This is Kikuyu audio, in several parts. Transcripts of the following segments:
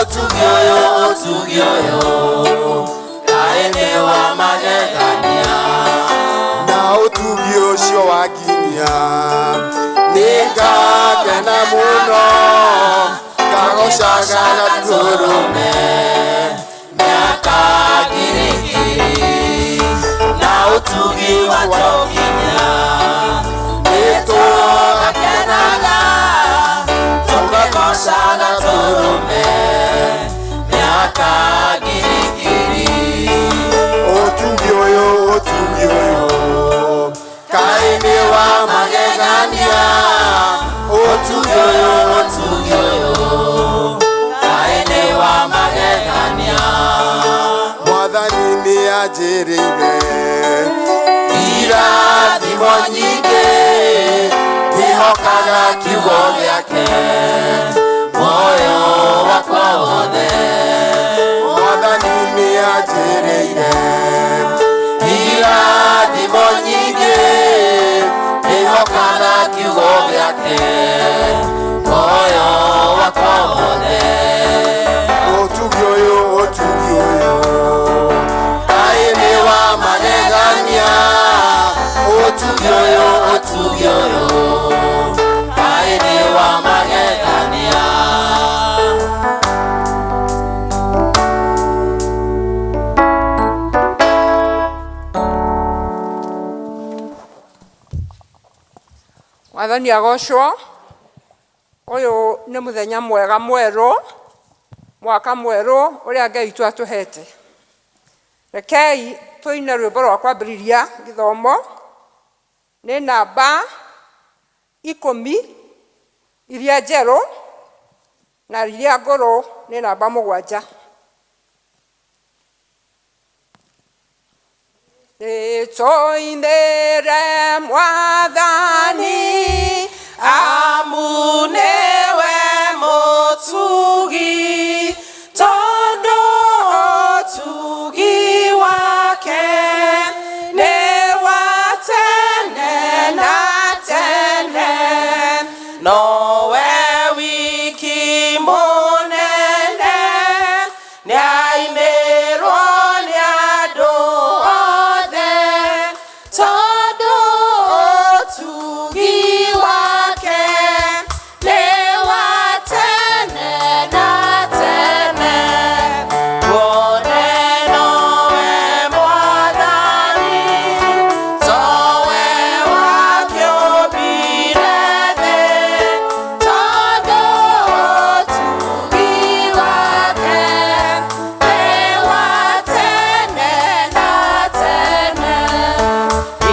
Ũtugi ũyũ, ũtugi ũyũ, kaĩ nĩ wa magegania. Na ũtugi ũcio wakinya nĩngakena mũno, ngagocaga Gatũrũme mĩaka ngiri ngiri. Na ũtugi watũkinya nĩtũgakenaga, tũgagoca Gatũrũme mĩaka ngiri ngiri. Ũtugi ũyũ, ũtugi ũyũ, kaĩ nĩ wa magegania. Ũtugi ũyũ, ũtugi ũyũ, kaĩ nĩ wa magegania. Mwathani nĩ anjĩrĩire irathimo nyingĩ, ndihokaga kiugo gĩake muoyo wakwa wothe. Mwathani nĩ anjĩrĩire irathimo nyingĩ, ndihokaga kiugo gĩake muoyo wakwa wothe. Ũtugi ũyũ, ũtugi ũyũ, kaĩ nĩ wa magegania. Ũtugi ũyũ, ũtugi ũyũ, kaĩ nĩ wa magegania. Mwathani agocwo. Ũyũ nĩ mũthenya mwega mwerũ, mwaka mwerũ ũrĩa Ngai witũ atũhete. Rekei tũine rwĩmbo rwa kwambĩrĩria gĩthomo, nĩ namba 10 iria njerũ, na iria ngũrũ nĩ namba 7. Nĩtũinĩre Mwathani, amu nĩwe mũtugi, tondũ ũtugi wake nĩ wa tene na tene. Nowe wiki mũnene, nĩainĩrwo nĩ andũ othe, tondũ ũtugi wake nĩ wa tene na tene. Kuone nowe Mwathani, towe wakĩũmbire thĩ, tondũ ũtugi wake nĩ wa tene na tene.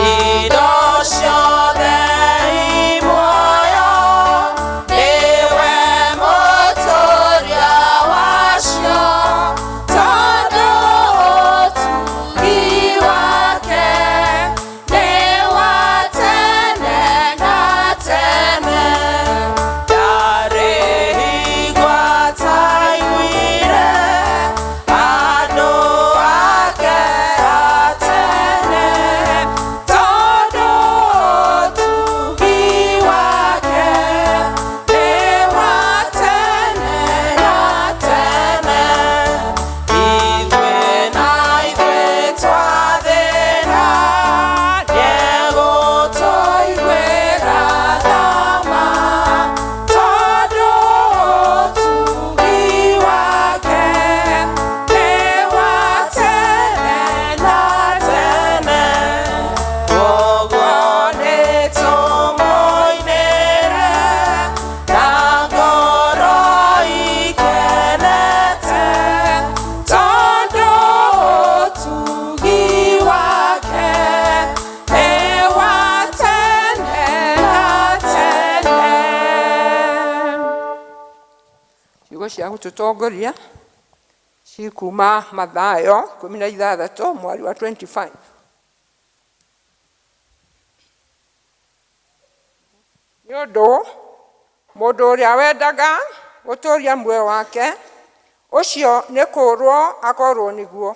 Indo ciothe i muoyo, nĩwe mũtũũria wacio, tondũ ũtugi wake nĩ wa tene na tene. Ndarĩ hingo ataiguire andũ ake a tene, tondũ ũtugi wake nĩ wa tene na tene. Ithuĩ na ithuĩ twathĩna, nĩegũtũiguĩra tha ma, tondũ ũtugi wake nĩ wa tene na tene. Ũguo nĩtũmũinĩre na ngoro ikenete, tondũ ũtugi wake nĩ wa tene na tene. Ciugo cia gũtũtongoria cikuma Mathayo 16 mwari wa 25. Nĩ ũndũ mũndũ ũrĩa wendaga gũtũũria muoyo wake, ũcio nĩ kũũrwo akorwo nĩguo,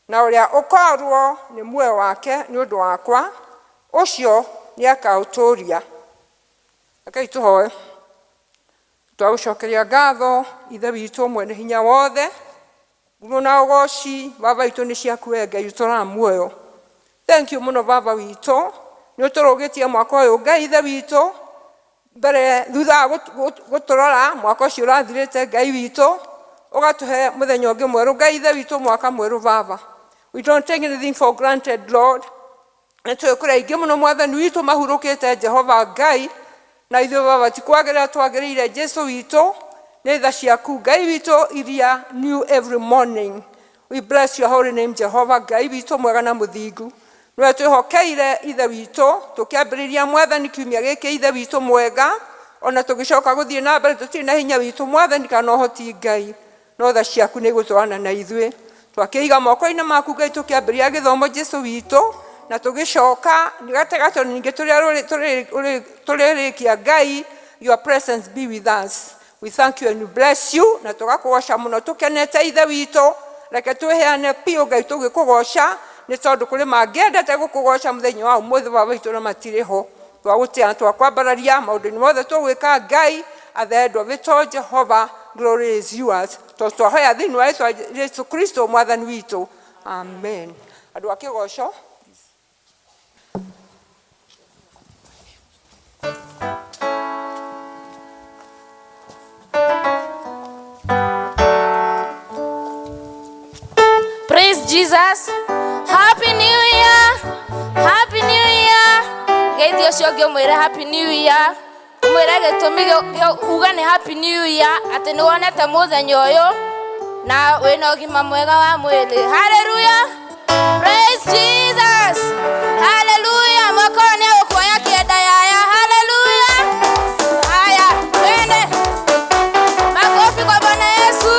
na ũrĩa ũkorwo nĩ muoyo wake nĩ ũndũ wakwa, ũcio nĩ akaũtũũria. Rekei tũhoe. Twagũcokeria ngatho Ithe witũ mwene hinya wothe, ngumo na ũgoci Baba witũ nĩ ciaku we Ngai ũtũraga muoyo. Thank you mũno Baba witũ, nĩ ũtũrũgĩtie mwaka ũyũ Ngai Ithe witũ mbere thutha wa gũtũrora mwaka ũcio ũrathirĩte Ngai witũ, ũgatũhe mũthenya ũngĩ mwerũ Ngai Ithe witũ, mwaka mwerũ Baba. We don't take anything for granted, Lord. Nĩ tũĩ kũrĩ aingĩ mũno Mwathani witũ mahurũkĩte Jehova Ngai, na ithuĩ Baba ti kwagĩrĩra twagĩrĩire Jesu witũ, nĩ tha ciaku Ngai witũ iria new every morning. We bless your holy name, Jehova Ngai witũ mwega na mũthingu. Nĩwe twĩhokeire Ithe witũ tũkĩambĩrĩria Mwathani kiumia gĩkĩ Ithe witũ mwega, ona tũgĩcoka gũthiĩ na mbere tũtirĩ na hinya witũ Mwathani kana ũhoti Ngai, no tha ciaku nĩ igũtwarana na ithuĩ. Twakĩiga moko-inĩ maku Ngai tũkĩambĩrĩria gĩthomo Jesu witũ, na tũgĩcoka gatagatĩ ningĩ tũrĩa tũrĩrĩkia Ngai, your presence be with us. We thank you and we bless you, na tũgakũgoca mũno tũkenete Ithe witũ. Reke twĩheane biũ Ngai tũgĩkũgoca, nĩ tondũ kũrĩ mangĩendete gũkũgoca mũthenya wa ũmũthĩ Baba witũ na matirĩ ho. Twagũtĩa na twakwambararia maũndũ-inĩ mothe tũgwĩka Ngai. At the end of it all, Jehovah, glory is yours. Tondũ twahoya thĩinĩ wa Yesu Kristo Mwathani witũ, amen. Andũ a kĩgoco. Praise Jesus. Happy New Year. Happy New Year. Geithi ũcio ũngĩ ũmwĩre Happy New Year. Ũmwĩre gĩtũmi gĩa uga nĩ Happy New Year atĩ nĩ wonete mũthenya ũyũ na wĩna ũgima mwega wa mwĩrĩ. Hallelujah. Praise Jesus. Hallelujah. Mwaka ũyũ nĩ egũkuoya kĩenda yaya. Hallelujah. Haya, twende. Makofi kwa Bwana Yesu.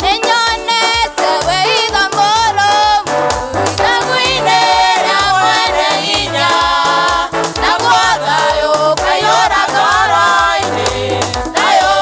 Nĩnyonete wĩitho mũrũmu ithangũ-inĩ rĩa mwene hinya, naguo thayũ ũkaiyũra ngoro-inĩ, thayũ.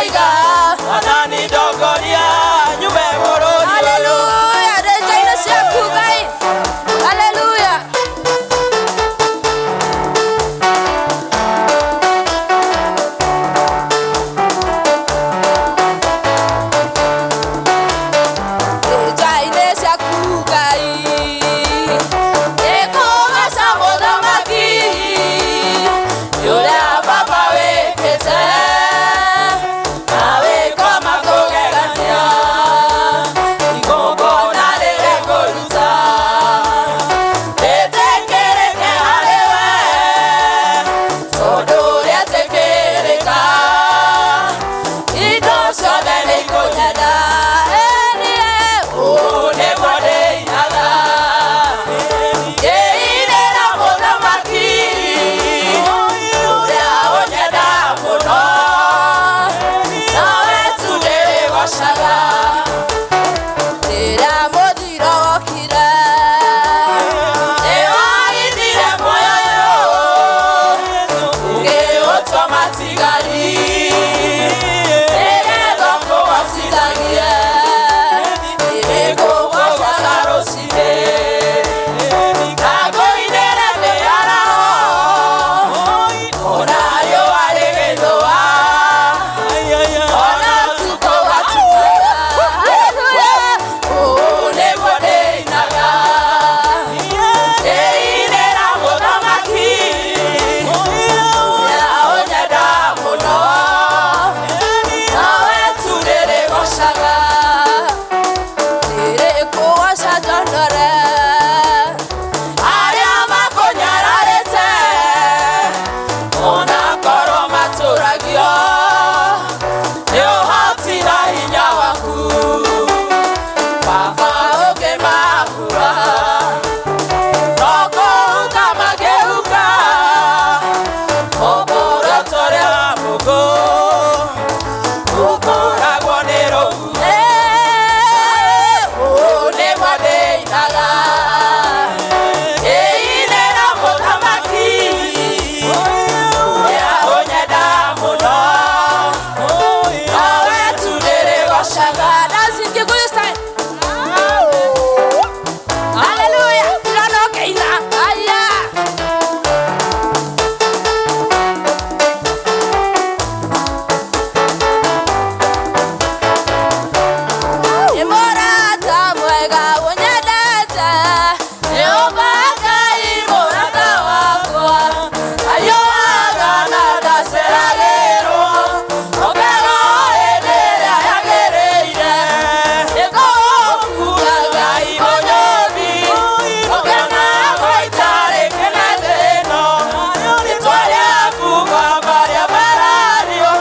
ndĩroiga. Mwathani ndongoria nyume bũrũri ũyũ. Haleluya, ndĩ nja-inĩ ciaku Ngai. Haleluya. Ndĩ nja-inĩ ciaku Ngai, nĩngũgooca Mũthamaki, nĩ ũrĩa Baba wĩkĩte, na wĩko makũgegania, igongona rĩrĩa ngũruta, rĩtĩkĩrĩke harĩ we, tondũ rĩetĩkĩrĩka, indo ciothe nĩikũnyenda. Ĩnie, ũũ nĩguo ndĩinaga, ngĩinĩra Mũthamaki, ũrĩa ũnyenda mũno, nawe tu ndĩrĩgocaga. Rĩrĩa mũthiro wokire, nĩwahithire muoyo ũyũ, ũgĩũtua matigari, nĩgetha ũkũgocithagie, nĩngũgũgoca rũciinĩ, na ngũinĩre mĩaraho, ona riũa rĩgĩthũa, ona ũtukũ ũgatukũra. Haleluya. Ũũ nĩguo ndĩinaga, ngĩinĩra Mũthamaki, ũrĩa ũnyenda mũno, nawe tu ndĩrĩgocaga. Ndĩrĩkũgoca njonore, arĩa makũnyararĩte, ona korwo matũragio nĩ ũhoti na hinya waku, Baba ũngĩmahura, no kũhuka mangĩhuka, mũkũrũtũ ũrĩa wa mũgũ ũkũragwo nĩ rũhuho. Ũũ nĩguo ndĩinaga, ngĩinĩra Mũthamaki, ũrĩa ũnyenda mũno, nawe tu ndĩrĩgocaga. Dance in Kikuyu style. Hallelujah. Ndĩrona ũkĩina. Aya. Nĩ mũrata mwega ũnyendete, Jehova Ngai mũrata wakwa, ahiũhaga na ndaceragĩrwo, ũkerwo hĩndĩ ĩrĩa yagĩrĩire, nĩngũkua Ngai mũnyũmbi, ũkenagwo itarĩ kĩne thĩ ĩno, rĩtwa rĩaku Baba rĩambarario,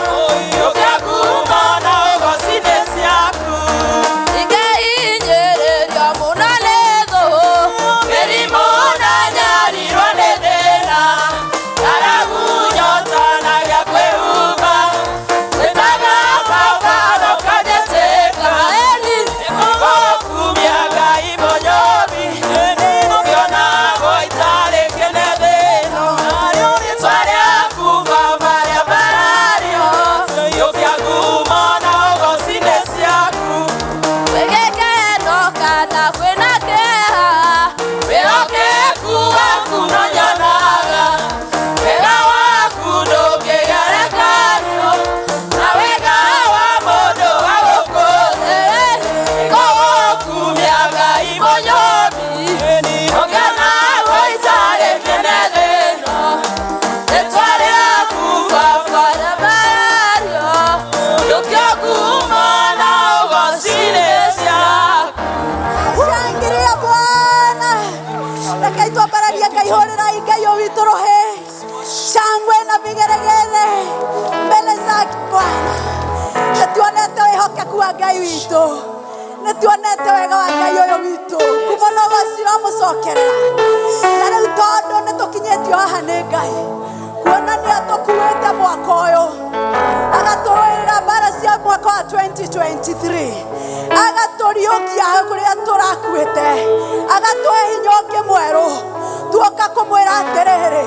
ũkĩa ngumo na ũgoci nĩ ciaku. Ingĩhinyĩrĩrio mũno nĩ thũ, mĩrimũ na nyarirwo nĩ thĩna, ng'aragu, nyota na gĩa kwĩhumba, ngwĩtaga Baba na ũkanjĩtĩka. Nĩngũgũkumia Ngai mũnyũmbi, ũkĩonagwo itarĩ kĩne thĩ ĩno, rĩtwa rĩaku Baba rĩambarario, ũkĩa ngumo na ũgoci nĩ ciaku. Gwĩ gĩkeno kana kwĩna kĩeha, wĩhokeku waku no nyonaga, wega waku ndũngĩgerekanio na wega wa mũndũ wa gũkũ thĩ. Nĩngũgũkumia Ngai mũnyũmbi, ũkĩonagwo itarĩ kĩne thĩ ĩno, rĩtwa rĩaku Baba rĩambarario, ũkĩa ngumo na ũgoci nĩ ciaku. Shangilia Bwana. Reke twambararie Ngai, hũrĩrai Ngai ũyũ witũ rũhĩ, shangwe na vigeregere mbele zake Bwana. Nĩtuonete wĩhokeku wa Ngai witũ, nĩtuonete wega wa Ngai ũyũ witũ, ngumo na ũgoci ũramũcokerera. Na rĩu tondũ nĩtũkinyĩtio haha nĩ Ngai, kuona nĩ atũkuĩte mwaka ũyũ, agatũrũĩrĩra mbara cia mwaka wa 2023, agatũriũkia kũrĩa tũrakuĩte, agatũhe hinya ũngĩ mwerũ, tuoka kũmwĩra atĩrĩrĩ,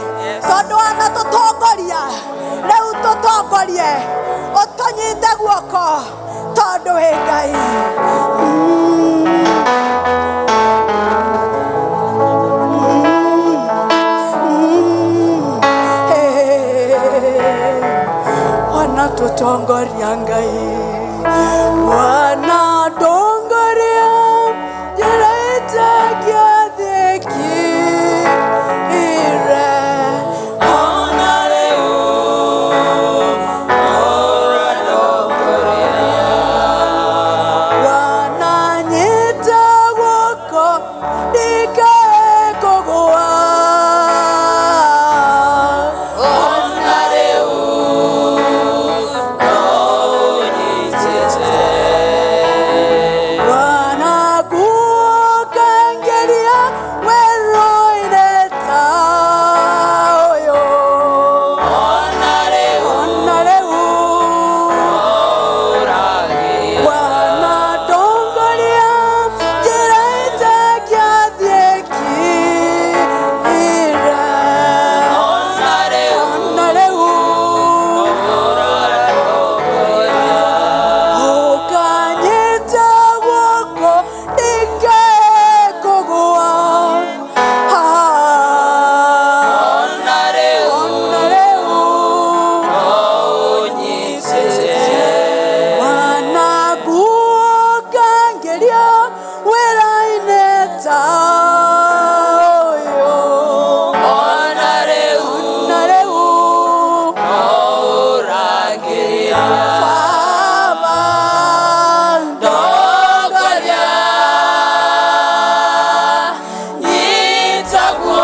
tondũ wanatũtongoria, rĩu tũtongorie, ũtũnyite guoko. Guoko tondũ wĩ Ngai. Wanatutongoria Ngai, wanatongoria njĩra ĩtangĩathĩkire. Ona rĩu ũratongoria. Wananyita guoko ndikae kũgũa. Ona rĩu no ũnyitĩte. Wanakuokangeria werũ-inĩ ta ũyũ. Ona rĩu Ona rĩu ũragiria. Wanatongoria njĩra ĩtangĩathĩkire. Ona rĩu Ona rĩu ũratongoria. Ũkanyita guoko ndikae kũgũa. Ona rĩu Ona rĩu no ũnyitĩte. Wanakuokangeria wĩra-inĩ ta ũyũ. Ona rĩu Ona rĩu no ũragiria. Baba Ndongoria, nyita guoko,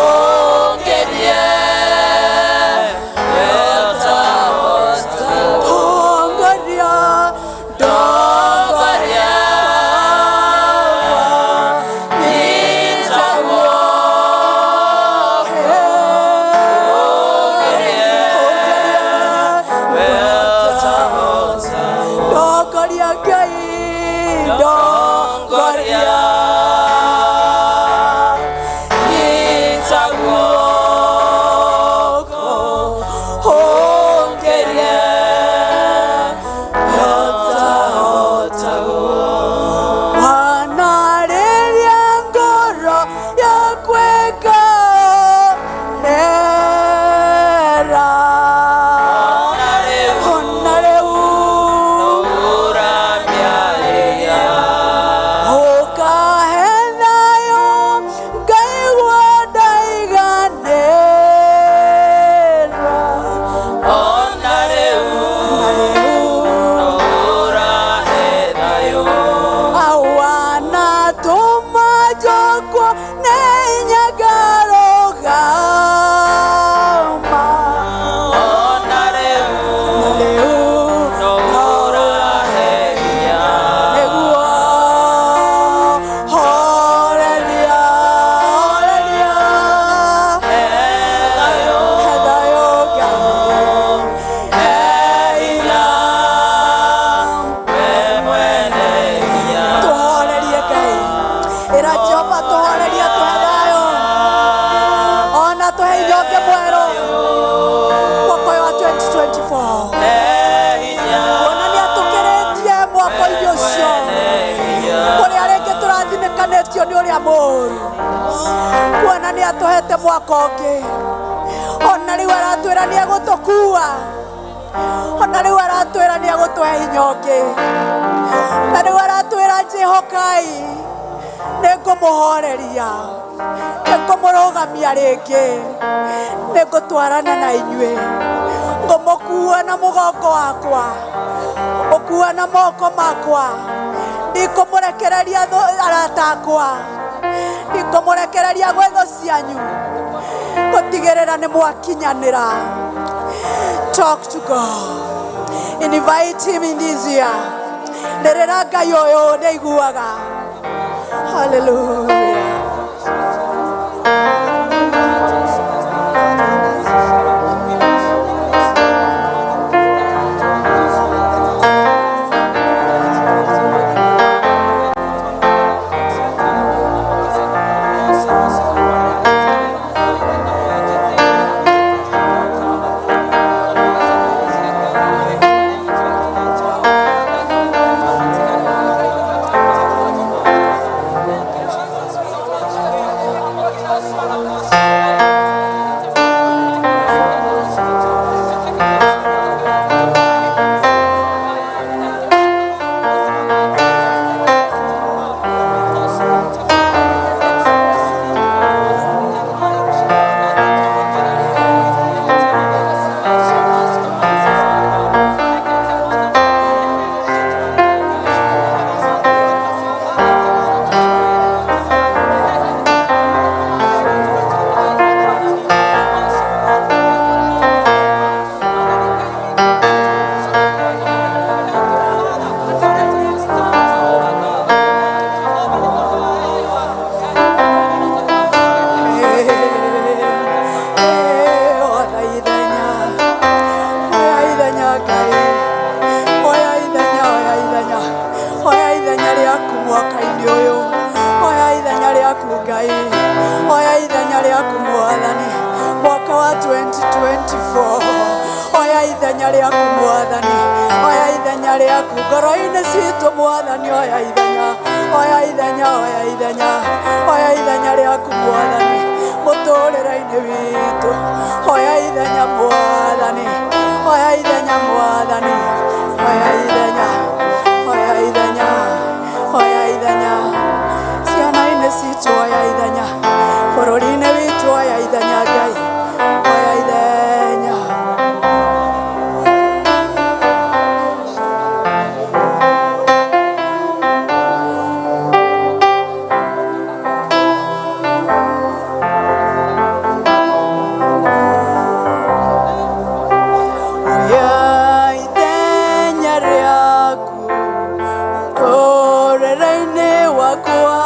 ũngerie wĩtahota. Ndongoria, Ndongoria, nyita guoko, ũngerie wĩtahota. Ndongoria Ngai, Ndongoria, nyita guoko, ũngerie wĩtahota. Wanarĩria ngoro yakwa ĩkanera. Ona rĩu Ona rĩu ũramĩarĩria. ũkahe thayũ ngaigua ndaiganĩra. Ona rĩu ũrahe thayũ. Awanatũma njokwo nĩ nyagarũgama. Ona rĩu Rĩu ũrahe hinya. nĩguo horeria, horeria, He thayũ, he thayũ Ngai, he hinya, we mwene hinya. Tũhorerie Ngai, ĩra Jehova tũhorerie, tũhe thayũ, ona tũhe hinya ũngĩ mwerũ mwaka ũyũ wa 2024. He hinya, Kuona nĩ atũkĩrĩtie mwaka-inĩ ũcio mwene hinya. kũrĩa rĩngĩ tũrathinĩkanĩtio nĩ ũrĩa mũũru, kuona nĩ atũhete mwaka ũngĩ. Ona rĩu aratwĩra nĩ egũtũkua, ona rĩu aratwĩra nĩ egũtũhe hinya ũngĩ, na rĩu aratwĩra njĩhokai, nĩ ngũmũhoreria, nĩ ngũmũrũgamia rĩngĩ, nĩ ngũtwarana na inyuĩ, ngũmũkua na mũgongo wakwa, ngũmũkua na moko makwa, ndikũmũrekereria arata akwa, ndikũmũrekereria gwĩ thũ cianyu, gũtigĩrĩra nĩ mwakinyanĩra. Talk to God, invite him in this year. Rĩrĩra Ngai ũyũ nĩaiguaga. Hallelujah. ithenya rĩaku Mwathani, oya ithenya rĩaku ngoro-inĩ citũ Mwathani, oya ithenya, oya ithenya, oya ithenya, oya ithenya rĩaku Mwathani, mũtũrĩre-inĩ witũ, oya ithenya Mwathani, oya ithenya Mwathani, oya ithenya, oya ithenya, oya ithenya, ciana-inĩ citũ oya ithenya, bũrũri-inĩ witũ oya ithenya Ngai, oya ithenya. Oya ithenya rĩaku mũtũrĩre-inĩ wakwa,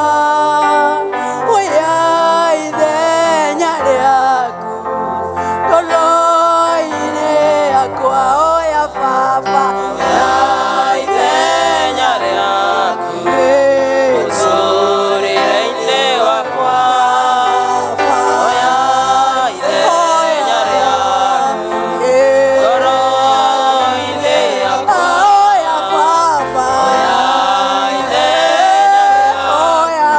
oya ithenya rĩaku ngoro-inĩ yakwa, oya Baba, Oya ithenya rĩaku mũtũrĩre-inĩ wakwa. Oya ithenya rĩaku ngoro-inĩ yakwa. Oya Baba, Oya ithenya rĩaku oya,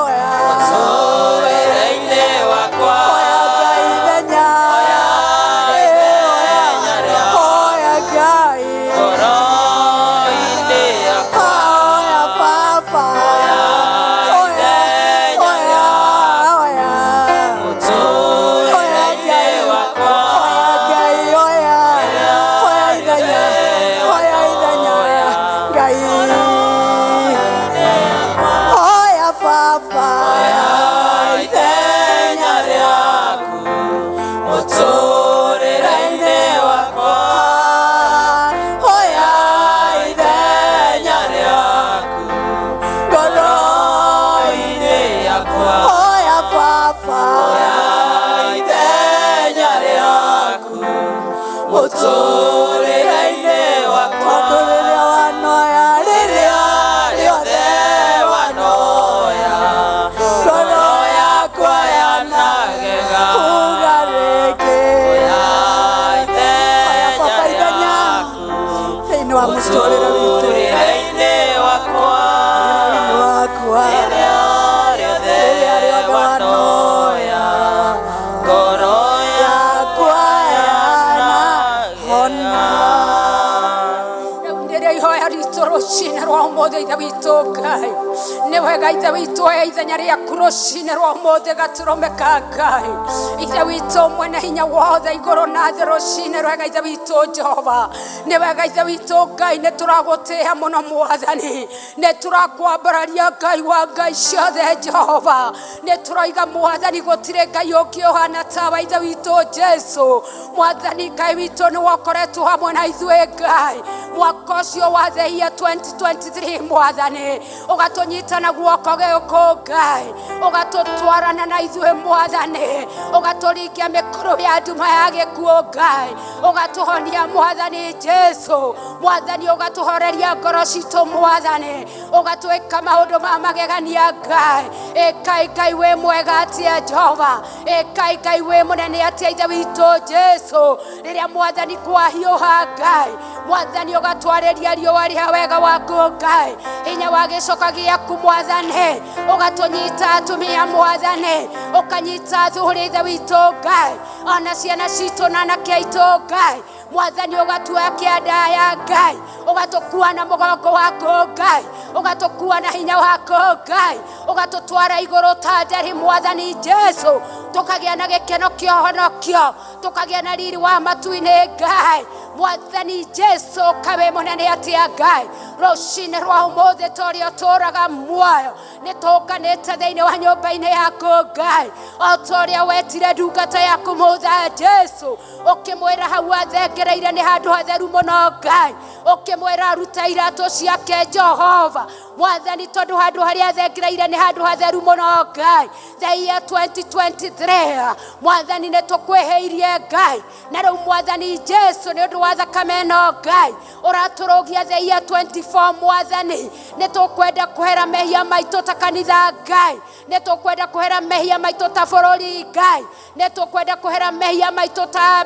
oya, mũtũrĩre-inĩ wakwa. oya Ngai ithenya, Oya ithenya rĩaku oya Ngai, ngoro-inĩ yakwa. oya Baba, Oya oya, ithenya oya, rĩaku oya. mũtũrĩre-inĩ wakwa. Oya Ngai, oya, oya ithenya, oya ithenya, Ngai, oya Baba, Oya ithenya rĩaku mũtũrĩre-inĩ wakwa. Oya Ithenya rĩaku ngoro-inĩ, ngoro-inĩ yakwa. oya Baba, Oya ithenya rĩaku mũtũrĩre-inĩ wakwa. Tondũ rĩrĩa wanoya, Rĩrĩa rĩrĩa rĩothe rĩothe wanoya ngoro ngoro yakwa yanagega. uga rĩngĩ, Oya oya ithenya Baba ithenya rĩaku thĩinĩ wa mũtũrĩre witũ, mũtũrĩre-inĩ wakwa. thĩinĩ wakwa, Rĩrĩa rĩothe rĩrĩa rĩothe wanoya ngoro yakwa yakwa yanahona. yanagega. Rĩu nĩrĩo ihoya ritũ rũcinĩ rwa ũmũthĩ ithe witũ Ngai, nĩ wega ithe witũ oya ithenya rĩaku rũcinĩ rwa ũmũthĩ gatũrũme ka Ngai, ithe witũ mwene hinya wothe igũrũ na thĩ rũcinĩ rwega ithe witũ Jehova, nĩ wega ithe witũ Ngai, nĩ tũragũtĩĩa mũno Mwathani, nĩ tũrakwambararia Ngai wa Ngai ciothe Jehova, nĩ tũroiga Mwathani gũtirĩ Ngai ũngĩ ũhana tawa ithe witũ Jesu, Mwathani Ngai witũ nĩ wokoretwo hamwe na ithuĩ Ngai, mwaka ũcio wa the year 2023 Mwathani, ũgatũnyita na guoko gĩũkũ Ngai, ũgatũtwarana na ithuĩ Mwathani, ũgatũringia mĩkũrũ ya nduma ya gĩkuũ Ngai, ũgatũhonia Mwathani Jesu, Mwathani ũgatũhoreria ngoro citũ Mwathani, ũgatwĩka maũndũ ma magegania Ngai, ĩkai Ngai wĩ mwega atĩa Jehova, ĩkai Ngai wĩ mũnene atĩa ithe witũ Jesu, rĩrĩa Mwathani kwahiũha Ngai, Mwathani ũgatwarĩria riũa rĩa wega waku Ngai, hinya wa gĩcoka gĩaku Mwathani, ũgatũnyita atumia Mwathani, ũkanyita athuri ithe witũ Ngai, ona ciana citũ na anake aitũ Ngai, Mwathani ũgatuoya kĩanda ya Ngai, ũgatũkua na mũgongo waku Ngai, ũgatũkua na hinya waku Ngai, ũgatũtwara igũrũ ta nderi Mwathani Jesu, tũkagĩa na gĩkeno kĩa ũhonokio, tũkagĩa na riri wa matu-inĩ Ngai, Mwathani Jesu kawe mũnene atĩa Ngai, rũcinĩ rwa ũmũthĩ ta ũrĩa ũtũũraga muoyo, nĩ tũnganĩte thĩinĩ wa nyũmba-inĩ yaku Ngai, o ta ũrĩa wetire ndungata yaku mũtha Jesu, ũkĩmwĩra hau athengereire nĩ handũ hatheru mũno Ngai, ũkĩmwĩra aruta iratũ ciake Jehova, Mwathani tondũ handũ harĩa athengereire nĩ handũ hatheru mũno Ngai, the year 2023 Mwathani nĩ tũkwĩhĩirie Ngai, na rĩu Mwathani Jesu nĩ ũndũ wa thakame ĩno Ngai ũratũrũgia the year 24 Mwathani, nĩ tũkwenda kũhera mehia maitũ ta kanitha Ngai, nĩ tũkwenda kũhera mehia maitũ ta bũrũri Ngai, nĩ tũkwenda kũhera mehia maitũ ta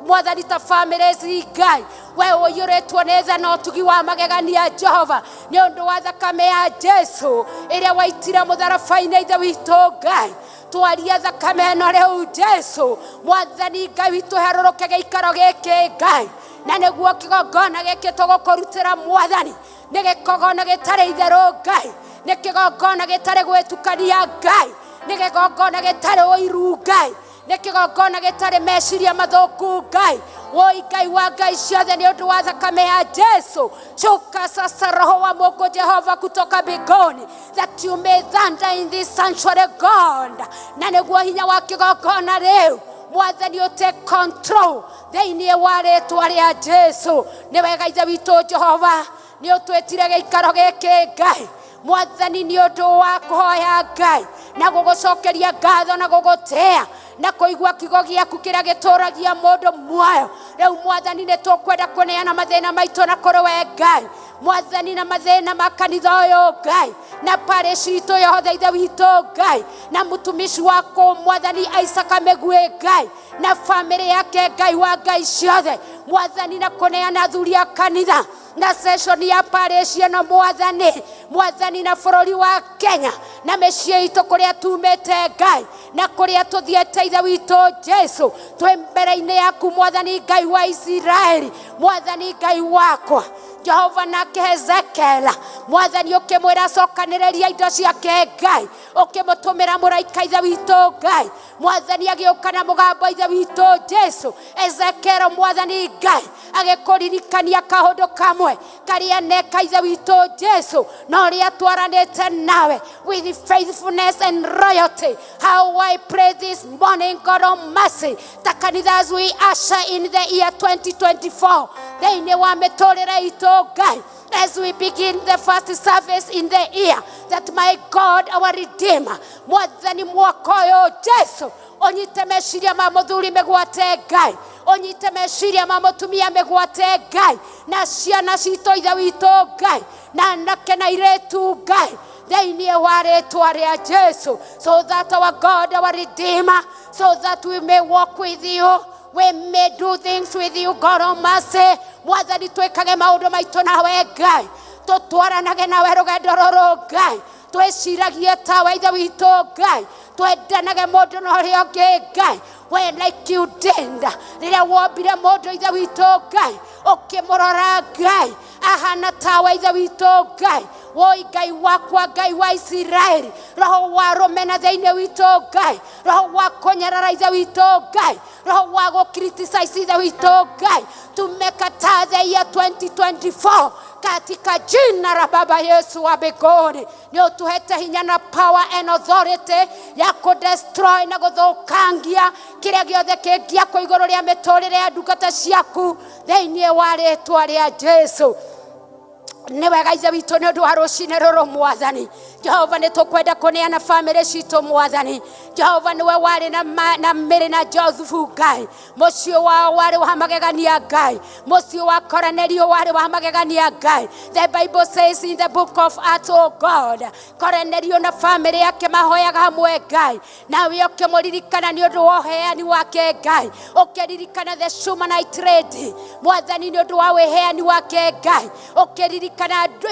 Mwathani ta bamĩrĩ ici Ngai, we ũiyũrĩtwo nĩ tha na ũtugi wa magegania Jehova, nĩ ũndũ wa thakame ya Jesu ĩrĩa waitire mũtharaba-inĩ Ithe witũ Ngai. Twaria thakame ĩno rĩu Jesu, Mwathani Ngai witũ, herũrũke gĩikaro gĩkĩ Ngai, na nĩguo kĩgongona gĩkĩ tũgũkũrutĩra Mwathani nĩ gĩkogona gĩtarĩ itherũ Ngai, nĩ kĩgongona gĩtarĩ gwĩtukania Ngai, nĩ kĩgongona gĩtarĩ ũiru Ngai, nĩ kĩgongona gĩtarĩ meciria mathũku Ngai. Woi Ngai wa Ngai ciothe, nĩ ũndũ wa thakame ya Jesu, shuka sasa Roho wa Mungu Jehova kutoka mbinguni, that you may thunder in this sanctuary God, na nĩguo hinya wa kĩgongona rĩu Mwathani ũte control thĩinĩ wa rĩtwa rĩa Jesu. Nĩ wega Ithe witũ Jehova, nĩ ũtwĩtire gĩikaro gĩkĩ Ngai, Mwathani, nĩ ũndũ wa kũhoya Ngai na gũgũcokeria ngatho na gũgũtĩa na kũigua kiugo gĩaku kĩrĩa gĩtũragia mũndũ muoyo. Rĩu Mwathani, nĩ tũkwenda kũneana mathĩna maitũ na kũrĩ we Ngai, Mwathani, na mathĩna ma kanitha ũyũ Ngai, na parish itũ yothe Ithe witũ Ngai, na mũtumishi wako Mwathani Isaka Mĩguĩ Ngai, na bamĩrĩ yake Ngai wa Ngai ciothe, Mwathani, na kũneana athuri a kanitha na session ya parish ĩno Mwathani, Mwathani, na bũrũri wa Kenya na mĩciĩ itũ kũrĩa tumĩte Ngai na kũrĩa tũthiĩte Ithe witũ Jesu, twĩ mbere-inĩ yaku Mwathani Ngai wa Isiraeli, Mwathani Ngai wakwa Jehova. Nake Hezekiel, Mwathani, ũkĩmwĩra acokanĩrĩria indo ciake Ngai, ũkĩmũtũmĩra mũraika Ithe witũ Ngai, Mwathani agĩũka na mũgambo Ithe witũ Jesu. Ezekiel, Mwathani Ngai, agĩkũririkania kaũndũ kamwe karĩa neka Ithe witũ Jesu, na ũrĩa twaranĩte nawe with faithfulness and loyalty. How I pray this morning, God of mercy, ta kanitha, as we usher in the year 2024 thĩinĩ wa mĩtũrĩre itũ Ngai, as we begin the first service in the year, that my God, our Redeemer, Mwathani, mwaka ũyũ Jesu, ũnyite meciria ma mũthuri mĩgwate Ngai, ũnyite meciria ma mũtumia mĩgwate Ngai, na ciana citũ Ithe witũ Ngai, na anake na irĩtu Ngai, thĩinĩ wa rĩtwa rĩa Jesu, so that our God, our Redeemer, so that we may walk with you, we may do things with you, God of mercy. Mwathani, twĩkage maũndũ maitũ nawe Ngai, tũtwaranage nawe rũgendo rũrũ Ngai, twĩciragie tawe Ithe witũ Ngai, twendanage mũndũ na ũrĩa ũngĩ Ngai, we like you did rĩrĩa wombire mũndũ Ithe witũ Ngai, ũkĩmũrora Ngai ahana tawe Ithe witũ Ngai. Woi Ngai wakwa, Ngai wa Isiraeli, roho wa rũmena thĩinĩ witũ Ngai, roho wa kũnyarara Ithe witũ Ngai, roho wa gũ-criticize Ithe witũ Ngai, tumekataa the year 2024 katika jina la Baba Yesu wa mbinguni. Nĩ ũtũhete hinya na power and authority ya kũ-destroy na gũthũkangia kĩrĩa gĩothe kĩngĩakwo igũrũ rĩa mĩtũrĩre ya ndungata ciaku thĩinĩ wa rĩtwa rĩa Jesu. Nĩ wega Ithe witũ, nĩ ũndũ wa rũcinĩ rũrũ, Mwathani Jehova, nĩ tũkwenda kũneana bamĩrĩ citũ. Mwathani Jehova, nĩwe warĩ na Mary na Joseph Ngai, mũciĩ wao warĩ wa magegania Ngai, mũciĩ wa Koronelio warĩ wa magegania Ngai. The Bible says in the book of Acts, oh God, Koronelio na bamĩrĩ yake mahoyaga hamwe Ngai, nawe ũkĩmũririkana nĩ ũndũ wa ũheani wake Ngai, ũkĩririkana the Shunammite lady, Mwathani, nĩ ũndũ wa wĩheani wake Ngai, ũkĩririkana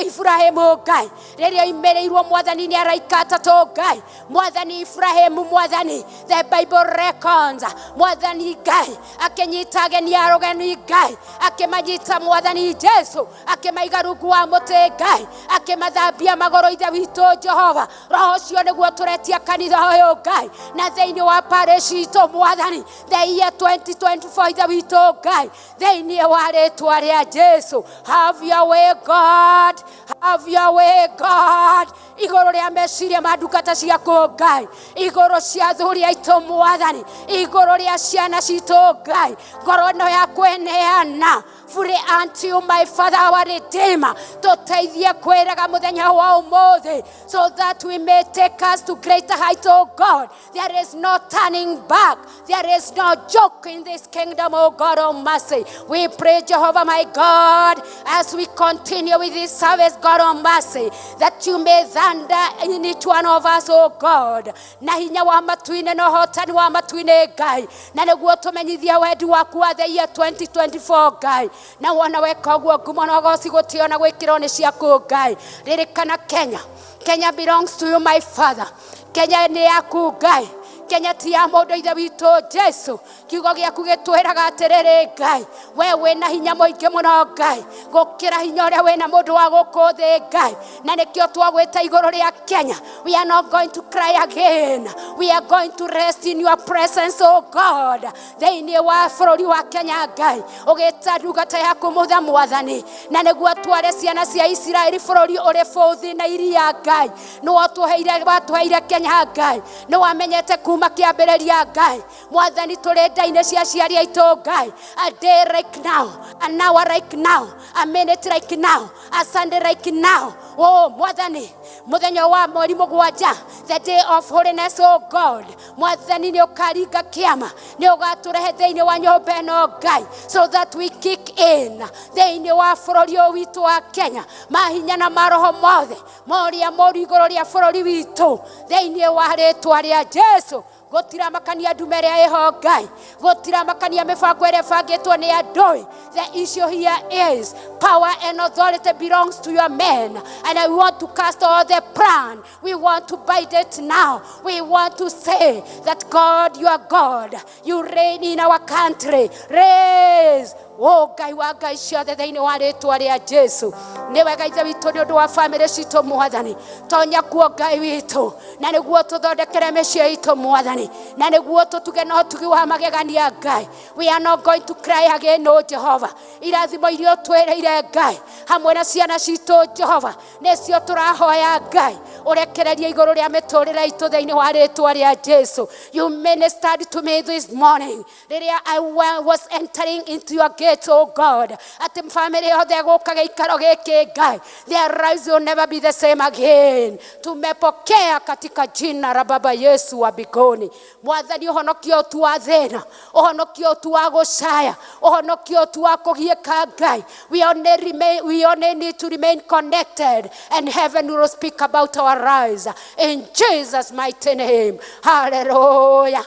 Ibrahimu Ngai rĩrĩa oimĩrĩirwo, Mwathani, nĩ araika atatũ Ngai. Mwathani Ibrahimu, Mwathani, the Bible records, Mwathani Ngai, akĩnyita ageni a rũgeni Ngai, akĩmanyita, Mwathani Jesu, akĩmaiga rungu wa mũtĩ Ngai, akĩmathambia magũrũ Ithe witũ Jehova. Roho ũcio nĩguo tũretia kanitha ũyũ Ngai na thĩinĩ wa parish itũ, Mwathani, the year 2024 Ithe witũ Ngai, thĩinĩ wa rĩtwa rĩa Jesu. Have your way, God, have your way, God, igũrũ rĩa meciria ma ndungata ciaku Ngai, igũrũ cia athuri aitũ, Mwathani, igũrũ rĩa ciana citũ Ngai, ngoro ĩno ya kwĩneana fully unto you, my Father, our Redeemer. Tũteithie kwĩraga mũthenya wa ũmũthĩ, so that we may take us to greater heights, oh God. There is no turning back. There is no joke in this kingdom, oh God of mercy. We pray, Jehovah my God, as we continue with this service, God of mercy, that you may thunder. Thunder in each one of us, oh God, na hinya wa matu-inĩ na ũhotani wa matu-inĩ Ngai, na nĩguo tũmenyithie wendi waku wa the year 2024 Ngai, na wona weka ũguo ngumo na ũgoci gũtĩo na gwĩkĩrwo nĩ ciaku Ngai. Ririkana Kenya. Kenya belongs to you, my Father. Kenya nĩ yaku Ngai. Kenya ti ya mũndũ ithe witũ Jesu. Kiugo gĩaku gĩtwĩraga atĩrĩrĩ Ngai, we wĩna hinya mũingĩ mũno Ngai, gũkĩra hinya ũrĩa wĩna mũndũ wa gũkũ thĩ Ngai, na nĩkĩo twagwĩta igũrũ rĩa Kenya. We are not going to cry again. We are going to rest in your presence, oh God. Thĩinĩ wa bũrũri wa Kenya Ngai, ũgĩta ndungata yaku mũtha mwathani, na nĩguo tware ciana cia Isiraeli bũrũri ũrĩ bũthi na iria Ngai. Nĩwe watũheire Kenya Ngai, nĩwamenyete kuma kĩambĩrĩria Ngai. Mwathani tũrĩ nda-inĩ cia aciari aitũ Ngai, a day like now, an hour like now, a minute like now, a Sunday like now. Oh Mwathani, mũthenya wa mweri mũgwanja, the day of holiness, oh God. Mwathani nĩ ũkaringa kĩama, nĩ ũgatũrehe thĩinĩ wa nyũmba ĩno Ngai, so that we kick in thĩinĩ wa bũrũri ũyũ witũ wa Kenya, mahinya na maroho mothe moria moru igũrũ rĩa bũrũri witũ thĩinĩ wa rĩtwa rĩa Jesu. Gũtiramakania ndume ĩrĩa ĩho Ngai, gũtiramakania mĩbango ĩrĩa ĩbangĩtwo nĩ andũ. The issue here is power and authority belongs to your men, and I want to cast all the plan. We want to bind it now. We want to say that God, you are God. You reign in our country. Raise o Ngai wa ngai ciothe thĩinĩ wa rĩtwa rĩa Jesu. Nĩ wega ithe witũ nĩ ũndũ wa bamĩrĩ citũ Mwathani, tonya kuo Ngai witũ, na nĩguo tũthondekere mĩciĩ itũ Mwathani, na nĩguo tũtuge na ũtugi wa magegania Ngai. We are not going to cry again, oh Jehovah. Irathimo iria ũtwĩrĩire Ngai hamwe na ciana citũ Jehova, nĩcio tũrahoya Ngai ũrekererie igũrũ rĩa mĩtũrĩre itũ thĩinĩ wa rĩtwa rĩa Jesu. You ministered to me this morning rĩrĩa I was entering into your gate, oh God, atĩ family yothe gũka gĩikaro gĩkĩ Ngai, their lives will never be the same again. Tumepokea katika jina la Baba Yesu wa mbinguni. Mwathani, ũhonokio tu wa thĩna, ũhonokio tu wa gũcaya, ũhonokio tu wa kũgiĩka Ngai. We only need to remain connected, and heaven will speak about our lives in Jesus' mighty name. Hallelujah.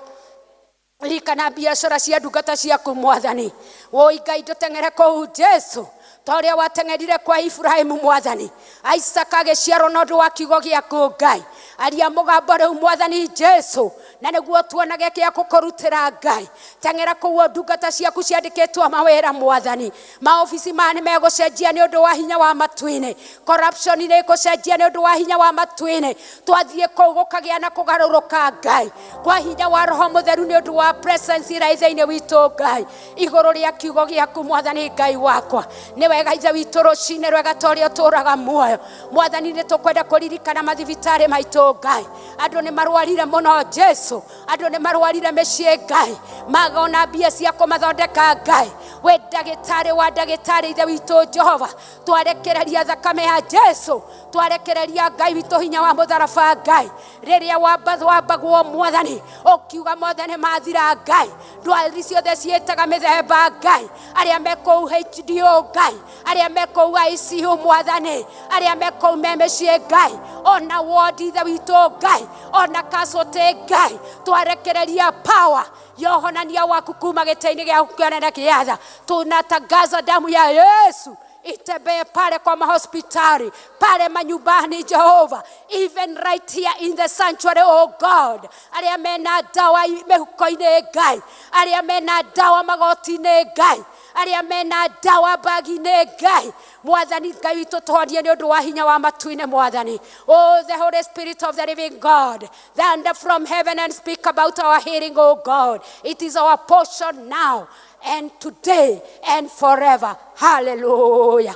Ririkana biacara cia ndungata ciaku Mwathani. Woi Ngai, ndũteng'ere kũu Jesu ta ũrĩa wateng'erire kwa Ibrahimu Mwathani. Isaka agĩciarwo na ũndũ wa kiugo gĩaku Ngai. Aria mũgambo rĩu Mwathani Jesu, na nĩguo tuonage kĩa gũkũrutĩra Ngai. Teng'era kũu ndungata ciaku ciandĩkĩtwo mawĩra Mwathani. Maobici maya nĩ megũcenjia nĩ ũndũ wa hinya wa matu-inĩ. Corruption nĩ ĩgũcenjia nĩ ũndũ wa hinya wa matu-inĩ. Twathiĩ kũu gũkagĩa na kũgarũrũka Ngai kwa hinya wa Roho Mũtheru nĩ ũndũ wa presence ĩrĩa ĩ thĩinĩ witũ Ngai, igũrũ rĩa kiugo gĩaku Mwathani Ngai wakwa. Nĩ wega ithe witũ rũcinĩ rwega ta ũrĩa ũtũraga muoyo Mwathani. Nĩ tũkwenda kũririkana mathibitarĩ maitũ Ngai. Andũ nĩ marwarire mũno Jesu, andũ nĩ marwarire mĩciĩ Ngai, magona mbia cia kũmathondeka Ngai. We ndagĩtarĩ wa ndagĩtarĩ ithe witũ Jehova, twarekereria thakame ya Jesu, twarekereria Ngai witũ hinya wa mũtharaba Ngai. Rĩrĩa wambagwo Mwathani, ũkiuga mothe nĩ mathira Ngai, ndwari ciothe ciĩtaga mĩthemba Ngai, arĩa me kũu HDO Ngai, arĩa me kũu ICU Mwathani, arĩa me kũu me mĩciĩ Ngai, ona wodi ithe witũ Ngai, ona casualty Ngai, twarekereria power ya ũhonania waku kuma gĩtĩ-inĩ gĩaku kĩanene kĩa tha. Tunatangaza damu ya Yesu itembee pale kwa mahospitali, pale manyumbani Jehova, even right here in the sanctuary, oh God. Arĩa mena ndawa mĩhuko-inĩ Ngai, arĩa mena ndawa magoti-inĩ Ngai, arĩa mena ndawa bagi-inĩ Ngai, Mwathani Ngai witũ, tũhonie nĩ ũndũ wa hinya wa matu-inĩ Mwathani. Oh, the Holy Spirit of the living God, thunder from heaven and speak about our healing, oh God. It is our portion now and today and forever. Hallelujah.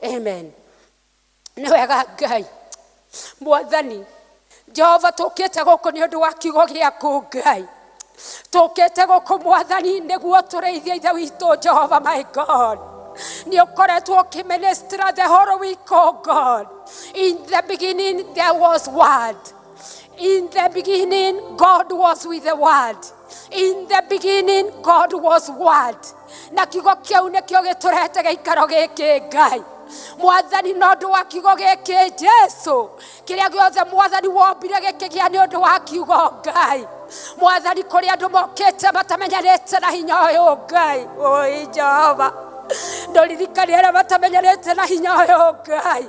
Amen. Nĩ wega Ngai. Mwathani Jehova, tũkĩte gũkũ nĩ ũndũ wa kiugo gĩaku Ngai. Tũkĩte gũkũ Mwathani nĩguo tũrĩithie ithe witũ Jehova, my God. Nĩ ũkoretwo ũkĩminister the whole week, oh God. In the beginning there was word. In the beginning God was with the word. In the beginning God was word. Na kiugo kĩu nĩkĩo gĩtũrehete gĩikaro gĩkĩ Ngai. Mwathani no ũndũ wa kiugo gĩkĩ Jesu, kĩrĩa gĩothe Mwathani wombire gĩkĩgĩa nĩ ũndũ wa kiugo Ngai. Mwathani kũrĩ andũ mokĩte matamenyanĩte na hinya ũyũ Ngai. Oi Jehova, ndũririkane arĩa matamenyanĩte na hinya ũyũ Ngai.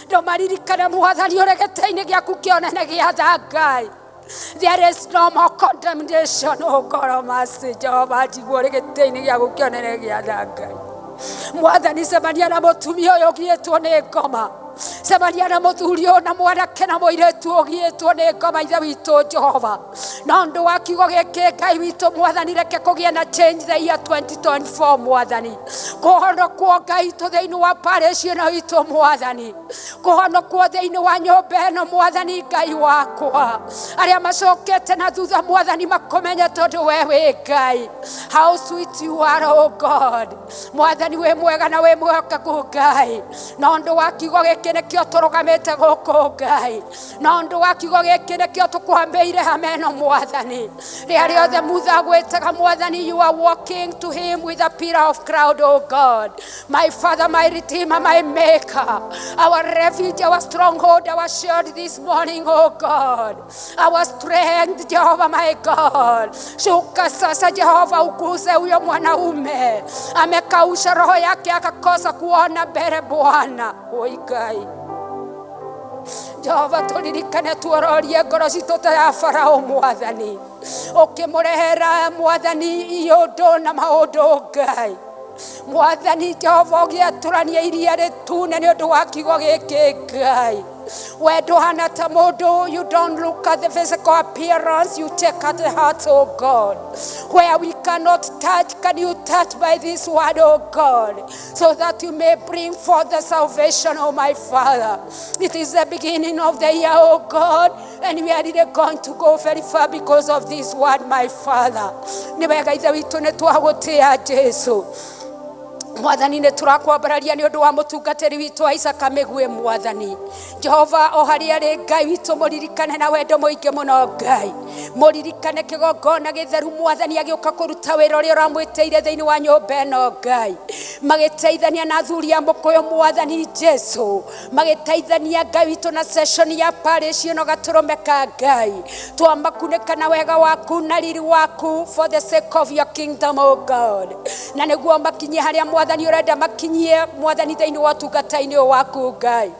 Ndũmaririkane Mwathani ũrĩ gĩtĩ-inĩ gĩaku kĩonene gĩa tha Ngai. There is no more condemnation, oh God Almighty. Jehova njigua ũrĩ gĩtĩ-inĩ gĩaku kĩonene gĩa tha Ngai. Mwathani cemania na mũtumia ũyũ ũgiĩtwo nĩ ngoma. Cemania na mũthuri ũyũ na mwanake na mũirĩtu ũgiĩtwo nĩ ngoma Ithe witũ Jehova. Na ũndũ wa kiugo gĩkĩ Ngai witũ Mwathani reke kũgĩe na change the year 2024 Mwathani. Kũhonokwo Ngai witũ thĩinĩ wa parish ĩno itũ Mwathani. Kũhonokwo thĩinĩ wa nyũmba ĩno Mwathani Ngai wakwa. Arĩa macokete na thutha Mwathani makũmenye tondũ we wĩ Ngai. How sweet you are, oh God. Mwathani wĩ mwega na wĩ mwĩhokeku Ngai. Na ũndũ wa kiugo gĩkĩ nĩkĩo tũrũgamĩte gũkũ Ngai. Na ũndũ wa kiugo gĩkĩ nĩkĩo tũkũhambĩire hama ĩno Mwathani. Rĩrĩa rĩothe Mutha agwĩtaga Mwathani, you are walking to him with a pillar of cloud, oh God. My Father, my Redeemer, my Maker, our refuge, our stronghold, our shield this morning, oh God. Our strength, Jehovah, my God. Shuka sasa Jehova, ukuze huyo mwanaume amekausha roho yake akakosa kuona mbele Bwana. Oi Ngai. Jehova tũririkane tuororie ngoro citũ ta ya Farao Mwathani, ũkĩmũrehera Mwathani iũndũ na maũndũ Ngai. Mwathani Jehova ũgĩatũrania iria rĩtune nĩ ũndũ wa kiugo gĩkĩ Ngai. We ndũhana ta mũndũ, you don't look at the physical appearance, you check at the heart, oh God. Where we cannot touch, can you touch by this word, oh God, so that you may bring forth the salvation, oh my Father. It is the beginning of the year, oh God, and we are really going to go very far because of this word, my Father. Nĩ wega Ithe witũ nĩ twagũtĩa Jesu. Mwathani nĩ tũrakwambararia nĩ ũndũ wa mũtungatĩri witũ Isaka Mĩgwe Mwathani. Jehova o harĩa arĩ Ngai witũ mũririkane na wendo mũingĩ mũno Ngai. Mũririkane kĩgongona gĩtheru Mwathani agĩũka kũruta wĩra ũrĩa ũramwĩtĩire thĩinĩ wa nyũmba ĩno Ngai. Magĩteithania na athuri a mũkũyũ Mwathani Jesu. Magĩteithania Ngai witũ na session ya parish ĩno gatũrũme ka Ngai. Twamakunĩka na wega waku na riri waku for the sake of your kingdom, oh God. Na nĩguo makinyie harĩa Mwathani ũrenda makinyie Mwathani thĩinĩ wa ũtungata-inĩ ũyũ waku Ngai.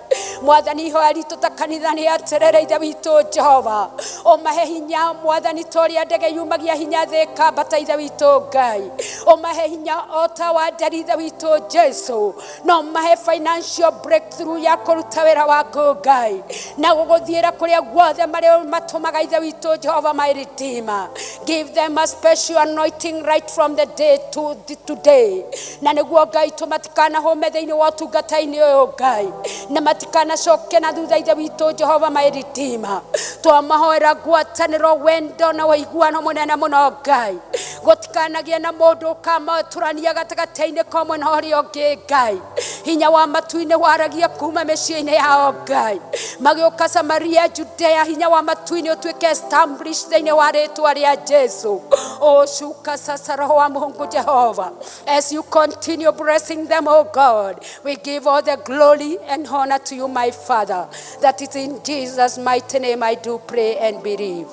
Mwathani ihoya ritũ ta kanitha nĩ atĩrĩrĩ Ithe witũ Jehova, ũmahe hinya Mwathani ta ũrĩa ndege yumagia hinya thĩ ĩkambata Ithe witũ Ngai. Ũmahe hinya o ta wa nderi Ithe witũ Jesu, na ũmahe financial breakthrough ya kũruta wĩra waku Ngai, na gũgũthiĩra kũrĩa guothe marĩa matũmaga Ithe witũ Jehova my Redeemer. Give them a special anointing right from the day to the today, na nĩguo Ngai tũmatikanahũme thĩinĩ wa ũtungata-inĩ ũyũ Ngai, na matikanacoke na thutha Ithe witũ Jehova my Redeemer. Twamahoera ngwatanĩro, wendo na ũiguano mũnene mũno Ngai, gũtikanagĩe na mũndũ ũkamatũrania gatagatĩ-inĩ ka ũmwe na ũrĩa ũngĩ Ngai. Hinya wa matu-inĩ waragia kuma mĩciĩ-inĩ yao Ngai, magĩũka Samaria, Judea, hinya wa matu-inĩ ũtuĩke established thĩinĩ wa rĩtwa rĩa Jesu. O shuka sasa Roho wa Mungu Jehova, as you continue blessing them, oh God, we give all the glory and honor to you, my Father. That is in Jesus' mighty name I do pray and believe.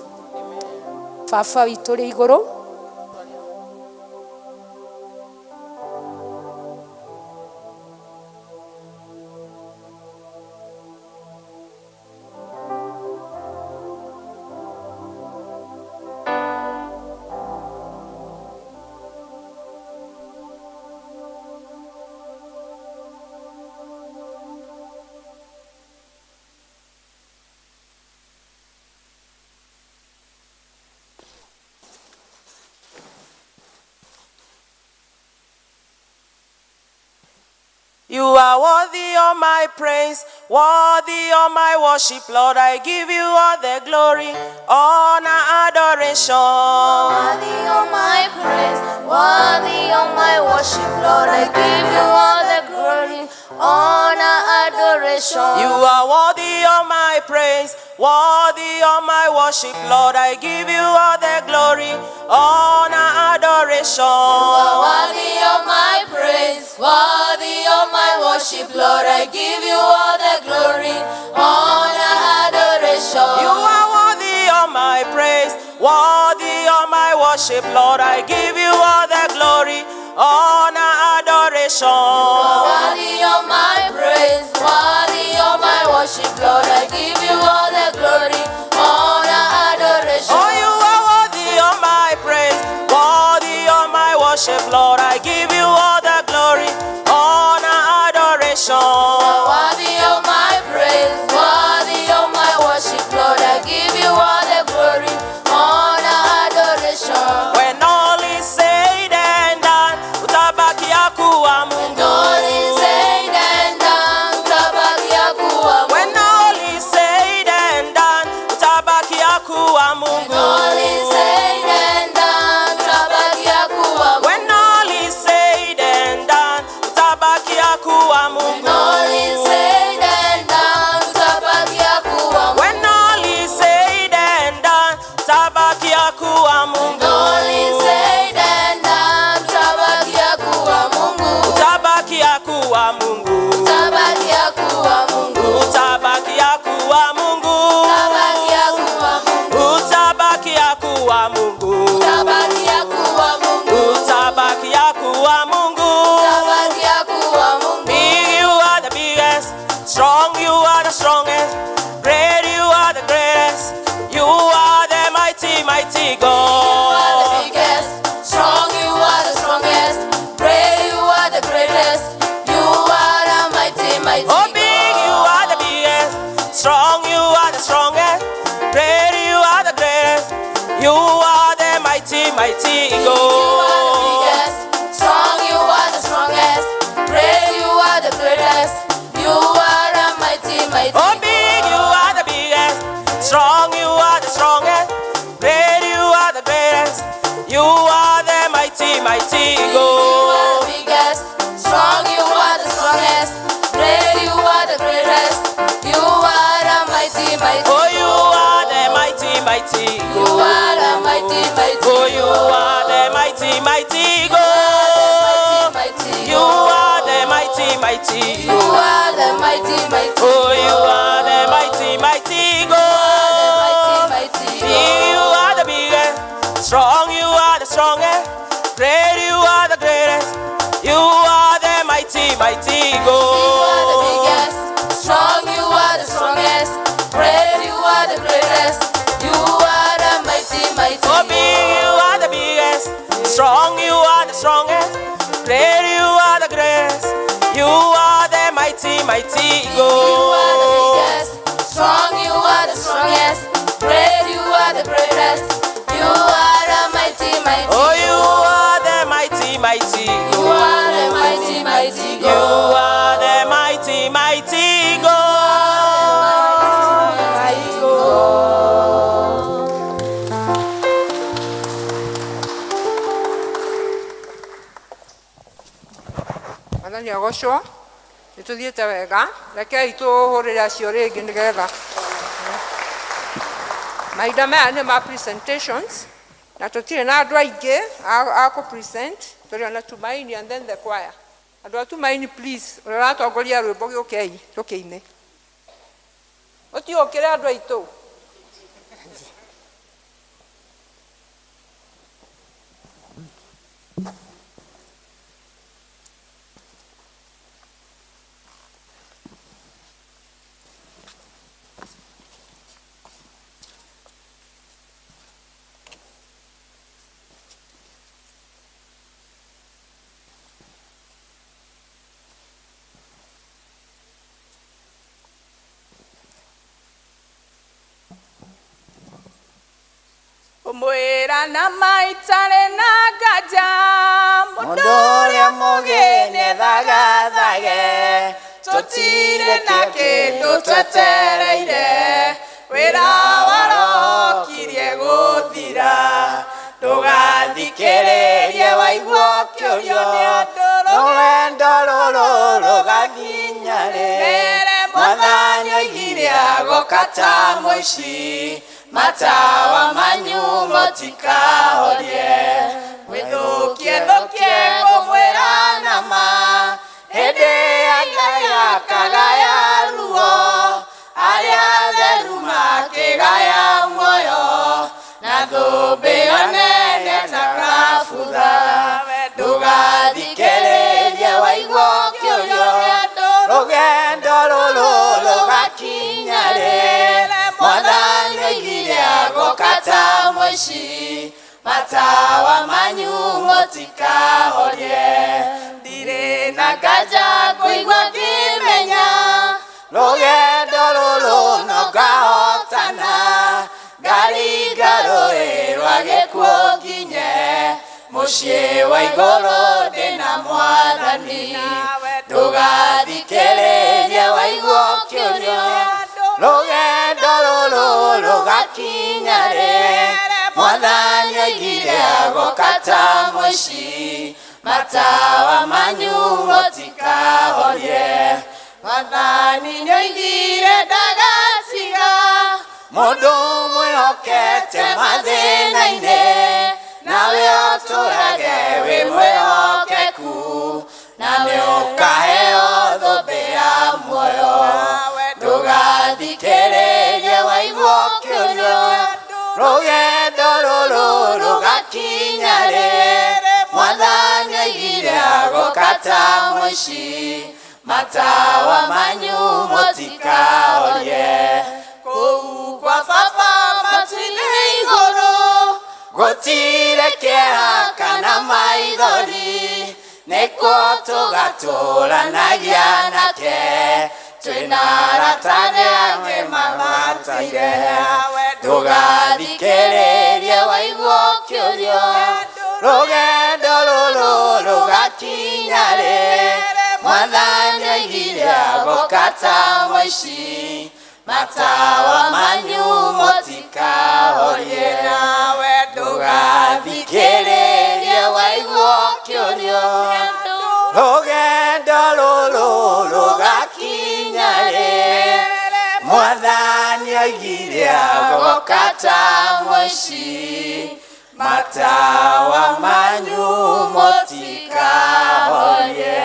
Baba witũ ũrĩ igũrũ, You are worthy of my praise, worthy of my worship, Lord. I give you all the glory, honor, adoration. Worthy of my praise, worthy of my worship, Lord. I give you all the glory, honor, adoration. You are worthy of my praise, worthy of my worship, Lord. I give you all the glory, honor, adoration. You are worthy of my praise, worthy of my worship, Lord. I give you all the glory, honor, adoration. You are worthy of my praise, worthy of my worship, Lord. I give you all the glory, honor, adoration. You are worthy of my praise, worthy of my worship, Lord. I give you all the glory, honor, adoration. Oh, you are worthy of my praise, worthy of my worship, Lord. I give you all the glory, honor, adoration. You are worthy of my praise, worthy of my worship, Lord. I give you all the glory, honor, adoration. When all is said and done, utabaki kuwa When Mungu. all is said and done, utabakia kuwa Mungu. When all is said and done, utabaki kuwa When Mungu. all is said and done, utabakia kuwa Mungu. When all is said and done, utabaki kuwa When Mungu. all is said and done, utabakia kuwa Mungu. When all is said and done, utabaki kuwa When Mungu. all is said and done, utabakia kuwa Mungu. Utabaki kuwa Mungu. Utabakia kuwa Mungu. Utabaki kuwa Mungu. Utabakia kuwa Mungu. Utabaki kuwa Mungu. Utabakia kuwa Mungu. Utabaki kuwa Mungu. Utabakia kuwa Mungu. Big, you are the biggest. Strong, you are the strongest. Great, you are the greatest. You are the mighty, mighty You are the God. biggest, strong, you are the strongest, great, you are the greatest, you are the mighty, mighty Oh, big, you God. are the biggest. Strong, you are the strongest. Great, you are the greatest. You are the mighty, mighty Big, you are the God. biggest, strong, you are the strongest, great, you are the greatest, you are the mighty, mighty Oh, big, you God. are the biggest. Strong, you are the strongest. Great, you are the greatest. You are the mighty, mighty Big, you are the God. biggest, strong, you are the strongest, great, you are the greatest, you are the mighty, mighty Oh, you are the God. mighty, mighty You are the God. mighty, mighty Oh, you are the God. mighty, mighty You are the mighty, God. mighty You are the God. mighty, mighty You are the God. mighty, mighty Oh, you are the mighty, God. mighty You are the mighty, God. mighty Big, you are the God. biggest. Strong, you are the strongest. Great, you are the greatest. You are the mighty, mighty Big, you are the God. biggest. Strong, you are the strongest. Great, you are the greatest. You are the mighty, mighty Oh, big, you God. are the biggest. Strong, you are the strongest. Great, you are the greatest. You are the mighty, mighty Big, you are the God. biggest. Strong, you are the strongest. Great, you are the greatest. You are the mighty, mighty Oh, you God. are the mighty, mighty You are the mighty, God. mighty You are God. the mighty, mighty You are the mighty, God. mighty God. Mwathani agocwo. Nĩ tũthiĩte wega. Rekei tũhũrĩre acio rĩngĩ nĩgetha mahinda maya nĩ ma presentations na tũtirĩ na andũ aingĩ a kũ present. Tũrĩ ona Tumaini and then the choir. Andũ a Tumaini, please, ũrĩa ũratongoria rwĩmbo, gĩũkei tũkĩine. Ũtiũkĩre andũ aitũ. Ũmwĩra na maitarĩ na nganja. Mũndũ ũrĩa mũgĩ nĩethagathage. Tũtirĩ na kĩndũ twetereire, wĩra warokirie gũthira. Ndũgathikĩrĩrie waigua ũkĩũrio, rũgendo rũrũ rũgakinya rĩ? Mere Mwathani oigire agoka. agoka ta mũici matawa manyu mũtikahorie wĩthũkie thũkie ngũmwĩra nama hĩndĩ ya Ngai akagaya ruo arĩa atheru makĩgaya muoyo na thũmbĩ ĩyo nene ta kabutha ndũgathikĩrĩrie waigua ũkĩũrio rũgendo rũrũ rũgakinya rĩ Mwathani oigire agoka ta mũici matawa manyu mũtikahorie ndirĩ na nganja ngũigua ngĩmenya rũgendo rũrũ no ngahotana ngaringa rũĩ rwa gĩkuũ nginye mũciĩ wa igũrũ ndĩna Mwathani ndũgathikĩrĩrie waigua ũkĩũrio rũgendo rũrũ rũgakinya rĩ Mwathani oigire agoka ta mũici matawa manyu mũtikahorie Mwathani nĩoigire ndagatiga mũndũ mwĩhokete mathĩna-inĩ nawe ũtũrage wĩ mwĩhokeku na nĩũkaheo thũmbĩ ya muoyo ndũgathikĩrĩrie waigua ũkĩũrio rũgendo rũrũ rũgakinya rĩ Mwathani oigire agoka ta mũici matawa manyu mũtikahorie kũu kwa baba matu-inĩ igũrũ gũtirĩ kĩeha kana maithori nĩkuo tũgatũranagia nake twĩna arata arĩa mamataire ndũgathikĩrĩrie waigua ũkĩũrio rũgendo rũrũ rũgakinya rĩ Mwathani oigire agoka ta mũici matawa manyu mũtikahorie ndũgathikĩrĩrie waigua ũkĩũrio rũgendo rũrũ rũgakinya rĩ Mwathani oigire agoka ta mũici matawa manyu mũtikahorie.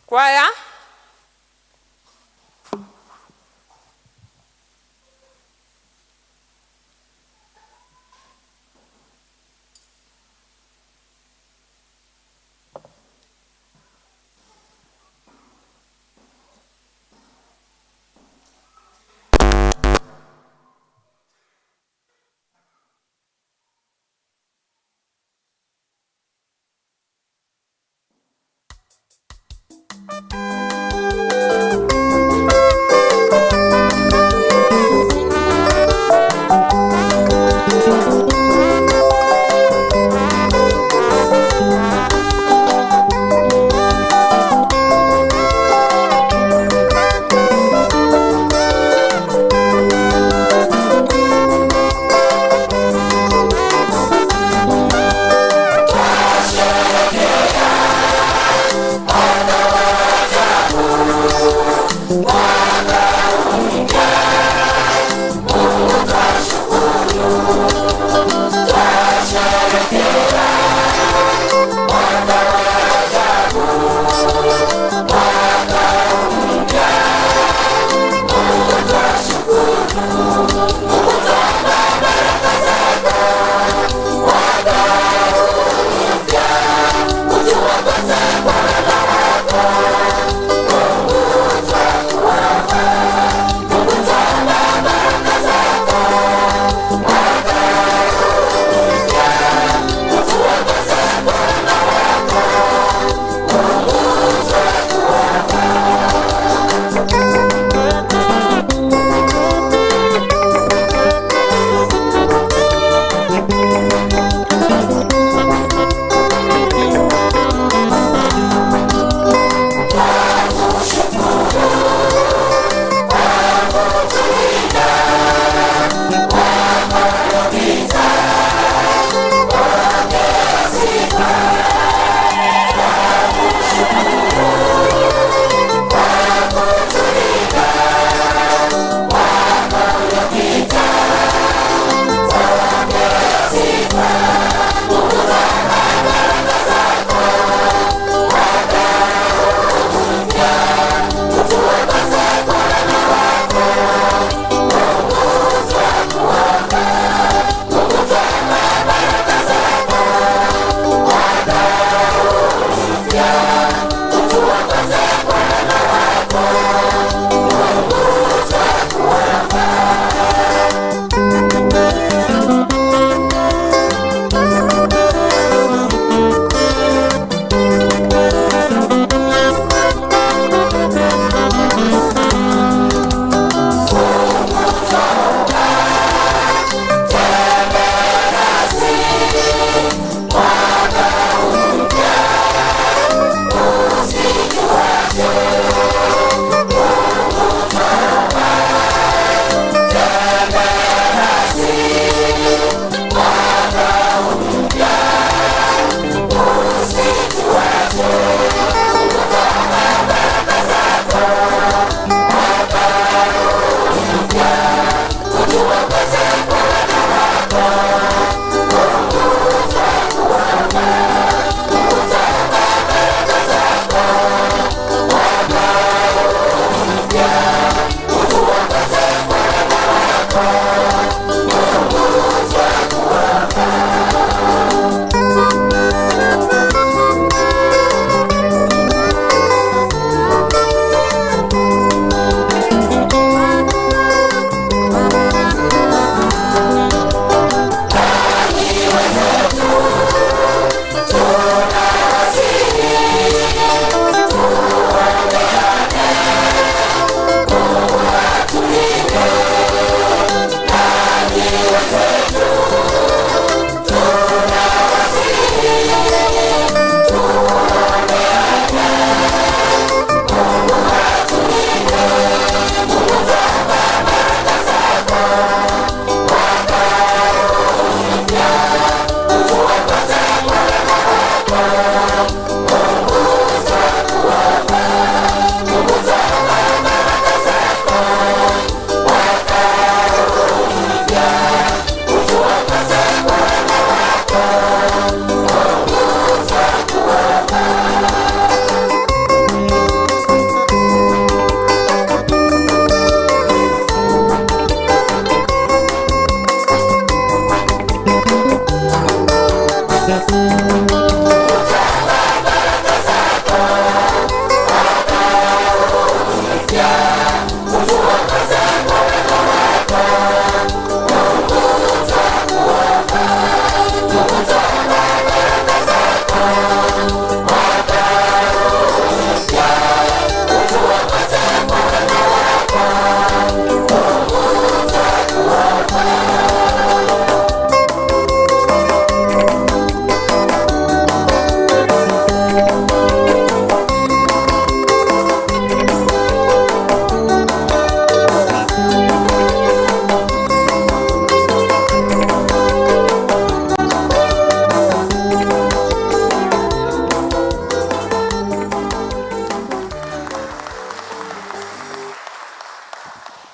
Kwaya. Thank you.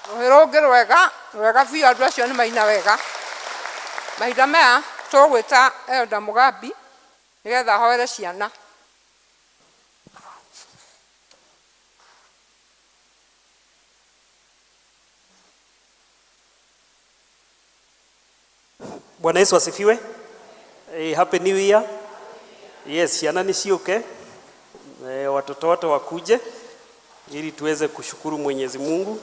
Rũhĩ rũngĩ rwega rwega biũ, andũ acio nĩ maina wega. Mahinda maya tũgwĩta Elda Mugambi nĩgetha ahoere ciana. Bwana Yesu asifiwe. Happy New Year. Yes, ciana nĩ ciũke. Watoto wote wakuje ili tuweze kushukuru Mwenyezi Mungu.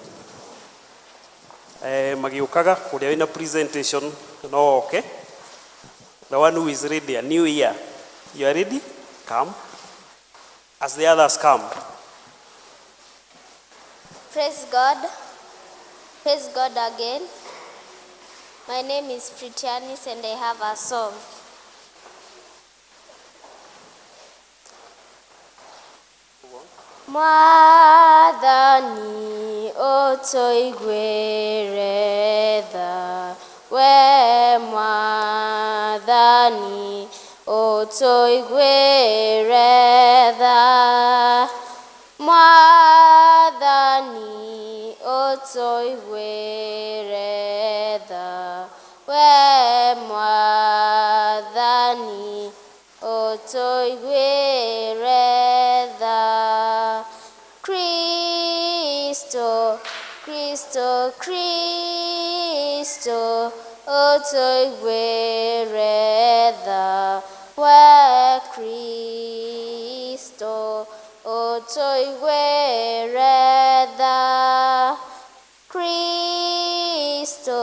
Magiũkaga kũrĩa wĩna presentation no oke. The one who is ready, a new year. You are ready? Come. As the others come. Praise God. Praise God again. My name is Pritianis and I have a song. Mwathani ũtũiguĩre tha, we Mwathani ũtũiguĩre tha. Mwathani ũtũiguĩre tha, we Mwathani ũtũiguĩre tha. Kristo, Kristo, Kristo, ũtũiguĩre tha, we Kristo, ũtũiguĩre tha. Kristo,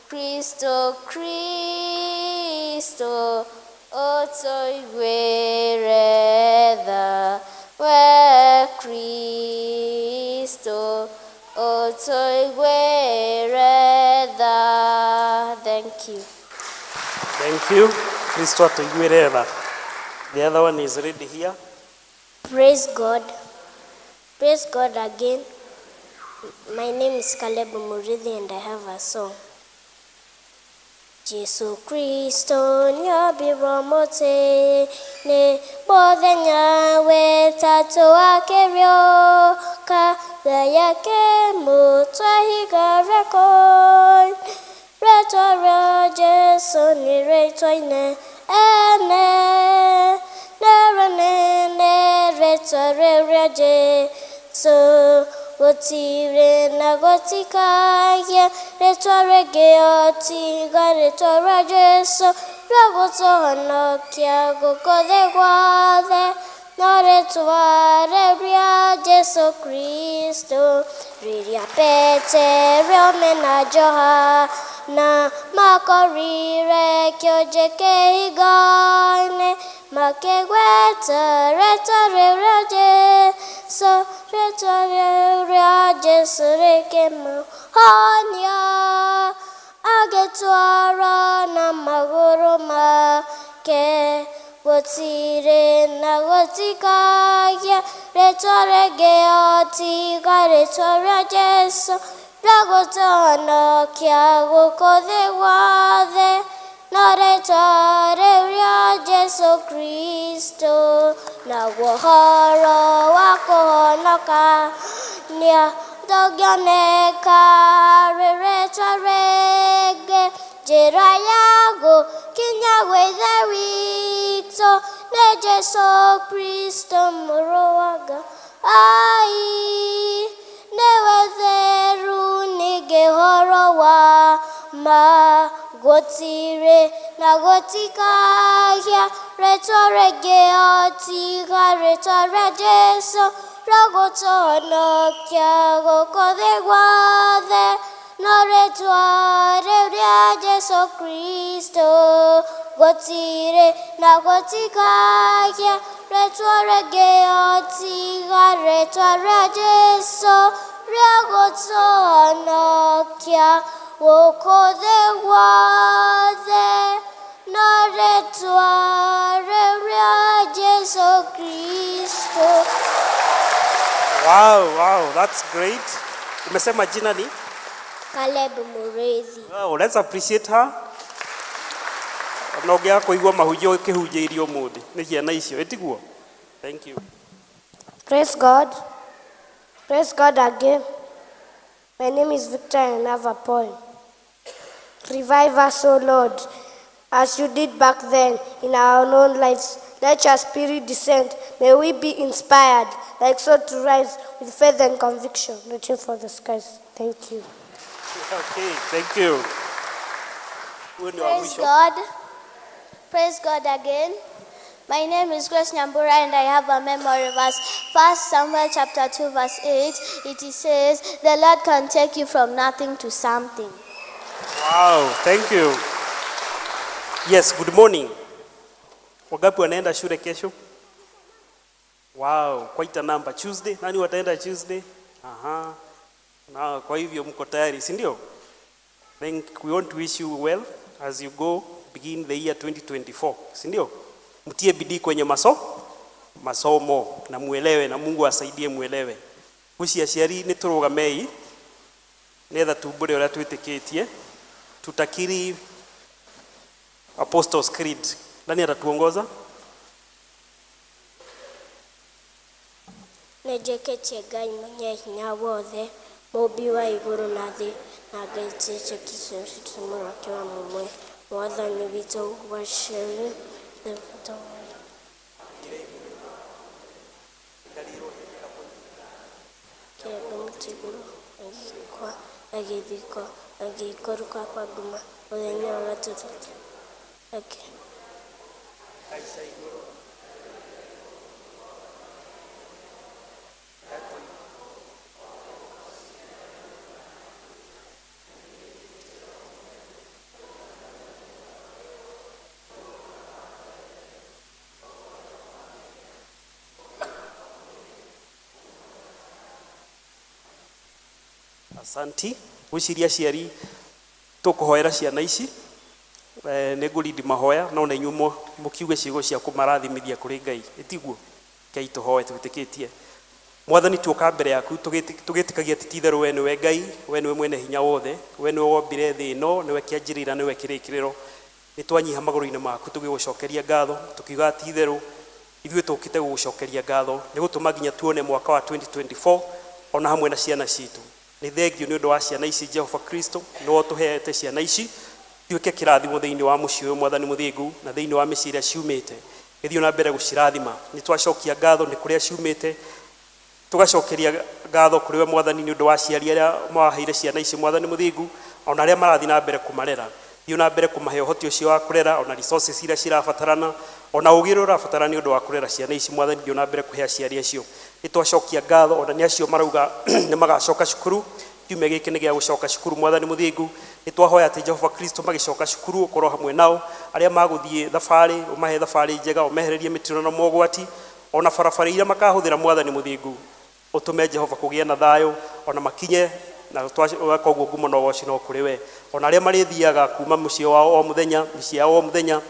Kristo, Kristo, ũtũiguĩre tha, we Kristo, ũtũiguĩre tha. Thank you. Thank you. Kristo atũiguĩre tha. The other one is ready here. Praise God. Praise God again. My name is Caleb Murithi and I have a song. Jesu Kristo nĩombirwo mũtĩ-inĩ mũthenya wetatũ akĩriũka tha yake mũtwe higa rĩkũi rĩtwa rĩa Jesu nĩ rĩtwa inene nĩrĩnene rĩtwa rĩrĩa Jesu gũtirĩ na gũtikagia rĩtwa rĩngĩ o tiga rĩtwa rĩa Jesu rĩa gũtũhonokia gũkũ thĩ guothe no rĩtwa rĩrĩa Jesu Kristo rĩrĩa Petero mena Johana makorire kĩonje kĩhingo-inĩ makĩgweta rĩtwa rĩu rĩa Jesu rĩtwa rĩu rĩa Jesu rĩkĩmũhonia agĩtwarwo na magũrũ make gũtirĩ na gũtikagia rĩtwa rĩngĩ o tiga rĩtwa rĩa Jesu rĩa gũtũhonokia gũkũ thĩ guothe no rĩtwa rĩu rĩa Jesu Kristo naguo ũhoro wa kũhonokania ndũngĩoneka harĩ rĩtwa rĩngĩ njĩra ya gũkinya gwĩ Ithe witũ nĩ Jesu Kristo mũrũ wa Ngai nĩwe theru ningĩ ũhoro wa ma Gũtirĩ na gũtikagĩa rĩtwa rĩngĩ o tiga rĩtwa rĩa Jesũ rĩa gũtũhonokia gũkũ thĩ guothe no rĩtwa rĩu rĩa Jesũ Kristo. Gũtirĩ na gũtikagĩa rĩtwa rĩngĩ o tiga rĩtwa rĩa Jesũ rĩa gũtũhonokia gũkũ thĩ guothe no rĩtwa rĩu rĩa Jesũ Kristo. Wow, that's great. Umesema jina ni? Caleb Mureithi. Wow, let's appreciate her. Na ũngĩaga kũigua mahunjio kĩhunjĩirio ũmũthĩ nĩ ciana icio, ĩtiguo? Thank you. Praise God. Praise God again. My name is Victor and I have a poem. Revive us, O Lord, as you did back then in our own lives. Let your spirit descend. May we be inspired, like so to rise with faith and conviction, reaching for the skies. Thank you. Okay, thank you. Huyu ni wa Praise mwisho. God. Praise God again. My name is Grace Nyambura and I have a memory verse. First Samuel chapter 2 verse 8. It says, "The Lord can take you from nothing to something." Wow, thank you. Yes, good morning. Wangapi wanaenda shule kesho? Wow, quite a number. Tuesday, nani wataenda Tuesday? Aha. Na kwa hivyo mko tayari, si ndio? Then we want to wish you well as you go begin the year 2024, si ndio? Mtie bidii kwenye masomo na muelewe na Mungu asaidie muelewe. Guci aciari nĩ tũrũgamei nĩgetha tumbũre ũrĩa twĩtĩkĩtie, tutakiri Apostles' Creed. Nani atatuongoza? Nĩnjĩkĩtie Ngai mwenye hinya wothe, mũũmbi wa igũrũ na thĩ, na Ngai Jesũ Kristo mũrũ wake wa mũmwe, Mwathani witũ waciarirwo nĩ kĩamba mũtĩ igũrũ, agĩkua, agĩthikwo, agĩikũrũka kwa ngoma, mũthenya wa gatatũ akĩ Asanti. Gwĩciria aciari tũkũhoera ciana ici, nĩ ngũrindi mahoya no na inyuĩ mũkiuge ciugo cia kũmarathimithia kũrĩ Ngai, ĩtiguo? Ngai tũhoe twĩtĩkĩtie. Mwathani, tuoka mbere yaku tũgĩtĩkagia atĩ ti-itherũ we nĩwe Ngai, we nĩwe mwene hinya wothe, we nĩwe wombire thĩ ĩno, nĩwe kĩanjĩrĩra, nĩwe kĩrĩkĩrĩro. Nĩ twanyiha magũrũ-inĩ maku tũgĩgũcokeria ngatho, tũkiuga ti-itherũ ithuĩ tũkĩte gũgũcokeria ngatho nĩ gũtũma nginya tuone mwaka wa 2024 ona hamwe na ciana citũ. Nĩ thengio nĩ ũndũ wa ciana ici Jehova Kristo, nĩwe ũtũheete ciana ici tuĩke kĩrathimo thĩinĩ wa mũciĩ ũyũ Mwathani mũthingu na thĩinĩ wa mĩciĩ ĩrĩa ciumĩte. Gĩthiĩ na mbere gũcirathima. Nĩ twacokia ngatho nĩ kũrĩa ciumĩte, tũgacokeria ngatho kũrĩ we Mwathani nĩ ũndũ wa aciari arĩa mawaheire ciana ici Mwathani mũthingu, ona arĩa marathiĩ na mbere kũmarera. Thiĩ na mbere kũmahe ũhoti ũcio wa kũrera, ona resources iria cirabatarana, ona ũgĩ ũrĩa ũrabatara nĩ ũndũ wa kũrera ciana ici Mwathani, thiĩ na mbere kũhe aciari acio. Nĩ twacokia ngatho ona nĩ acio marauga nĩ magacoka cukuru, kiumia gĩkĩ nĩ gĩa gũcoka cukuru Mwathani mũthingu. Nĩ twahoya atĩ Jehova Kristo magĩcoka cukuru ũkorwo hamwe nao, arĩa magũthiĩ thabarĩ ũmahe thabarĩ njega, ũmehererie mĩtino na mogwati, ona barabara iria makahũthĩra Mwathani mũthingu, ũtũme Jehova kũgĩe na thayũ ona makinye na koguo ngumo na ũgoci no kũrĩ we. Ona arĩa marĩthiaga kuma mũciĩ wao o mũthenya, mĩciĩ yao o mũthenya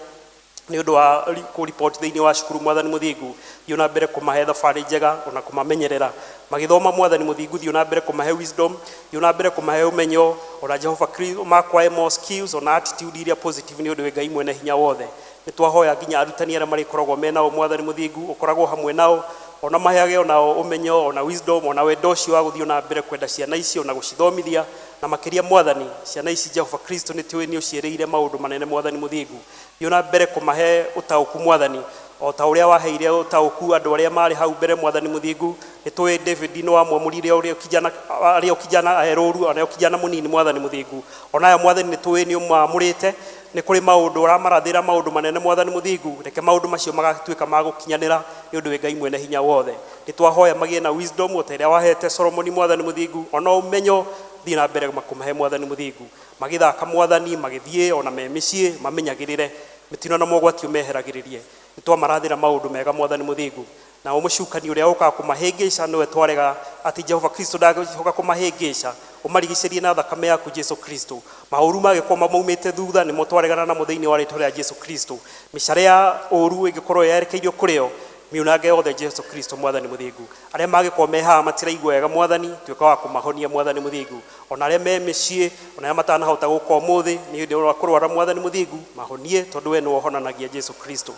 nĩ ũndũ wa kũripoti thĩinĩ wa cukuru Mwathani mũthingu, thiĩ na mbere kũmahe thabarĩ njega ona kũmamenyerera magĩthoma Mwathani mũthingu, thiĩ na mbere kũmahe wisdom, thiĩ na mbere kũmahe ũmenyo, ona Jehova Kristo makwae more skills ona attitude iria positive nĩ ũndũ wĩ Ngai mwene hinya wothe. Nĩ twahoya nginya arutani arĩa marĩkoragwo me nao Mwathani mũthingu, ũkoragwo hamwe nao, ona maheage onao ũmenyo ona wisdom ona wendo ũcio wa gũthiĩ na mbere kwenda ciana ici ona gũcithomithia, na makĩria Mwathani ciana ici Jehova Kristo nĩ tũĩ nĩ ũciĩrĩire maũndũ manene Mwathani mũthingu, thiĩ na mbere kũmahe ũtaũku Mwathani, o ta ũrĩa waheire ũtaũku andũ arĩa marĩ hau mbere Mwathani mũthingu, Nĩ tũĩ David nĩ wamwamũrire ũrĩa kijana arĩ o kijana aherũru arĩ o kijana mũnini Mwathani mũthingu. Onayo Mwathani nĩ tũĩ nĩ ũmwamũrĩte, nĩ kũrĩ maũndũ ũramarathĩra maũndũ manene Mwathani mũthingu, reke maũndũ macio magatuĩka ma gũkinyanĩra nĩ ũndũ wĩ Ngai mwene hinya wothe. Nĩ twahoya magĩe na wisdom o ta ĩrĩa wahete Solomoni Mwathani mũthingu, ona ũmenyo thiĩ na mbere kũmahe Mwathani mũthingu. Magĩthaka Mwathani, magĩthiĩ ona me mĩciĩ mamenyagĩrĩre mĩtino na mogwati ũmeheragĩrĩrie. Nĩ twamarathĩra maũndũ mega Mwathani mũthingu. Na mũcukani ũrĩa ũkaga kũmahĩngĩca nĩwe twarega atĩ Jehova Kristo ndagĩcoka kũmahĩngĩca, ũmarigicĩrie na thakame yaku Jesu Kristo. Maũru magĩkorwo maumĩte thutha nĩmo twaregana namo thĩinĩ wa rĩtwa rĩa Jesu Kristo. Mĩcare ya ũru ĩngĩkorwo yerekeirio kũrĩ o, miunange yothe Jesu Kristo Mwathani mũthingu. Arĩa mangĩkorwo me haha matiraigua wega Mwathani, tuĩka wa kũmahonia Mwathani mũthingu. Ona arĩa me mĩciĩ, ona arĩa matanahota gũka ũmũthĩ nĩ ũndũ wa kũrwara Mwathani mũthingu, mahonie tondũ we nĩwe ũhonanagia Jesu Kristo.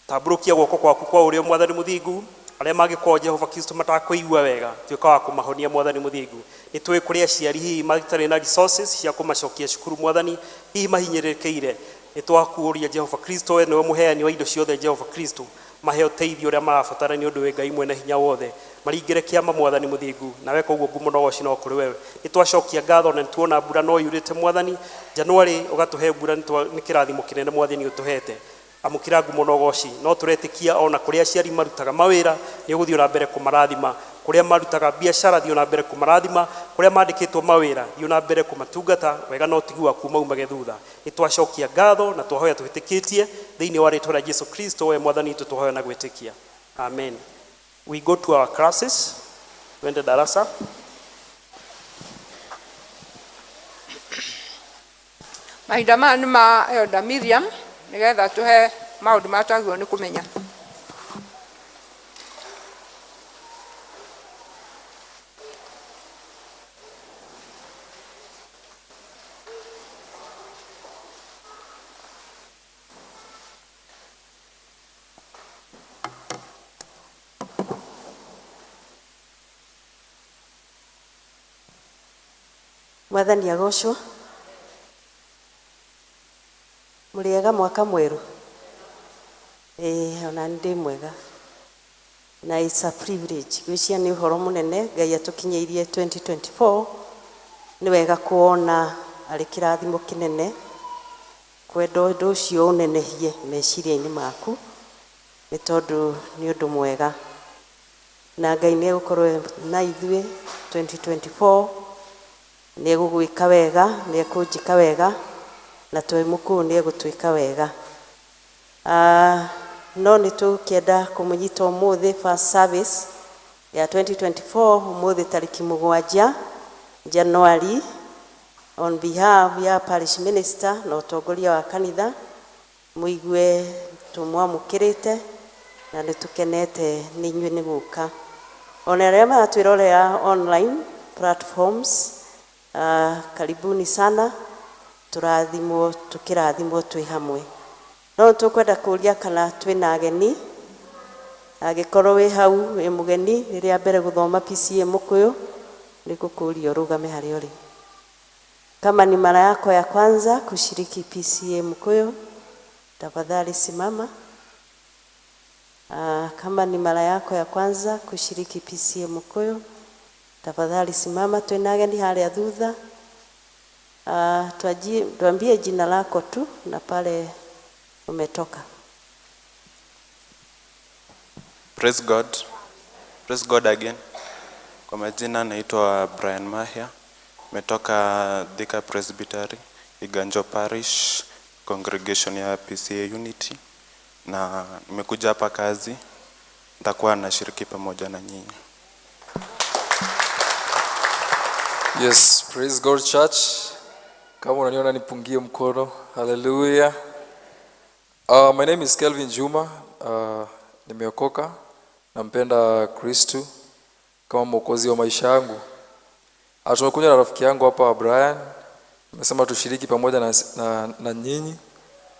Tambũrũkia guoko kwaku kwa ũrĩo Mwathani mũthingu, arĩa mangĩkorwo Jehova Kristo matakũigua wega, tuĩka wa kũmahonia Mwathani mũthingu. Nĩ tũĩ kũrĩ aciari hihi matarĩ na resources cia kũmacokia cukuru Mwathani, hihi mahinyĩrĩrĩkĩire. Nĩ twakũũria Jehova Kristo, we nĩwe mũheani wa indo ciothe Jehova Kristo, mahe ũteithio ũrĩa marabatara nĩ ũndũ wĩ Ngai mwene hinya wothe. Maringĩre kĩama Mwathani mũthingu, nawe koguo ngumo na ũgoci no kũrĩ wewe. Nĩ twacokia ngatho na nĩ tuona mbura no yurĩte Mwathani, January ũgatũhe mbura nĩ kĩrathimo kĩnene Mwathani ũtũhete. Amũkĩra ngumo na ũgoci, no tũretĩkia ona kũrĩa aciari marutaga mawĩra nĩ ũgũthiĩ na mbere kũmarathima, kũrĩa marutaga biacara thiĩ na mbere kũmarathima, kũrĩa mandĩkĩtwo mawĩra thiĩ na mbere kũmatungata wega na ũtigi waku maumage thutha. Nĩ twacokia ngatho na twahoya tũhĩtĩkĩtie thĩinĩ wa rĩtwa rĩa Jesu Kristo we Mwathani witũ twahoya na gwĩtĩkia. Amen. We go to our classes. Twende darasa. Mahinda maya nĩ ma Elder Miriam nĩgetha tũhe maũndũ marĩa twagĩrĩirwo nĩ kũmenya. Mwathani agocwo. Mũrĩega mwaka mwerũ? Ĩĩ, ona nĩ ndĩ mwega. Na it's a privilege. Gwĩciria nĩ ũhoro mũnene Ngai atũkinyĩirie 2024. Nĩ wega kuona arĩ kĩrathimo kĩnene kwenda ũndũ ũcio ũnenehie meciria-inĩ maku nĩ tondũ nĩ ũndũ mwega. Na Ngai nĩ egũkorwo na ithuĩ 2024, nĩ egũgwĩka wega, nĩ ekũnjĩka wega, na twĩ mũkũũ nĩ egũtwĩka wega. No nĩ tũkĩenda kũmũnyita ũmũthĩ first service ya 2024, ũmũthĩ tarĩki 7 January, on behalf ya parish minister na ũtongoria wa kanitha, mũigue tũmwamũkĩrĩte na nĩ tũkenete nĩ inyuĩ nĩ gũka. Ona arĩa maratwĩrorera online platforms, karibuni sana, tũrathimwo tũkĩrathimwo twĩ hamwe. No tũkwenda kũũria kana twĩna ageni, angĩkorwo wĩ hau wĩ mũgeni rĩrĩa mbere gũthoma PCA Mũkũyũ, nĩ ngũkũũria ũrũgame harĩa ũrĩ. Kama ni mara yako ya kwanza kushiriki PCA Mkuyu, tafadhali simama. Kama ni mara yako ya kwanza kushiriki PCA Mkuyu, tafadhali simama. Twĩna ageni harĩa thutha. Tuambie jina lako tu na pale umetoka. Praise God. Praise God again. Kwa majina naitwa Brian Mahia. Nimetoka Thika Presbytery, Iganjo Parish, congregation ya PCA Unity, na nimekuja hapa kazi. Nitakuwa nashiriki pamoja na nyinyi. Yes, praise God church. Kama unaniona nipungie mkono. Hallelujah. My name is Kelvin Juma. Nimeokoka. Nampenda Kristu kama mwokozi wa maisha yangu. Tumekuja na rafiki yangu hapa Brian. Nimesema tushiriki pamoja na nyinyi.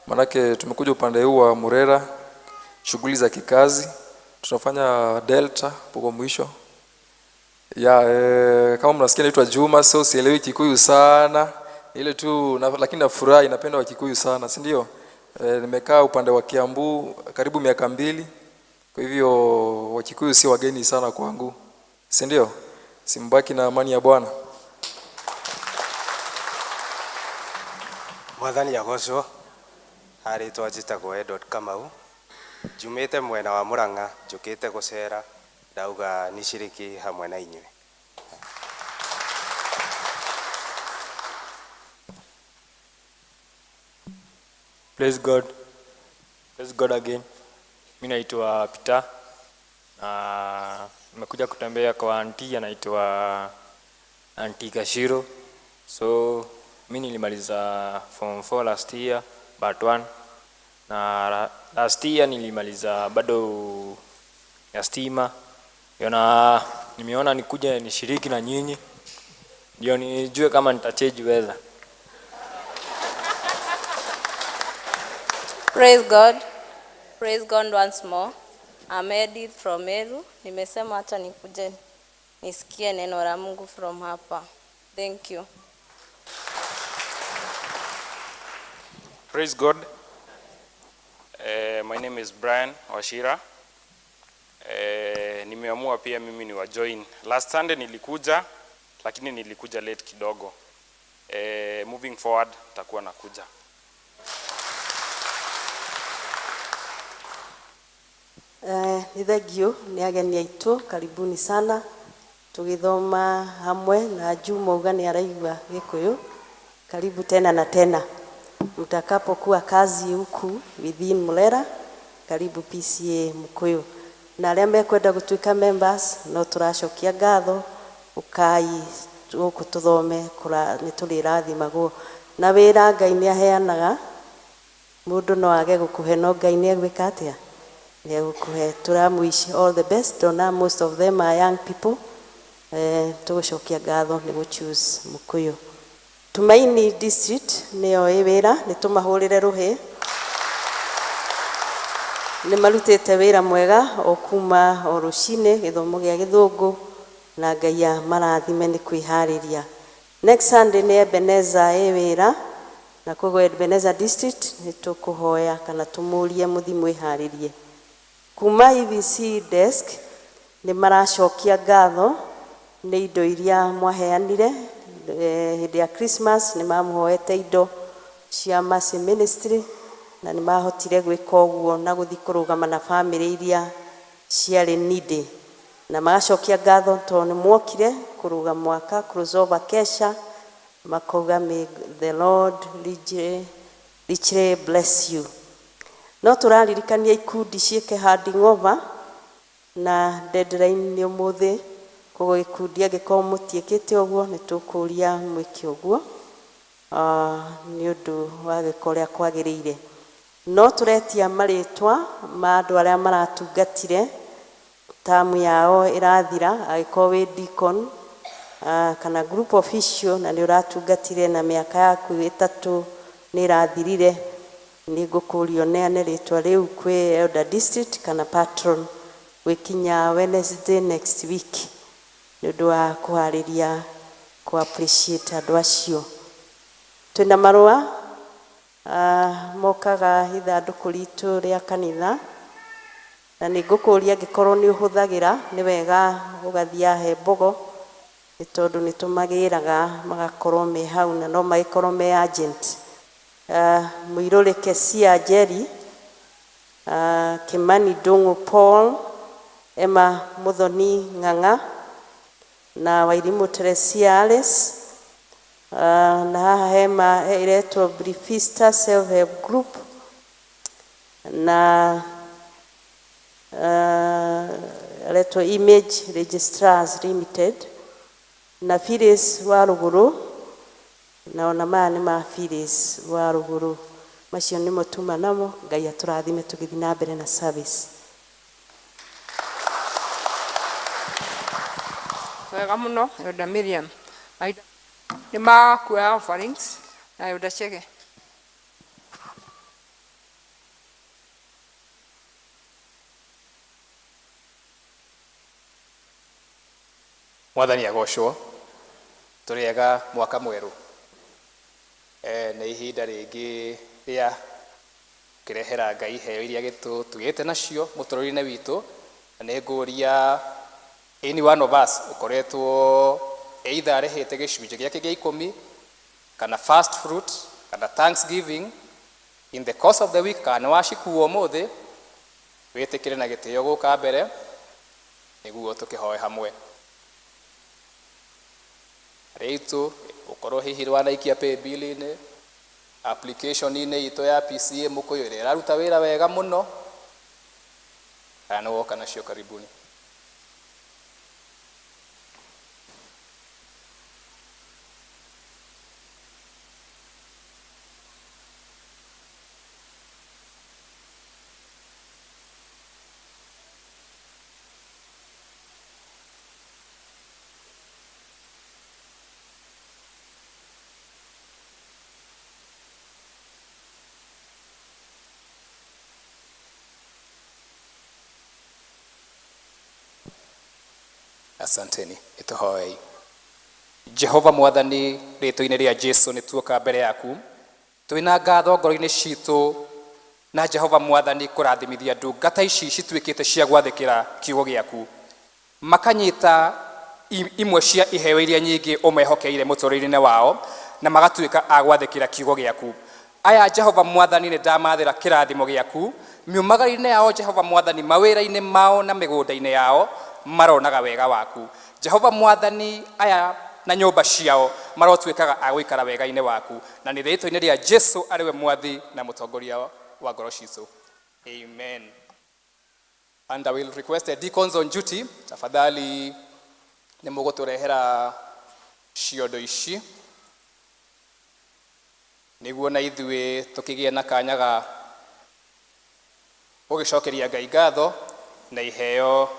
Manake tumekuja upande huu wa Murera, shughuli za kikazi. Tunafanya Delta huko mwisho. Ya, kama mnasikia naitwa Juma, so sielewi Kikuyu sana. Ile tu na, lakini nafurahi, napenda wa Kikuyu sana, si ndio? Nimekaa upande wa Kiambu karibu miaka 2. Kwa hivyo Wakikuyu si wageni sana kwangu, si ndio? Simbaki na amani ya Bwana. Mwathani agocwo. Harĩtwa njĩtagwo Edward Kamau, njumĩte mwena wa Murang'a, njũkĩte gũcera, ndauga nishiriki hamwe na inyuĩ. Praise God. Praise God again. Mimi naitwa Peter na nimekuja kutembea kwa auntie anaitwa Auntie Kashiro. So mimi nilimaliza form 4 last year but one, na last year nilimaliza bado ya stima. Ndio na nimeona nikuje nishiriki na nyinyi ndio nijue kama nitachange weather. Praise God. Praise God once more. I'm Edith from Meru. Nimesema hata nikuje nisikie neno la Mungu from hapa. Thank you. Praise God. My name is Brian Wachira. Nimeamua pia mimi ni wa join. Last Sunday nilikuja, lakini nilikuja late kidogo. Moving forward nitakuwa nakuja. Nĩ thengio nĩ ageni aitũ, karibuni sana. Tũgĩthoma hamwe na Juma uga nĩ araigua Gĩkũyũ. Karibu tena na tena. Mtakapokuwa kazi huku within Murera, karibu PCA Mukuyu. Na arĩa mekwenda gũtuĩka members, no tũracokia ngatho, ũkai gũkũ tũthome, nĩ tũrĩrathimagwo. Na wĩra Ngai nĩ aheanaga, mũndũ no age gũkũhe, no Ngai nĩ egwĩka atĩa? Nĩ egũkũhe. Tũramwish all the best. Ona most of them are young people. Tũgũcokia ngatho nĩ gũ choose Mukuyu. Tumaini District nĩyo ĩ wĩra, nĩ tũmahũrĩre rũhĩ. Nĩ marutĩte wĩra mwega o kuma o rũcinĩ gĩthomo gĩa gĩthũngũ, na Ngai amarathime nĩ kwĩharĩria. Next Sunday nĩ Ebenezer ĩ wĩra, na koguo Ebenezer District nĩ tũkũhoya kana tũmũrie mũthiĩ mwĩharĩrie. Kuma EVC desk nĩ maracokia ngatho nĩ indo iria mwaheanire hĩndĩ ya Christmas. Nĩ mamũhoete indo cia Mercy Ministry na nĩ mahotire gwĩka ũguo na gũthiĩ kũrũgama na famĩlĩ iria ciarĩ needy, na magacokia ngatho tondũ nĩ mwokire kũrũga mwaka crossover kesha, makauga may the Lord richly, richly bless you. No tũraririkania ikundi ciĩke handing over na deadline nĩ ũmũthĩ, koguo gĩkundi angĩkorwo mũtiĩkĩte ũguo nĩ tũkũria mwĩke ũguo nĩ ũndũ wa gĩko ũrĩa kwagĩrĩire. No tũretia marĩtwa ma andũ arĩa maratungatire tamu yao ĩrathira, angĩkorwo wĩ deacon kana group official na nĩ ũratungatire na mĩaka yaku 3 nĩ ĩrathirire, nĩ ngũkũria ũneane rĩtwa rĩu kwĩ elder district kana patron gwĩkinya Wednesday next week nĩ ũndũ wa kũharĩria kũ appreciate andũ acio. Twĩna marũa mokaga ithandũkũ ritũ rĩa kanitha, na nĩ ngũkũria angĩkorwo nĩ ũhũthagĩra nĩ wega ũgathiĩ he mbogo, nĩ tondũ nĩ tũmagĩraga magakorwo me hau na no magĩkorwo me agent. Mũirũrĩ Kesia Njeri, Kimani Ndung'u Paul, Emma Muthoni Ng'ang'a na Wairimũ Teresia Alice, na haha hema ĩretwo Briefista Self Help Group na ĩretwo Image Registrars Limited na Phyllis wa Ruguru, na ona maya nĩ ma Phyllis wa Ruguru. Macio nĩmo tuma namo. Ngai atũrathime tũgĩthiĩ na mbere na service. Wega mũno Elder Miriam. Nĩ makuoya offerings na Elder Chege. Mwathani agocwo. Tũrĩega mwaka mwerũ. Nĩ ihinda rĩngĩ rĩa Gũkĩrehera Ngai iheo iria gĩtũtugĩte nacio mũtũrĩre-inĩ witũ. Na nĩ ngũria any one of us ũkoretwo either arĩhĩte gĩcunjĩ gĩake gĩa 10 kana first fruit kana thanksgiving in the course of the week, kana nĩ wacikua ũmũthĩ, wĩtĩkĩre na gĩtĩo gũka mbere nĩguo tũkĩhoe hamwe. Arĩa aitũ ũkorwo hihi wanaikia paybill-inĩ, application-inĩ itũ ya PCA Mũkũyũ ĩrĩa ĩraruta wĩra wega mũno, kana nĩ woka nacio, karibuni. Asanteni, ituhoei. Jehova Mwathani, rĩtwa-inĩ rĩa Jesu nĩ tuoka mbere yaku twĩna ngatho ngoro-inĩ citũ, na Jehova Mwathani kũrathimithia ndungata ici cituĩkĩte cia gwathĩkĩra kiugo gĩaku, makanyita imwe cia iheo iria nyingĩ ũmehokeire mũtũrĩre-inĩ wao, na magatuĩka a gwathĩkĩra kiugo gĩaku. Aya Jehova Mwathani nĩ ndamathĩra kĩrathimo gĩaku miumagara-inĩ yao, Jehova Mwathani, mawĩra-inĩ mao na mĩgũnda-inĩ yao maronaga wega waku. Jehova Mwathani, aya na nyũmba ciao marotuĩkaga a gũikara wega-inĩ waku, na nĩ rĩtwa-inĩ rĩa Jesu arĩ we Mwathi na mũtongoria wa ngoro citũ, amen. And I will request the deacons on duty, tafadhali nĩ mũgũtũrehera ciondo ici nĩguo na ithuĩ tũkĩgĩe na kanya ga gũgĩcokeria Ngai ngatho na iheo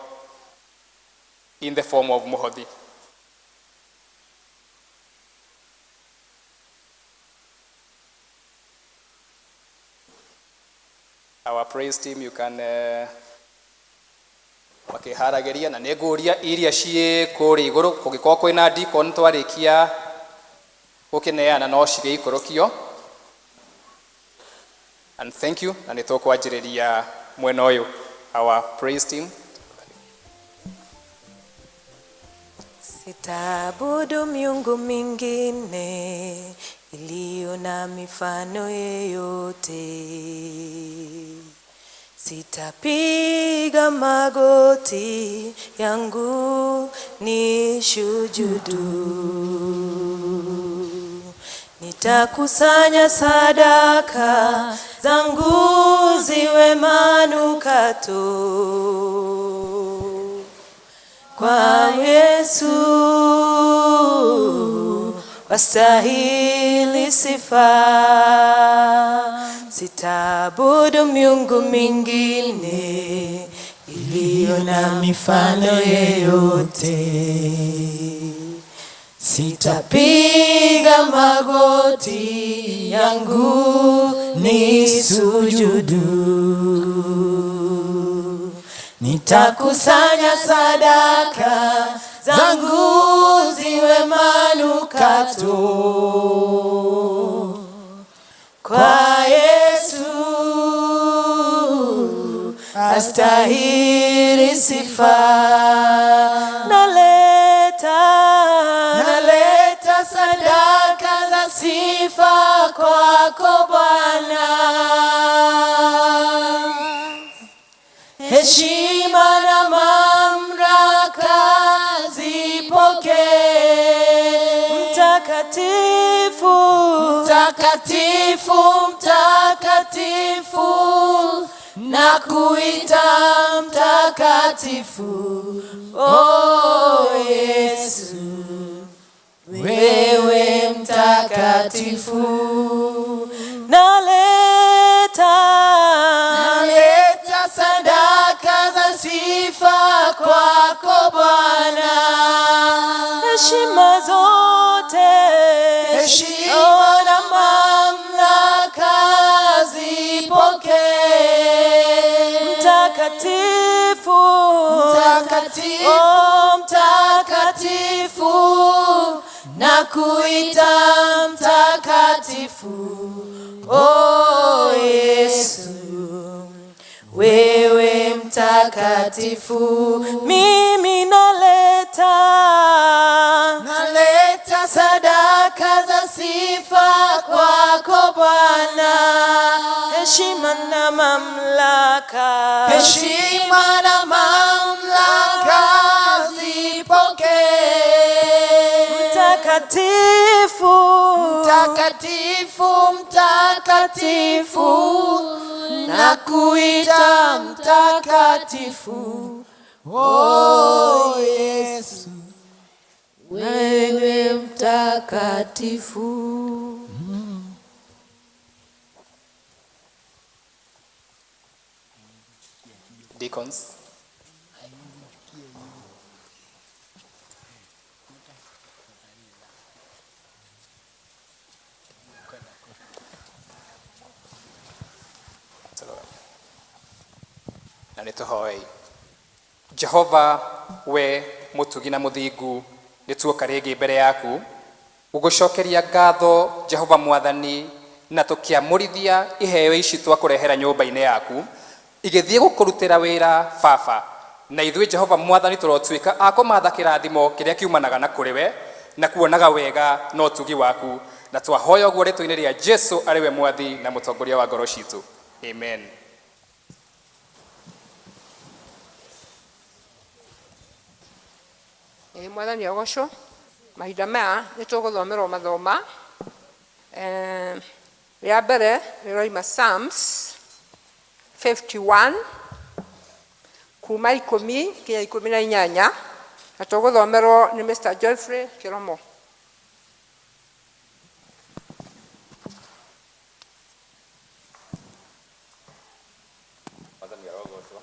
in the form of mũhothi. Our praise team, you can makĩharagĩria, na nĩ ngũria iria ciĩ kũrĩa igũrũ kũngĩkorwo kwĩna deacon twarĩkia gũkĩneana no cigĩikũrũkio. And thank you, na nĩ tũkwanjĩrĩria mwena ũyũ, our praise team. Sitaabudu miungu mingine iliyo na mifano yeyote. Sitapiga magoti yangu nishujudu. Nitakusanya sadaka zangu ziwe manukato kwa Yesu wastahili sifa. Sitaabudu miungu mingine iliyo na mifano yeyote. Sitapiga magoti yangu nisujudu. Nitakusanya sadaka zangu ziwe manukato kwa Yesu astahili sifa. Naleta sadaka za sifa kwako Bwana, heshima na mamlaka zipokee. Mtakatifu, mtakatifu, mtakatifu, nakuita mtakatifu. Oh Yesu, wewe mtakatifu. Naleta sadaka za sifa kwako Bwana, heshima zote, heshima na mamlaka zipokee. Mtakatifu, mtakatifu, oh, mtakatifu, na kuita mtakatifu. Oh Yesu, wewe mtakatifu. Mimi naleta Naleta sadaka za sifa kwako Bwana, heshima na mamlaka, heshima na mamlaka zipokee. Mtakatifu, Mtakatifu, mtakatifu, na kuita mtakatifu. Oh Yesu, wewe mtakatifu. Deacons. Na nĩ tũhoei. Jehova, we mũtugi na mũthingu, nĩ tuoka rĩngĩ mbere yaku gũgũcokeria ngatho Jehova mwathani, na tũkĩamũrithia iheo ici twakũrehera nyũmba-inĩ yaku igĩthiĩ gũkũrutĩra wĩra baba, na ithuĩ Jehova mwathani tũrotuĩka a kũmatha kĩrathimo kĩrĩa kiumanaga na kũrĩ we na kuonaga wega na ũtugi waku, na twahoya ũguo rĩtwa-inĩ rĩa Jesu arĩ we mwathi na mũtongoria wa ngoro citũ, amen. Ĩ mwathani agocwo. Mahinda maya nĩ tũgũthomerwo mathoma. Rĩa mbere rĩroima Psalms 51 kuma 10 nginya 18, na tũgũthomerwo nĩ Mr. Geoffrey Kĩromo. Mwathani arogocwo.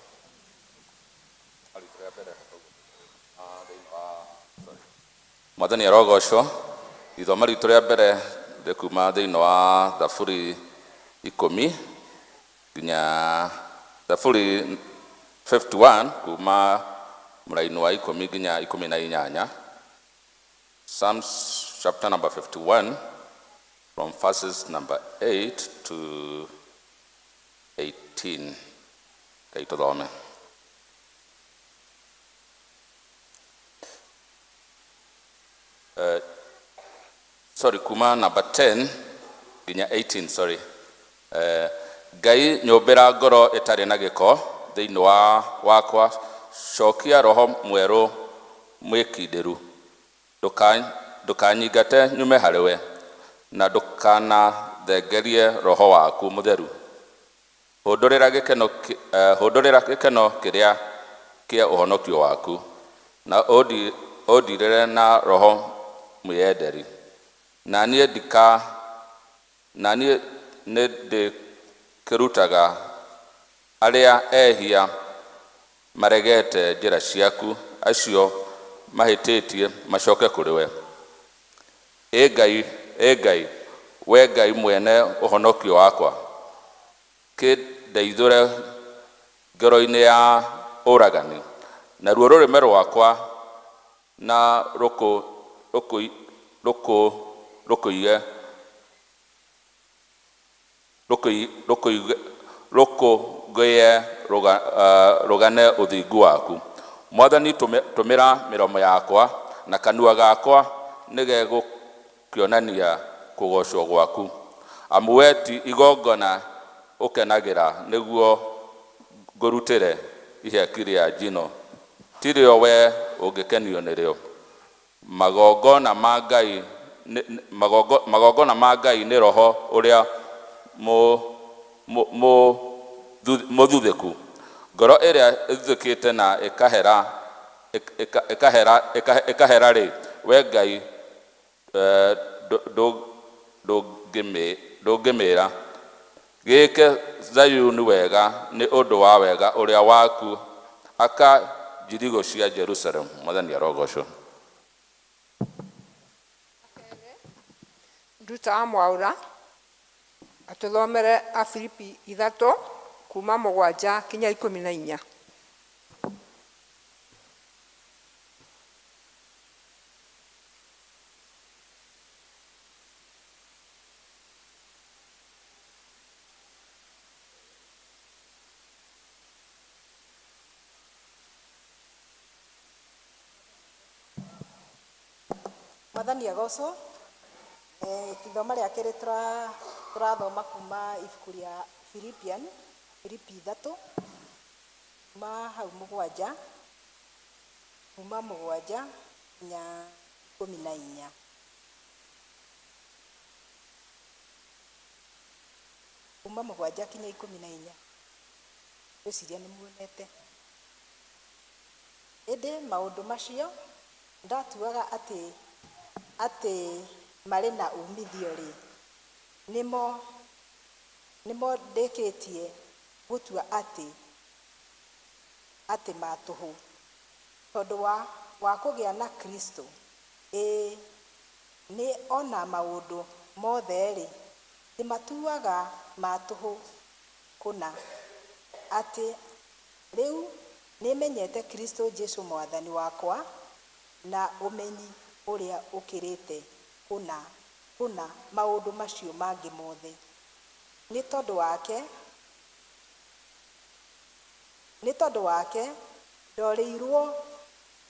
Mwathani arogocwo. Ithoma ritũ rĩa mbere rĩ kuma thĩinĩ wa Thaburi 10 nginya Thaburi 51 kuma mũraini wa 10 nginya 18. Psalms chapter number 51 from verses number 8 to 18. Ngai tũthome. Sorry, kuma number 10 nginya 18, sorry. Ngai nyũmbĩra ngoro ĩtarĩ na gĩko thĩinĩ wa wakwa, cokia roho mwerũ mwĩkindĩru. Ndũkanyingate nyume harĩ we, na ndũkanathengerie roho waku mũtheru. Hũndũrĩra gĩkeno kĩrĩa kĩa ũhonokio waku, na ũndirĩre na roho mwĩyenderi. Na niĩ nĩndĩkĩrutaga arĩa ehia maregete njĩra ciaku, acio mahĩtĩtie macoke kũrĩ we. Ĩ Ngai, we Ngai mwene ũhonokio wakwa, kĩndeithũre ngero-inĩ ya ũragani, naruo rũrĩmĩ rwakwa na rũkũngũiye rũgane ũthingu waku. Mwathani, tũmĩra mĩromo yakwa na kanua gakwa nĩgegũkĩonania kũgoocwo gwaku. Amu we ti igongona ũkenagĩra nĩguo ngũrutĩre ihaki rĩa njino, tirĩo we ũngĩkenio nĩrĩo. Magongona ma Ngai nĩ roho ũrĩa mũthuthĩku, ngoro ĩrĩa ĩthuthĩkĩte na ĩkahera rĩ, we Ngai ndũngĩmĩra. Gĩĩke Zayuni wega nĩ ũndũ wa wega ũrĩa waku, aka njirigo cia Jerusalemu. Mwathani arogocwo. Nduta wa Mwaura atũthomere Afilipi 3 kuma 7 nginya 14. Mwathani agocwo. Ithoma rĩa kerĩ tũrathoma kuma ibuku rĩa Philippian, Filipi 3, kuma hau 7, kuma 7 nginya 14. Kuma 7 nginya 14. Ngwĩciria nĩ muonete. Ĩndĩ maũndũ macio ndatuaga atĩ marĩ na umithio rĩ, nĩmo ndĩkĩtie gũtua atĩ ma tũhũ, tondũ wa kũgĩa na Kristo. Ĩĩ, nĩ ona maũndũ mothe rĩ, ndĩmatuaga ma tũhũ kũna, atĩ rĩu nĩmenyete Kristo Jesu Mwathani wakwa, na ũmenyi ũrĩa ũkĩrĩte kũna maũndũ macio mangĩ mothe. Nĩ tondũ wake ndorĩirwo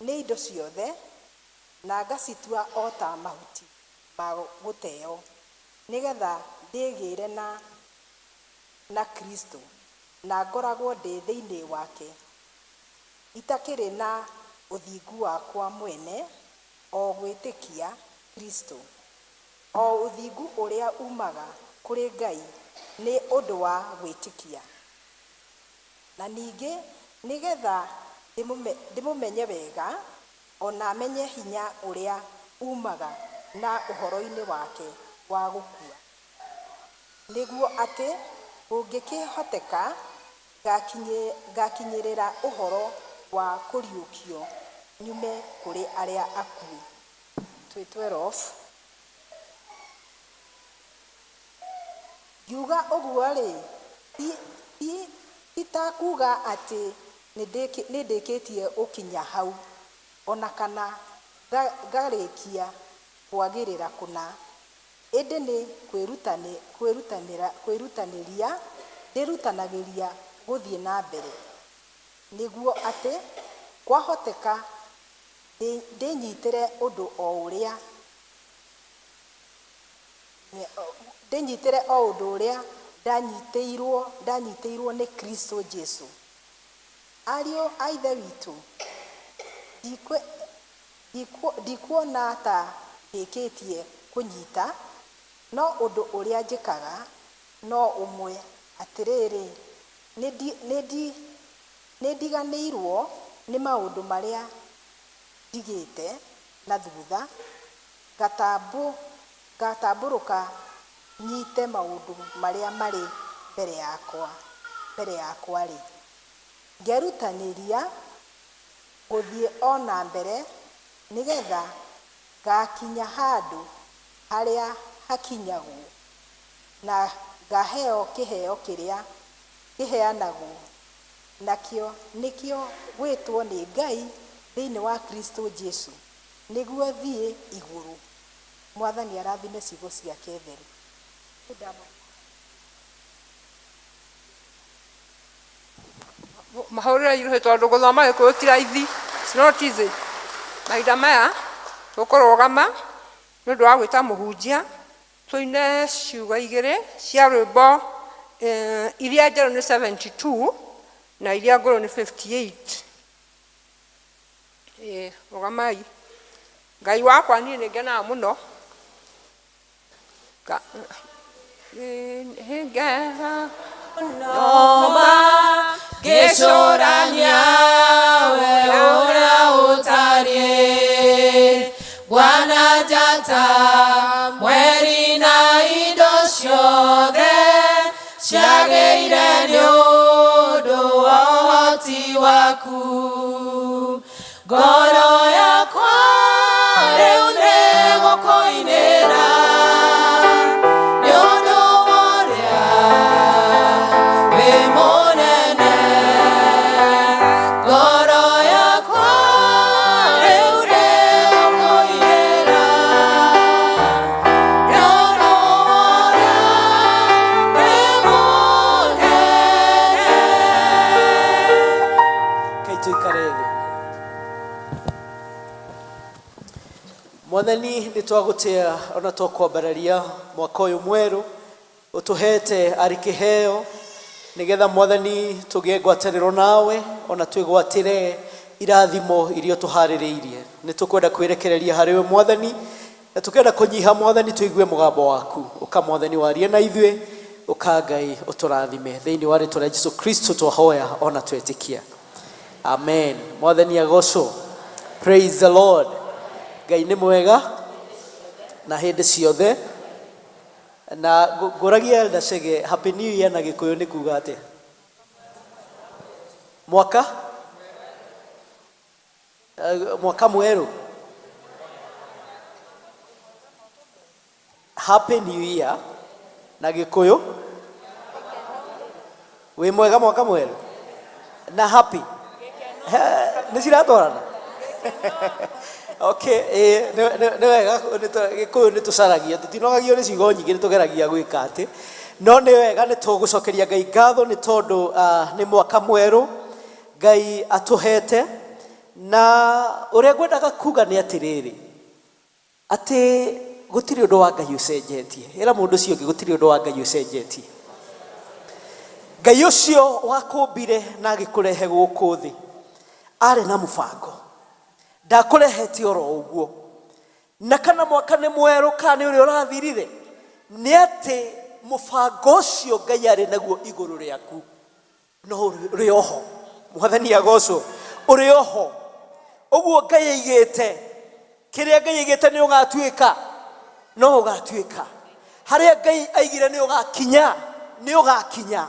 nĩ indo ciothe, na ngacitua o ta mahuti ma gũteo, nĩgetha ndĩgĩre na Kristo, na ngoragwo ndĩ thĩinĩ wake, itakĩrĩ na ũthingu wakwa mwene, o gwĩtĩkia Kristo, o ũthingu ũrĩa umaga kũrĩ Ngai nĩ ũndũ wa gwĩtĩkia. Na ningĩ nĩgetha ndĩmũmenye wega, ona menye hinya ũrĩa umaga na ũhoro-inĩ wake wa gũkua, nĩguo atĩ kũngĩkĩhoteka ngakinyĩrĩra ũhoro wa kũriũkio nyume kũrĩ arĩa akuũ. Twĩ 12. Ngiuga ũguo-rĩ, ti ta kuuga atĩ nĩndĩkĩtie gũkinya hau, ona kana ngarĩkia kwagĩrĩra kũna, ĩndĩ nĩ kwĩrutanĩria ndĩrutanagĩria gũthiĩ na mbere, nĩguo atĩ kwahoteka ndĩnyitĩre ũndũ o ũrĩa ndanyitĩirwo nĩ Kristo Jesu. Ariũ a Ithe witũ, ndikuona ta ndĩkĩtie kũnyita, no ũndũ ũrĩa njĩkaga no ũmwe, atĩrĩrĩ, nĩndiganĩirwo nĩ maũndũ marĩa ndigĩte na thutha, ngatambũrũka nyite maũndũ marĩa marĩ mbere yakwa-rĩ, ngerutanĩria gũthiĩ o na mbere, nĩgetha ngakinya handũ harĩa hakinyagwo, na ngaheo kĩheo kĩrĩa kĩheanagwo nakĩo nĩkĩo gwĩtwo nĩ Ngai thĩinĩ wa Kristo Jesu, nĩguo thiĩ igũrũ. Mwathani arathime ciugo ciake theru. Mahũrĩre iruhĩ tondũ gũthoma Gĩkũyũ ti raithi. It's not easy. Mahinda maya tũkũrũgama nĩ ũndũ wa gwĩta mũhunjia, tũine ciugo igĩrĩ cia rwĩmbo, iria njerũ nĩ 72 na iria ngũrũ nĩ 58. Rũgamai. Ngai wakwa niĩ nĩ ngenaga mũno. Noma ngĩcũrania we ũrĩa ũtariĩ, Bwana njata mweri na indo ciothe ciagĩire nĩ ũndũ wa ũhoti waku. Ngoro yakwa rĩu nĩ gũkũinĩra, nĩ ũndũ wa ũrĩa wĩ mũnene. Ngoro yakwa rĩu nĩ gũkũinĩra, nĩ ũndũ wa ũrĩa wĩ mũnene. Kai tũikare thĩ. Mwathani nĩ twagũtĩa ona twakwambararia mwaka ũyũ mwerũ ũtũhete arĩ kĩheo nĩgetha Mwathani tũgĩe ngwatanĩro nawe ona twĩgwatĩre irathimo iria ũtũharĩrĩirie. Nĩ tũkwenda kwĩrekereria harĩ we Mwathani na tũkenda kũnyiha Mwathani tũigue mũgambo waku. Ũka Mwathani warie na ithuĩ, ũka Ngai ũtũrathime. Thĩinĩ wa rĩtwa rĩa Jesu Kristo twahoya ona twetĩkia. Amen. Mwathani agocwo. Praise the Lord. Ngai nĩ mwega na hĩndĩ ciothe. Na ngũragia Elder Chege, Happy New Year na Gĩkũyũ nĩ kuga atĩa? Mwaka? Mwaka mwerũ. Happy New Year na Gĩkũyũ. Wĩ mwega mwaka mwerũ? Na happy? Nĩ ciratwarana? Okay, ĩĩ, nĩ wega Gĩkũyũ nĩ tũcaragia, tũtinogagio nĩ ciugo nyingĩ, nĩ tũgeragia gwĩka atĩ. No nĩ wega nĩ tũgũcokeria Ngai ngatho nĩ tondũ nĩ mwaka mwerũ Ngai atũhete. Na ũrĩa ngwendaga kuga nĩ atĩrĩrĩ, atĩ gũtirĩ ũndũ wa Ngai ũcenjetie. Ĩra mũndũ ũcio ũngĩ gũtirĩ ũndũ wa Ngai ũcenjetie. Ngai ũcio wakũmbire na agĩkũrehe gũkũ thĩ arĩ na mũbango, ndakũrehete oro ũguo. Na kana mwaka nĩ mwerũ kana nĩ ũrĩa ũrathirire, nĩ atĩ mũbango ũcio Ngai arĩ naguo igũrũ rĩaku no ũrĩ oho. Mwathani agocwo, ũrĩ oho. Ũguo Ngai aigĩte, kĩrĩa Ngai aigĩte nĩ ũgatuĩka, no ũgatuĩka. Harĩa Ngai aigire nĩ ũgakinya, nĩ ũgakinya.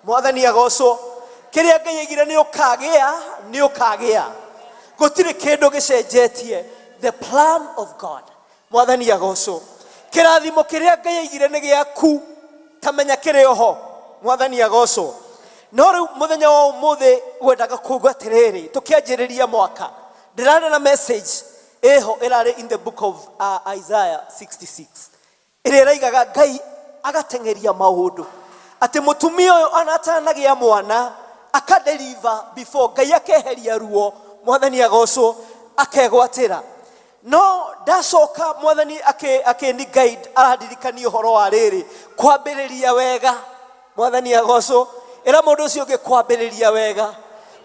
Mwathani agocwo. Kĩrĩa Ngai aigire nĩ ũkagĩa, nĩ ũkagĩa. Gũtirĩ kĩndũ gĩcenjetie the plan of God. Mwathani agocwo. Kĩrathimo kĩrĩa Ngai aigire nĩ gĩaku, ta menya kĩrĩ oho. Mwathani agocwo. No rĩu mũthenya wa ũmũthĩ ngwendaga kuuga atĩrĩrĩ, tũkĩanjĩrĩria mwaka ndĩrarĩ na message ĩho ĩrarĩ in the book of Isaiah 66 ĩrĩa ĩraigaga Ngai agateng'eria maũndũ atĩ mũtumia ũyũ ona atanagĩa mwana akadeliver before Ngai akeheria ruo. Mwathani agocwo, akegwatĩra. No ndacoka Mwathani akĩni guide arandirikania ũhoro wa rĩrĩ kwambĩrĩria wega. Mwathani agocwo. Ĩra mũndũ ũcio ũngĩ kwambĩrĩria wega,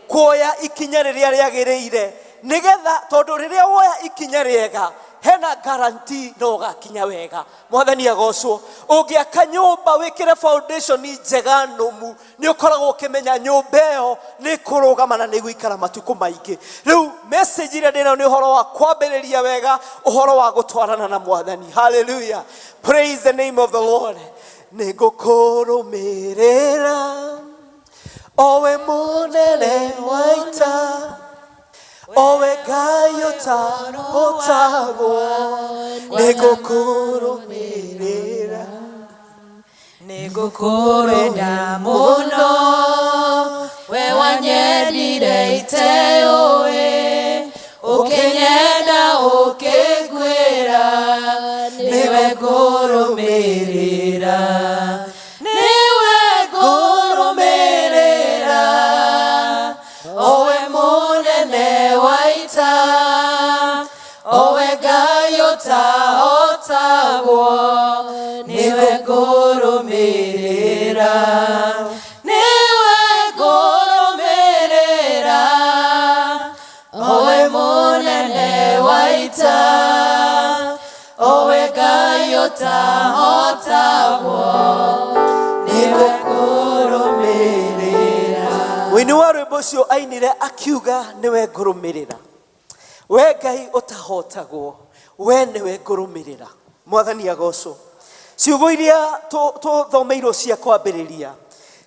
kuoya ikinya rĩrĩa rĩagĩrĩire, nĩgetha tondũ rĩrĩa woya ikinya rĩega hena guarantee no ũgakinya wega. Mwathani agocwo. Ũngĩaka nyũmba wĩkĩre foundation njega nũmu, nĩ ũkoragwo ũkĩmenya nyũmba ĩyo nĩ ĩkũrũgama na nĩ ĩgũikara matukũ maingĩ. Rĩu message ĩrĩa ndĩnayo nĩ ũhoro wa kwambĩrĩria wega, ũhoro wa gũtwarana na Mwathani. Hallelujah. Praise the name of the Lord. Nĩ ngũkũrũmĩrĩra owe mũnene wa ita, owe Ngai ũtahotagwo, nĩ ngũkũrũmĩrĩra. Nĩ ngũkũrenda mũno, we wanyendire iteũĩ, ũkĩnyenda ũkĩnguĩra, nĩwe ngũrũmĩrĩra. Nĩwe ngũrũmĩrĩra, owe mũnene wa ita, owe Ngai ũtahotagwo, nĩwe ngũrũmĩrĩra. Nĩwe ngũrũmĩrĩra, owe mũnene wa ita, owe Ngai ũtahotagwo, nĩwe ngũrũmĩrĩra. Mũini wa rwĩmbo ũcio ainire akiuga nĩwe ngũrũmĩrĩra, we Ngai ũtahotagwo, we nĩwe ngũrũmĩrĩra. Mwathani agocwo. Ciugo iria tũthomeirwo cia kwambĩrĩria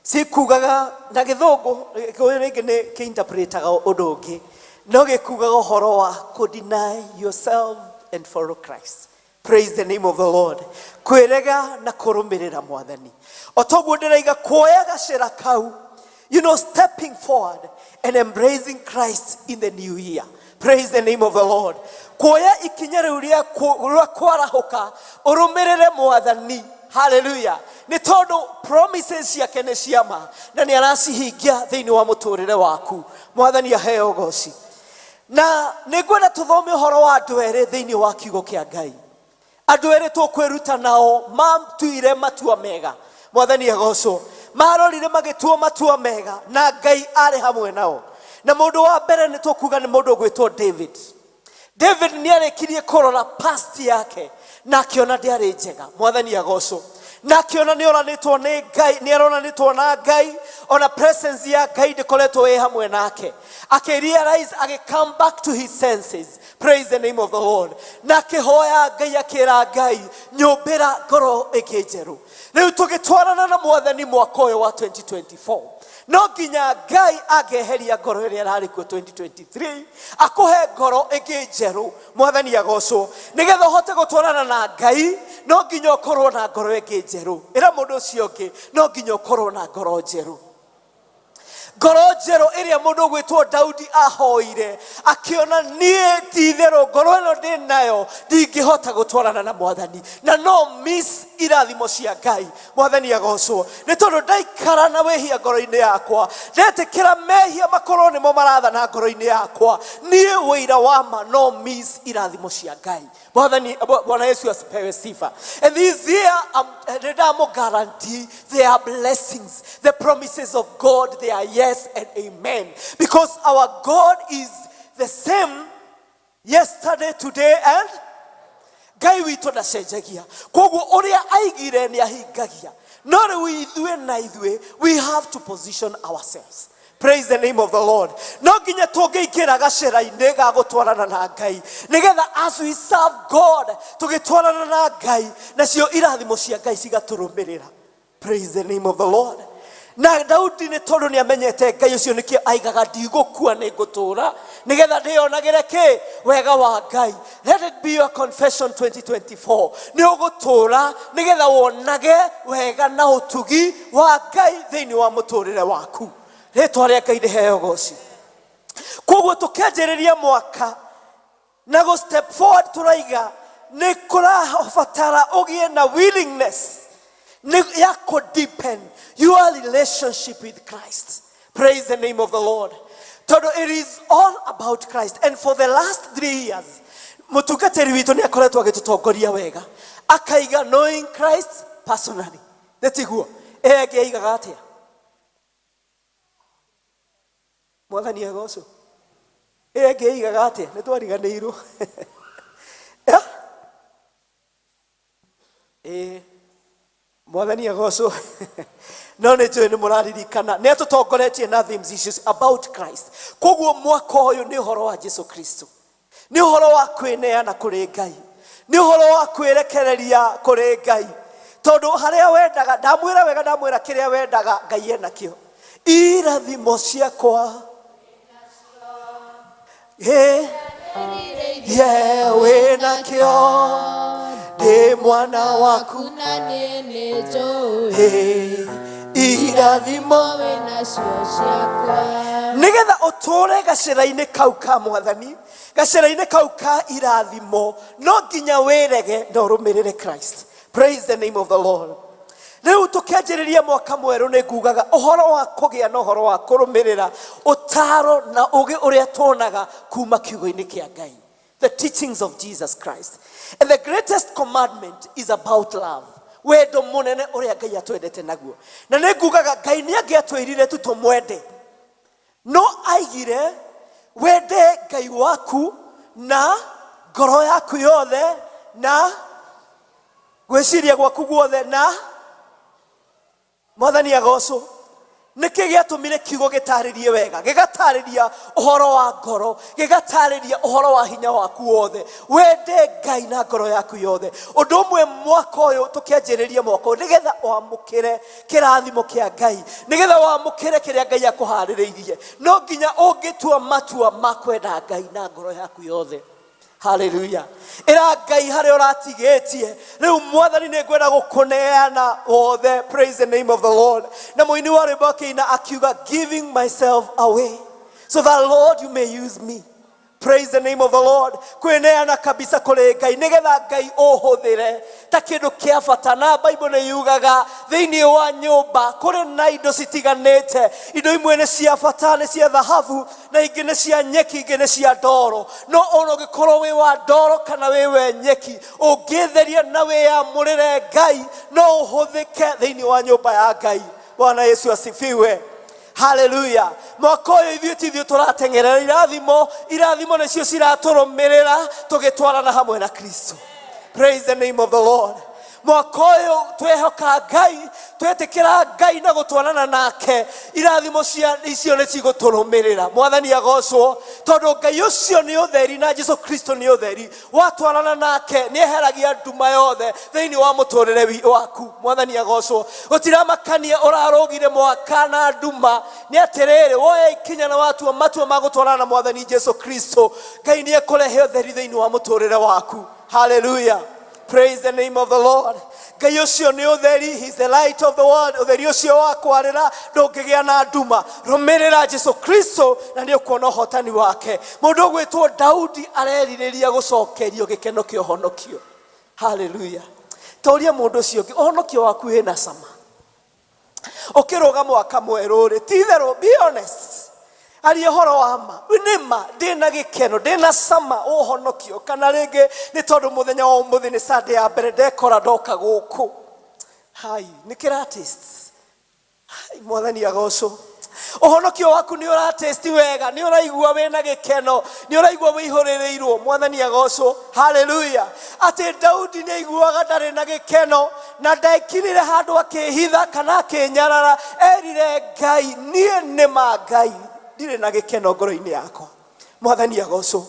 cikugaga na gĩthũngũ, gĩkũyũ rĩngĩ nĩ kĩinterpretaga ũndũ ũngĩ, no gĩkugaga ũhoro wa kũ deny yourself and follow Christ. Praise the name of the Lord. Kwĩrega na kũrũmĩrĩra Mwathani. O toguo ndĩraiga kuoya gacĩra kau, stepping forward and embracing Christ in the new year. Praise the name of the Lord. Kuoya ikinya rĩu rĩa kwarahũka ũrũmĩrĩre Mwathani. Hallelujah. Nĩ tondũ promises ciake nĩ ciama na nĩ aracihingia thĩinĩ wa mũtũrĩre waku. Mwathani aheo ũgoci. Na nĩ ngwenda tũthome ũhoro wa andũ erĩ thĩinĩ wa kiugo kĩa Ngai. Andũ erĩ tũkwĩruta nao matuire matua mega. Mwathani agocwo. Marorire magĩtua matua mega na Ngai arĩ hamwe nao. Na mũndũ wa mbere nĩ tũkuga nĩ mũndũ ũgwĩtwo David. David nĩ arĩkirie kũrora past yake na akĩona ndĩarĩ njega. Mwathani agocwo. Na akĩona nĩ oranĩtwo nĩ Ngai, nĩ aronanĩtwo na Ngai, ona presence ya Ngai ndĩkoretwo ĩ hamwe nake. Akĩ realize, agĩ come back to his senses. Praise the name of the Lord. Na akĩhoya Ngai, akĩra Ngai, nyũmbĩra ngoro ĩngĩ njerũ. Rĩu tũgĩtwarana na Mwathani mwaka ũyũ wa 2024, no nginya Ngai angeheria ngoro ĩrĩa ĩrarĩ kuo 2023, akũhe ngoro ĩngĩ njerũ. Mwathani agocwo. Nĩgetha ũhote gũtwarana na Ngai, no nginya ũkorwo na ngoro ĩngĩ njerũ. Ĩra mũndũ ũcio ũngĩ, no nginya ũkorwo na ngoro njerũ. Ngoro njerũ ĩrĩa mũndũ ũgwĩtwo Daudi ahoire, akĩona niĩ ti-itherũ ngoro ĩno ndĩ nayo ndingĩhota gũtwarana na Mwathani, na no miss irathimo cia Ngai. Mwathani agocwo. Nĩ tondũ ndaikara na wĩhia ngoro-inĩ yakwa, ndetĩkĩra mehia makorwo nĩmo marathana ngoro-inĩ yakwa, niĩ ũira wa ma no miss irathimo cia Ngai. Mwathani, Bwana Yesu asipewe sifa. And this year, nĩndamũ guarantee there are blessings, the promises of God, they are yes and amen. Because our God is the same yesterday, today, and Ngai witũ ndacenjagia. Koguo ũrĩa aigire nĩ ahingagia. No rĩu ithuĩ na ithuĩ, we have to position ourselves. Praise the name of the Lord. No nginya tũngĩingĩra gacĩra-inĩ ga gũtwarana na Ngai, nĩgetha as we serve God, tũgĩtwarana na Ngai, nacio irathimo cia Ngai cigatũrũmĩrĩra. Praise the name of the Lord. Na Daudi nĩ tondũ nĩ amenyete Ngai ũcio, nĩkĩo aigaga ndigũkua nĩ ngũtũũra, nĩgetha ndĩyonagĩre kĩ wega wa Ngai. Let it be your confession 2024. Nĩ ũgũtũũra nĩgetha wonage wega na ũtugi wa Ngai thĩinĩ wa mũtũũrĩre waku. Rĩtwa rĩa Ngai rĩheo goci. Koguo tũkĩanjĩrĩria mwaka na gũ step forward, tũraiga nĩ kũrabatara ũgĩe na willingness nĩ ya kũ deepen your relationship with Christ. Praise the name of the Lord. Tondũ it is all about Christ. And for the last 3 years, mũtungatĩri witũ nĩ akoretwo agĩtũtongoria wega, akaiga knowing Christ personally. Nĩ tiguo? Ĩyo ĩngĩ aigaga atĩa? Mwathani agocwo. Ĩyo ĩngĩ aigaga atĩa? Nĩ twariganĩirwo. Ĩĩ, Mwathani agocwo. No nĩ njũĩ nĩ mũraririkana nĩ atũtongoretie na themes issues about Christ. Koguo mwaka ũyũ nĩ ũhoro wa Jesu Kristo, nĩ ũhoro wa kwĩneana kũrĩ Ngai, nĩ ũhoro wa kwĩrekereria kũrĩ Ngai, tondũ harĩa wendaga, ndamwĩra wega, ndamwĩra kĩrĩa wendaga Ngai enakĩo. Irathimo ciakwa Ĩ, ye wĩnakĩo, ndĩ mwana waku. Na niĩ nĩ njũĩ. Ĩ, irathimo wĩnacio ciakwa. Nĩgetha ũtũũre gacĩra-inĩ kau ka Mwathani, gacĩra-inĩ kau ka irathimo, no nginya wĩrege na ũrũmĩrĩre Christ. Praise the name of the Lord. Rĩu tũkĩanjĩrĩria mwaka mwerũ, nĩ ngugaga ũhoro wa kũgĩa na ũhoro wa kũrũmĩrĩra ũtaro na ũgĩ ũrĩa tuonaga kuma kiugo-inĩ kĩa Ngai, the teachings of Jesus Christ. And the greatest commandment is about love, wendo mũnene ũrĩa Ngai atwendete naguo. Na nĩ ngugaga Ngai nĩ angĩatwĩrire tu tũmwende, no aigire wende Ngai waku na ngoro yaku yothe na gwĩciria gwaku guothe na Mwathani agocwo. Nĩkĩ gĩatũmire kiugo gĩtarĩrie wega, gĩgatarĩria ũhoro wa ngoro, gĩgatarĩria ũhoro wa hinya waku wothe? Wende Ngai na ngoro yaku yothe. Ũndũ ũmwe mwaka ũyũ, tũkĩanjĩrĩria mwaka ũyũ, nĩgetha wamũkĩre kĩrathimo kĩa Ngai, nĩgetha wamũkĩre kĩrĩa Ngai akũharĩrĩirie, no nginya ũngĩtua matua ma kwenda Ngai na ngoro yaku yothe. Haleluya. Ĩra Ngai harĩa ũratigĩtie rĩu, Mwathani, nĩ ngwenda gũkũneana wothe. Praise the name of the Lord. Na mũini wa rwĩmbo akĩina akiuga, giving myself away so that, Lord, you may use me. Praise the name of the Lord. Kwĩneana kabisa kũrĩ Ngai nĩgetha Ngai ũhũthĩre ta kĩndũ kĩa bata. Na Bible nĩ yugaga thĩinĩ wa nyũmba kũrĩ na indo citiganĩte. Indo imwe nĩ cia bata, nĩ cia thahabu, na ingĩ nĩ cia nyeki, ingĩ nĩ cia ndoro. No ona ũngĩkorwo wĩ wa ndoro kana wĩ we nyeki, ũngĩtheria na wĩyamũrĩre Ngai, no ũhũthĩke thĩinĩ wa nyũmba ya Ngai. Bwana Yesu asifiwe. Haleluya. Mwaka ũyũ ithuĩ ti ithuĩ tũrateng'erera irathimo, irathimo nĩcio ciratũrũmĩrĩra tũgĩtwarana hamwe na Kristo. Praise the name of the Lord. Mwaka ũyũ twehoka Ngai, twetĩkĩra Ngai na gũtwarana nake, irathimo cia icio nĩ cigũtũrũmĩrĩra. Mwathani agocwo, tondũ Ngai ũcio nĩ ũtheri na Jesu Kristo nĩ ũtheri. Watwarana nake nĩ eheragia nduma yothe thĩinĩ wa mũtũrĩre waku. Mwathani agocwo. Gũtiramakania ũrarũgire mwaka na nduma, nĩ atĩrĩrĩ, woya ikinya na watua matua ma gũtwarana na Mwathani Jesu Kristo, Ngai nĩ ekũrehe ũtheri thĩinĩ wa mũtũrĩre waku. Hallelujah. Praise the name of the Lord. Ngai ũcio nĩ ũtheri, he is the light of the world. Ũtheri ũcio wa kwarĩra ndũngĩgĩa na nduma. Rũmĩrĩra Jesu Kristo na nĩ ũkuona ũhotani wake. Mũndũ ũgwĩtwo Daudi arerirĩria gũcokerio gĩkeno kĩa ũhonokio. Hallelujah. Tauria mũndũ ũcio ũngĩ, ũhonokio waku wĩna cama. Ũkĩrũga mwaka mwerũ rĩ, ti itherũ, be honest. Aria ũhoro wa ma, nĩ ma ndĩna gĩkeno, ndĩna cama ũhonokio, kana rĩngĩ nĩ tondũ mũthenya wa ũmũthĩ nĩ Sunday ya mbere ndekora ndoka gũkũ. Hai, nĩ kĩra taste. Hai, Mwathani agocwo. Ũhonokio waku nĩ ũratesti wega, nĩ ũraigua wĩna gĩkeno, nĩ ũraigua wĩihũrĩrĩirwo. Mwathani agocwo. Haleluya. Atĩ Daudi nĩ aiguaga ndarĩ na gĩkeno, na ndekirire handũ akĩhitha kana akĩnyarara, erire Ngai, niĩ nĩ ma Ngai, ndirĩ na gĩkeno ngoro-inĩ yakwa. Mwathani agocwo.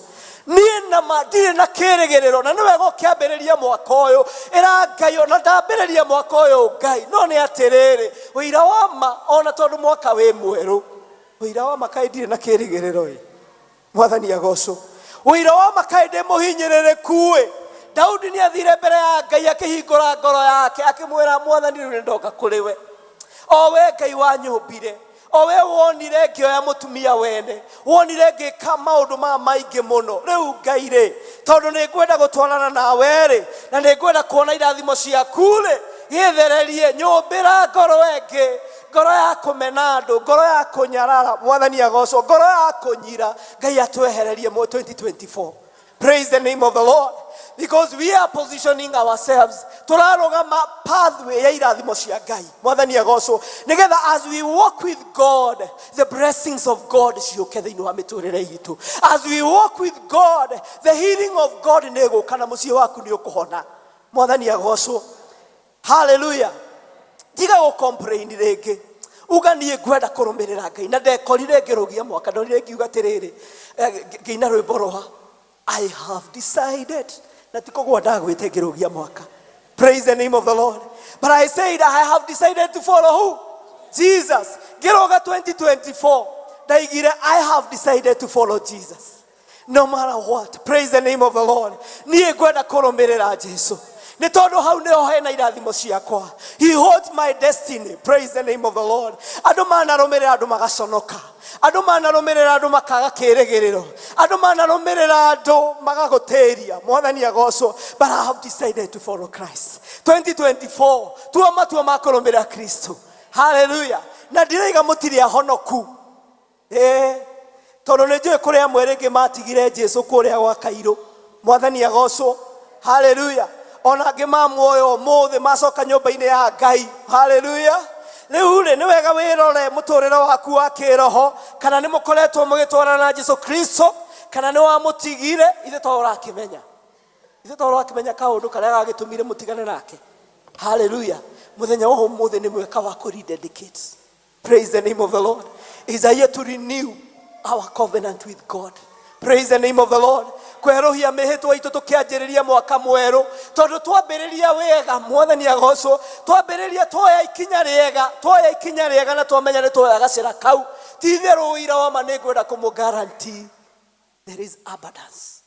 Niĩ na ma ndirĩ na kĩrĩgĩrĩro, na nĩ wega ũkĩambĩrĩria mwaka ũyũ ĩra Ngai, ona ndambĩrĩria mwaka ũyũ Ngai, no nĩ atĩrĩrĩ, ũira wa ma, ona tondũ mwaka wĩ mwerũ, ũira wa ma kaĩ ndirĩ na kĩrĩgĩrĩro ĩ. Mwathani agocwo. Ũira wa ma kaĩ ndĩ mũhinyĩrĩrĩku ĩ. Daudi nĩ athire mbere ya Ngai akĩhingũra ngoro yake akĩmwĩra, Mwathani rĩu nĩ ndoka kũrĩ we, o we Ngai wanyũmbire, o we wonire ngĩoya mũtumia wene, wonire ngĩka maũndũ ma maingĩ mũno. Rĩu Ngai rĩ, tondũ nĩ ngwenda gũtwarana nawe rĩ, na nĩ ngwenda kuona irathimo ciaku rĩ, gĩthererie, nyũmbĩra ngoro ĩngĩ, ngoro ya kũmena andũ, ngoro ya kũnyarara. Mwathani agocwo. Ngoro ya kũnyira, Ngai atwehererie 2024. Praise the name of the Lord. Because we are positioning ourselves. Tũrarũgama pathway ya irathimo cia Ngai. Mwathani agocwo. Nĩgetha as we walk with God, the blessings of God ciũke thĩinĩ wa mĩtũrĩre itũ. As we walk with God, the healing of God nĩ ĩgũka na mũciĩ waku nĩ ũkũhona. Mwathani agocwo. Hallelujah. Tiga gũ complain rĩngĩ. Uga niĩ ngwenda kũrũmĩrĩra Ngai. Na ndekorire ngĩrũgia mwaka, ndonire ngiuga atĩrĩrĩ, ngĩina rwĩmbo rwa I have decided. Na ti kũgwa ndagwĩte ngĩrũgia mwaka. Praise the name of the Lord. But I said I have decided to follow who? Jesus. Ngĩrũga 2024 ndaigire I have decided to follow Jesus. No matter what. Praise the name of the Lord. Niĩ ngwenda kũrũmĩrĩra Jesu. Nĩ tondũ hau nĩho hena irathimo ciakwa. He holds my destiny. Praise the name of the Lord. Andũ manarũmĩrĩra andũ magaconoka. Andũ manarũmĩrĩra andũ makaga kĩrĩgĩrĩro. Andũ manarũmĩrĩra andũ magagũtĩria. Mwathani agocwo. But I have decided to follow Christ. 2024 tua matua ma kũrũmĩrĩra Kristo. Hallelujah. Na ndiraiga mũtirĩ ahonoku. Tondũ nĩ njũĩ kũrĩ amwe rĩngĩ matigire Jesu kũrĩa gwa Kairũ. Mwathani agocwo. Hallelujah. Ona angĩ mamuoya ũmũthĩ macoka nyũmba-inĩ ya Ngai. Hallelujah. Rĩu rĩ, nĩ wega wĩrore mũtũrĩre waku wa kĩroho, kana nĩ mũkoretwo mũgĩtwarana na Jesu Kristo, kana nĩ wamũtigire. Ithe to ũrakĩmenya. Ithe to ũrakĩmenya kaũndũ karĩa gagĩtũmire mũtigane nake. Hallelujah. Mũthenya wa ũmũthĩ nĩ mweka wa kũ rededicate. Praise the name of the Lord. Is a year to renew our covenant with God. Praise the name of the Lord. Kwerũhia mĩhĩtwa itũ tũkĩanjĩrĩria mwaka mwerũ, tondũ twambĩrĩria wega, Mwathani agocwo, twambĩrĩria twoya ikinya rĩega, twoya ikinya rĩega na twamenya nĩ twoya gacĩra kau, ti itherũ ũira wa ma nĩ ngwenda kũmũ guarantee there is abundance,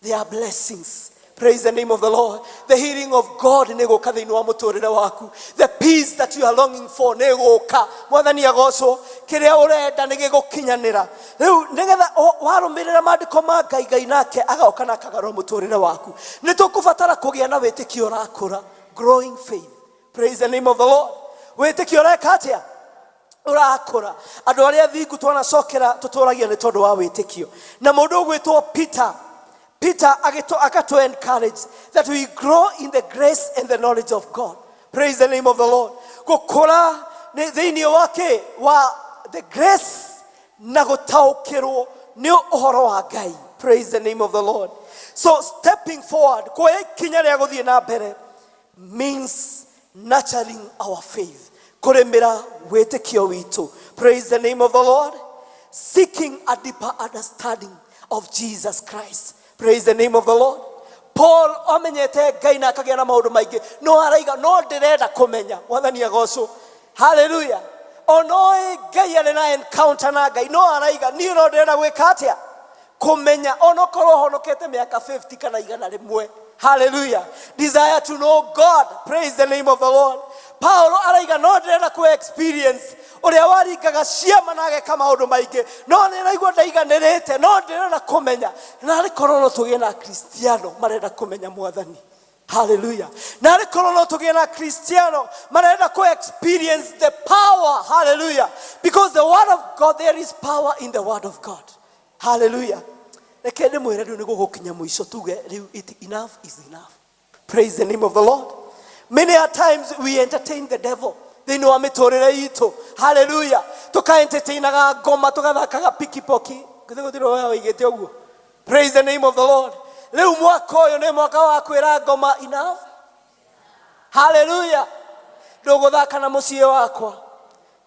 there are blessings. Praise the name of the Lord. The healing of God nĩ gũka thĩinĩ wa mũtũrĩre waku. The peace that you are longing for nĩ gũka. Mwathani agocwo. Kĩrĩa ũrenda nĩ gĩgũkinyanĩra. Rĩu nĩgetha warũmĩrĩra maandĩko ma Ngai, Ngai nake agoka na akagarũra mũtũrĩre waku. Nĩ tũkũbatara kũgĩa na wĩtĩkio ũrakũra. Growing faith. Praise the name of the Lord. Wĩtĩkio ũreka atĩa? Ũrakũra. Andũ arĩa athingu twanacokera tũtũragia nĩ tondũ wa wĩtĩkio. Na mũndũ ũgwĩtwo Peter, Peter akatũ encourage that we grow in the grace and the knowledge of God. Praise the name of the Lord. Gũkũra nĩ thĩinĩ wa kĩ? Wa the grace na gũtaũkĩrwo nĩ ũhoro wa Ngai. Praise the name of the Lord. So stepping forward, kuoya ikinya rĩa gũthiĩ na mbere means nurturing our faith, kũrĩmĩra wĩtĩkio witũ. Praise the name of the Lord. Seeking a deeper understanding of Jesus Christ. Praise the name of the Lord. Paul amenyete Ngai na akagĩa na maũndũ maingĩ, no araiga no ndĩrenda kũmenya. Mwathani agocwo. Hallelujah. Onoĩ Ngai, arĩ na encounter na Ngai, no araiga niĩ no ndĩrenda gwĩka atĩa? Kũmenya. Onokorwo honokete mĩaka 50 kana 100. Hallelujah. Desire to know God. Praise the name of the Lord. Paulo araiga no ndĩrenda kũ experience ũrĩa waringaga ciama na ageka maũndũ maingĩ, no nĩ raigua ndaiganĩrĩte, no ndĩrenda kũmenya. Na arĩ korwo no tũgĩe na Kristiano marenda kũmenya Mwathani. Hallelujah. Na arĩ korwo no tũgĩe na Kristiano marenda kũ experience the power. Hallelujah. Because the word of God, there is power in the word of God. Hallelujah. Reke ndĩmwĩre, rĩu nĩ gũgũkinya mũico tuge rĩu it enough is enough. Praise the name of the Lord. Many a times we entertain the devil thĩinĩ wa mĩtũrĩre itũ. Hallelujah. Tũka-entertainaga ngoma, tũgathakaga pikipoki. Githĩ gũtirĩ ũrĩa waigĩte ũguo? Praise the name of the Lord. Rĩu mwaka ũyũ nĩ mwaka wa kwĩra ngoma enough. Hallelujah. Ndũgũthaka na mũciĩ wakwa.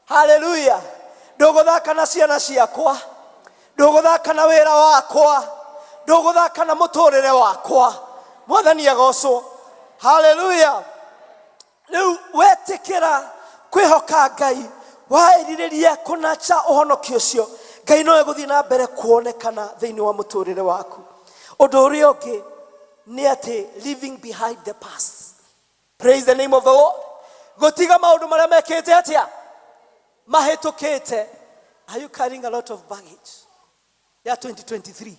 Hallelujah. Ndũgũthaka na ciana ciakwa, ndũgũthaka na wĩra wakwa, ndũgũthaka na mũtũrĩre wakwa. Mwathani agocwo. Hallelujah. Rĩu wetĩkĩra kwĩhoka Ngai, waĩrirĩria kũnacha ũhonokio ũcio, Ngai no egũthiĩ na mbere kuonekana thĩinĩ wa mũtũrĩre waku. Ũndũ ũrĩa ũngĩ nĩ atĩ leaving behind the past. Praise the name of the Lord. Gũtiga maũndũ marĩa mekĩte atĩa? Mahĩtũkĩte. Are you carrying a lot of baggage ya 2023?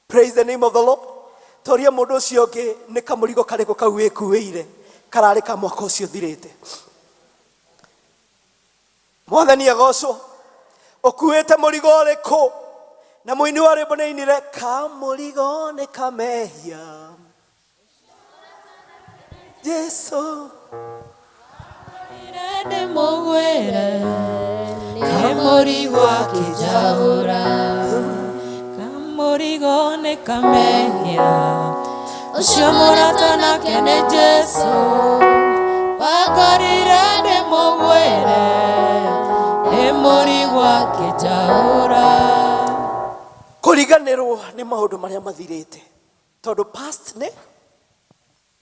Praise the name of the Lord. Toria mũndũ ũcio ũngĩ nĩ kamũrigo karĩkũ kau wĩkuĩire kararĩ ka mwaka ũcio ũthirĩte. Mwathani agocwo. Ũkuĩte mũrigo ũrĩkũ? Na mũini wa rwĩmbo nĩ ainire kamũrigo nĩ kamehia Jesu. Ndĩmũgwĩre kamũrigo akĩnjahũra, kamũrigo nĩ kamehia, ũcio mũrata nake nĩ Jesu, wakorire ndĩmũgwĩre nĩ mũrigo akĩnjahũra. Kũriganĩrwo nĩ maũndũ marĩa mathirĩte, tondũ past nĩ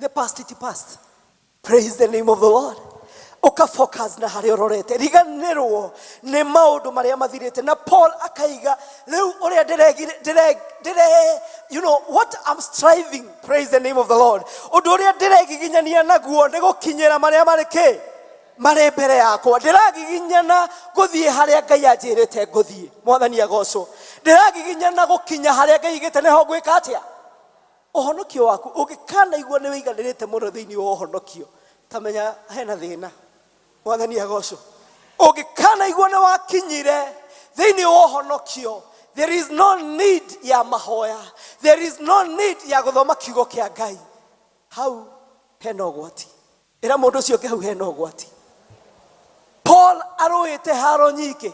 the past, it past. Praise the name of the Lord. Ũka focus na harĩa ũrorete, riganĩrwo nĩ maũndũ marĩa mathirĩte. Na Paul akaiga rĩu ũrĩa ndĩre you know what I'm striving. Praise the name of the Lord. Ũndũ ũrĩa ndĩregiginyania naguo nĩ gũkinyĩra marĩa marĩ kĩ marĩ mbere yakwa. Ndĩragiginyana gũthiĩ harĩa Ngai anjĩrĩte ngũthiĩ. Mwathani agocwo. Ndĩragiginyana gũkinya harĩa Ngai igĩte nĩho ngwĩka atĩa. Ũhonokio waku ũngĩkanaigua nĩ wĩiganĩrĩte mũno thĩinĩ wa ũhonokio, tamenya hena thĩna. Mwathani agocwo. Ũngĩkanaigua nĩ wakinyire thĩinĩ wa ũhonokio, there is no need ya mahoya, there is no need ya gũthoma kiugo kĩa Ngai, hau hena ũgwati. Ĩra mũndũ ũcio ũngĩ hau hena ũgwati. Paul arũĩte haro nyingĩ,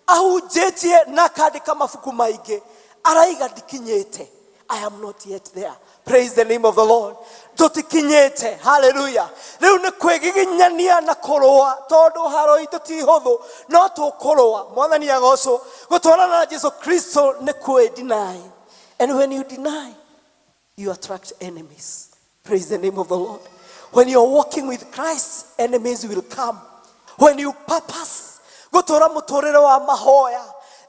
ahunjĩtie na akandĩka mabuku maingĩ, araiga ndikinyĩte. I am not yet there. Praise the name of the Lord. Tũtikinyĩte. Hallelujah. Rĩu nĩ kwĩgiginyania na kũrũa, tondũ haro itũ ti hũthũ, no tũkũrũa. Mwathani agocwo. Gũtwarana na Jesu Kristo nĩ kwĩ deny, and when you deny, you attract enemies. Praise the name of the Lord. When you're walking with Christ, enemies will come. When you purpose gũtũra mũtũrĩre wa mahoya,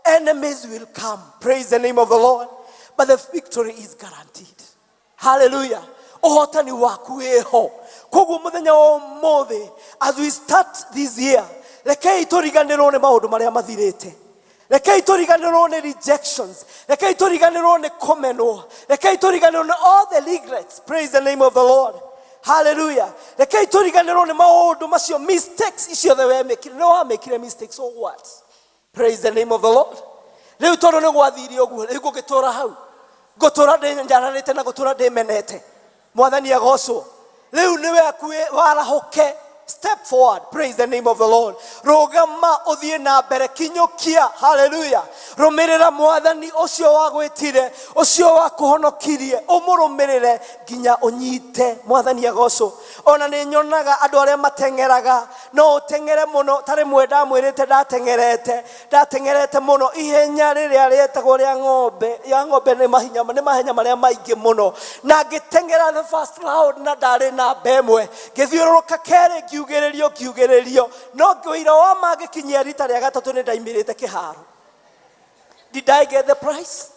enemies will come. Praise the name of the Lord. But the victory is guaranteed. Hallelujah. Ũhotani waku wĩho. Koguo mũthenya wa ũmũthĩ, as we start this year, rekei tũriganĩrwo nĩ maũndũ marĩa mathirĩte. Rekei tũriganĩrwo nĩ rejections. Rekei tũriganĩrwo nĩ kũmenwo. Rekei tũriganĩrwo nĩ all the regrets. Praise the name of the Lord. Hallelujah. Rekei tũriganĩrwo nĩ maũndũ macio, mistakes iciothe wemĩkire. Nĩ wamĩkire mistakes, so what? Praise the name of the Lord. Rĩu tondũ nĩ gwathire ũguo, rĩu ngũgĩtũra hau, ngũtũra ndĩnyaranĩte na gũtũra ndĩmenete. Mwathani agocwo. Rĩu nĩwe akuĩ warahũke. Step forward. Praise the name of the Lord. Rũgama ũthiĩ na mbere, kinyũkia. Hallelujah. Rũmĩrĩra Mwathani ũcio wagwĩtire, ũcio wakũhonokirie, ũmũrũmĩrĩre nginya ũnyite. Mwathani agocwo. Ona nĩ nyonaga andũ arĩa mateng'eraga, no ũteng'ere mũno. Ta rĩmwe ndamwĩrĩte ndateng'erete, ndateng'erete mũno ihenya rĩrĩa rĩetagwo rĩa ng'ombe ya ng'ombe, nĩ mahinya, nĩ mahenya marĩa maingĩ mũno, na ngĩteng'era the first round na ndarĩ namba ĩmwe, ngĩthiũrũrũka kerĩ, ngiugĩrĩrio, ngiugĩrĩrio, no ũira wa ma ngĩkinyia rita rĩa gatatũ nĩ ndaimĩrĩte kĩharo. Did I get the prize?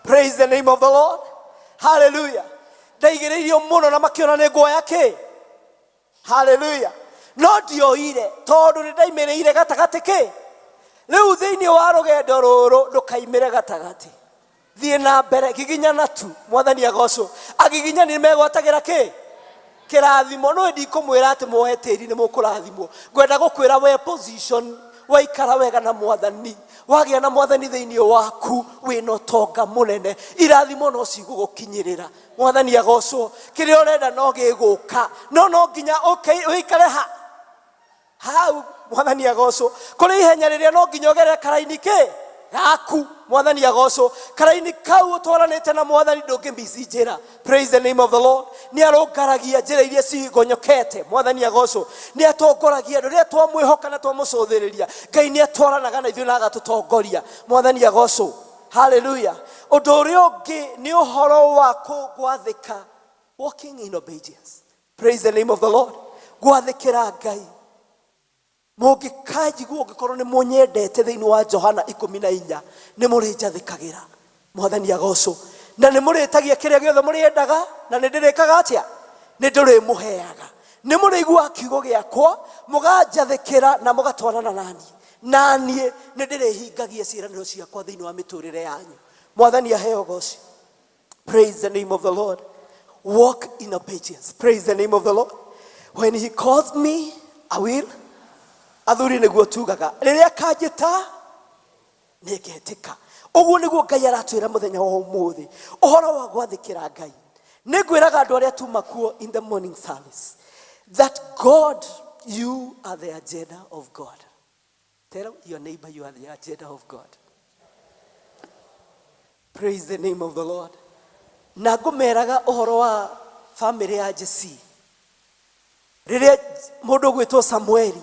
Praise the name of the Lord. Hallelujah. Ndaigĩrĩirio mũno na makĩona nĩ nguoya kĩ. Hallelujah. No ndioire tondũ nĩ ndaimĩrĩire gatagatĩ kĩ. Rĩu thĩinĩ wa rũgendo rũrũ ndũkaimĩre gatagatĩ, thiĩ na mbere, giginyana tu. Mwathani agocwo. Agiginyani nĩ megwatagĩra kĩ? Kĩrathimo. No ndikũmwĩra atĩ muoe tĩri nĩ mũkũrathimwo. Ngwenda gũkwĩra we position, waikara wega na Mwathani, wagĩa na Mwathani thĩinĩ waku, wĩna ũtonga mũnene, irathimo no cigũgũkinyĩrĩra. Mwathani agocwo. Kĩrĩa ũrenda no gĩgũka, no no nginya ũikare ha hau. Mwathani agocwo. Kũrĩ ihenya rĩrĩa no nginya ũgerere karaini kĩ gaku. Mwathani agocwo. Karaini kau ũtwaranĩte na Mwathani, ndũngĩmici njĩra. Praise the name of the Lord. Nĩ arũngaragia njĩra iria cigonyokete. Mwathani agocwo. Nĩ atongoragia andũ rĩrĩa twamwĩhoka na twamũcũthĩrĩria. Ngai nĩ atwaranaga na ithuĩ na agatũtongoria. Mwathani agocwo. Haleluya. Ũndũ ũrĩa ũngĩ nĩ ũhoro wa gwathĩka, walking in obedience. Praise the name of the Lord. Gwathĩkĩra Ngai. Mũngĩkanjigua, ũngĩkorwo nĩ mũnyendete, thĩinĩ wa Johana 14, nĩ mũrĩnjathĩkagĩra. Mwathani agocwo. Na nĩ mũrĩtagia kĩrĩa gĩothe mũrĩendaga, na nĩ ndĩrĩkaga atĩa? Nĩ ndĩrĩmũheaga. Nĩ mũrĩiguaga kiugo gĩakwa, mũganjathĩkĩra na mũgatwarana naniĩ, naniĩ nĩ ndĩrĩhingagia ciĩranĩro ciakwa thĩinĩ wa mĩtũrĩre yanyu. Mwathani aheo goci. Praise the name of the Lord. Walk in obedience. Praise the name of the Lord. When he calls me, I will. Athuri, nĩguo tugaga, rĩrĩa kanjĩta nĩngetĩka. Ũguo nĩguo Ngai aratwĩra mũthenya wa ũmũthĩ, ũhoro wa gwathĩkĩra Ngai. Nĩ ngwĩraga andũ arĩa tuma kuo in the morning service that God, you are the agenda of God. Tell your neighbor, you are the agenda of God. Praise the name of the Lord. Na ngũmeraga ũhoro wa famĩlĩ ya Jesi, rĩrĩa mũndũ ũgwĩtwo Samueli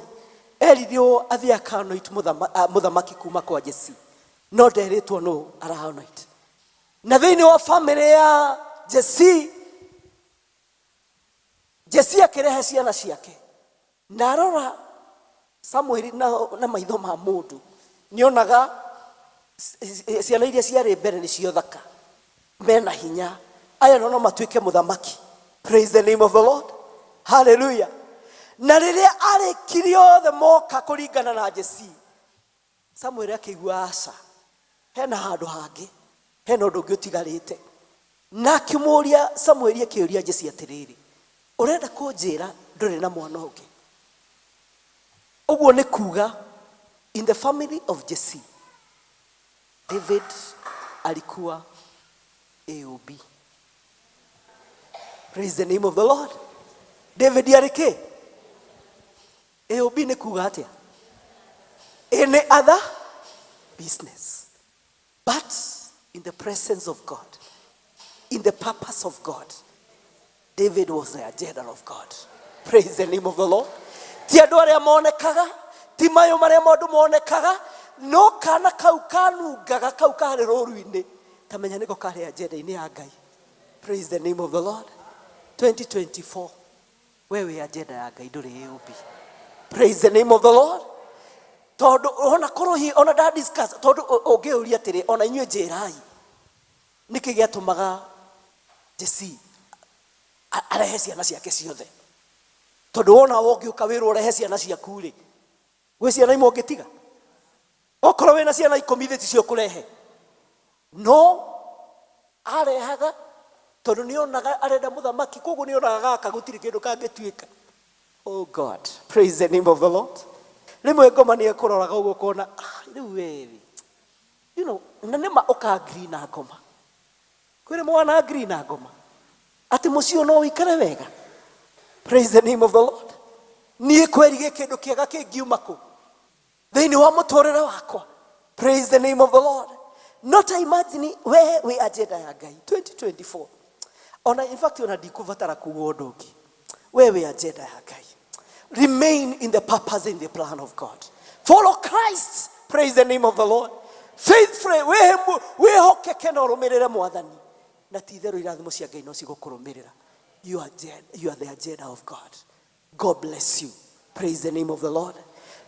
erirwo athiĩ akanoit mũthamaki kuma kwa Jesi, no nderĩtwo nũ aranoit. Na thĩinĩ wa famĩlĩ ya Jesi, Jesi akĩrehe ciana ciake, na arora Samueli na maitho ma mũndũ, nĩonaga ciana iria ciarĩ mbere nĩcio thaka, mena hinya, aya no matuĩke mũthamaki. Praise the name of the Lord. Hallelujah. Na rĩrĩa arĩkirie othe moka kũringana na Jesi, Samueli akĩigua aca, hena handũ hangĩ, hena ũndũ ũngĩ ũtigarĩte. Na akĩmũria, Samueli akĩũria Jesi atĩrĩrĩ, "Ũrenda kũnjĩra ndũrĩ na mwana ũngĩ?" Ũguo nĩ kuga in the family of Jesse, David alikuwa AOB. Praise the name of the Lord. David arĩ kĩ? AOB. Nĩ kuga atĩa? Any other business. But in the presence of God, in the purpose of God, David was the agenda of God. Praise the name of the Lord. Ti andũ arĩa monekaga, ti mayũ marĩa maũndũ monekaga, no kana kau kanungaga kau karĩ rũru-inĩ, ta menya nĩko karĩ agenda-inĩ ya Ngai. Praise the name of the Lord. 2024, wewe agenda ya Ngai, ndũrĩ AOB. Praise the name of the Lord. Tondũ ona korwo hi ona nda discuss, tondũ ũngĩũria atĩrĩ, ona inyuĩ njĩrai, nĩkĩ gĩatũmaga Jesi Arehe ciana ciake ciothe tondũ wona ũngĩũka wĩrwo ũrehe ciana ciaku rĩ, gwĩ ciana imwe ũngĩtiga okorwo wĩna ciana 10 thĩ ticio kũrehe, no arehaga tondũ nĩonaga arenda mũthamaki, koguo nĩonaga gaka gũtirĩ kĩndũ kangĩtuĩka. Oh God, praise the name of the Lord. Rĩmwe ngoma nĩ ekũroraga ũguo ũkona, ah, rĩu wewe, na nĩma ũka-agree na ngoma. Kwĩrĩ mwana agree na ngoma atĩ mũciĩ no ũikare wega. Praise the name of the Lord. Niĩ kweri kĩndũ kĩega kĩngiuma kũ thĩinĩ wa mũtũrĩre wakwa. Praise the name of the Lord. Not imagine we wĩ agenda ya Ngai 2024. Ona in fact ona ndikũbatara kuga ũndũ ũngĩ. We wĩ agenda ya Ngai. Remain in the purpose and the plan of God. Follow Christ. Praise the name of the Lord. Faithfully wĩhokeke na ũrũmĩrĩre Mwathani. Na ti itherũ irathimo cia Ngai no cigũkũrũmĩrĩra. You are the agenda of God. God bless you. Praise the name of the Lord.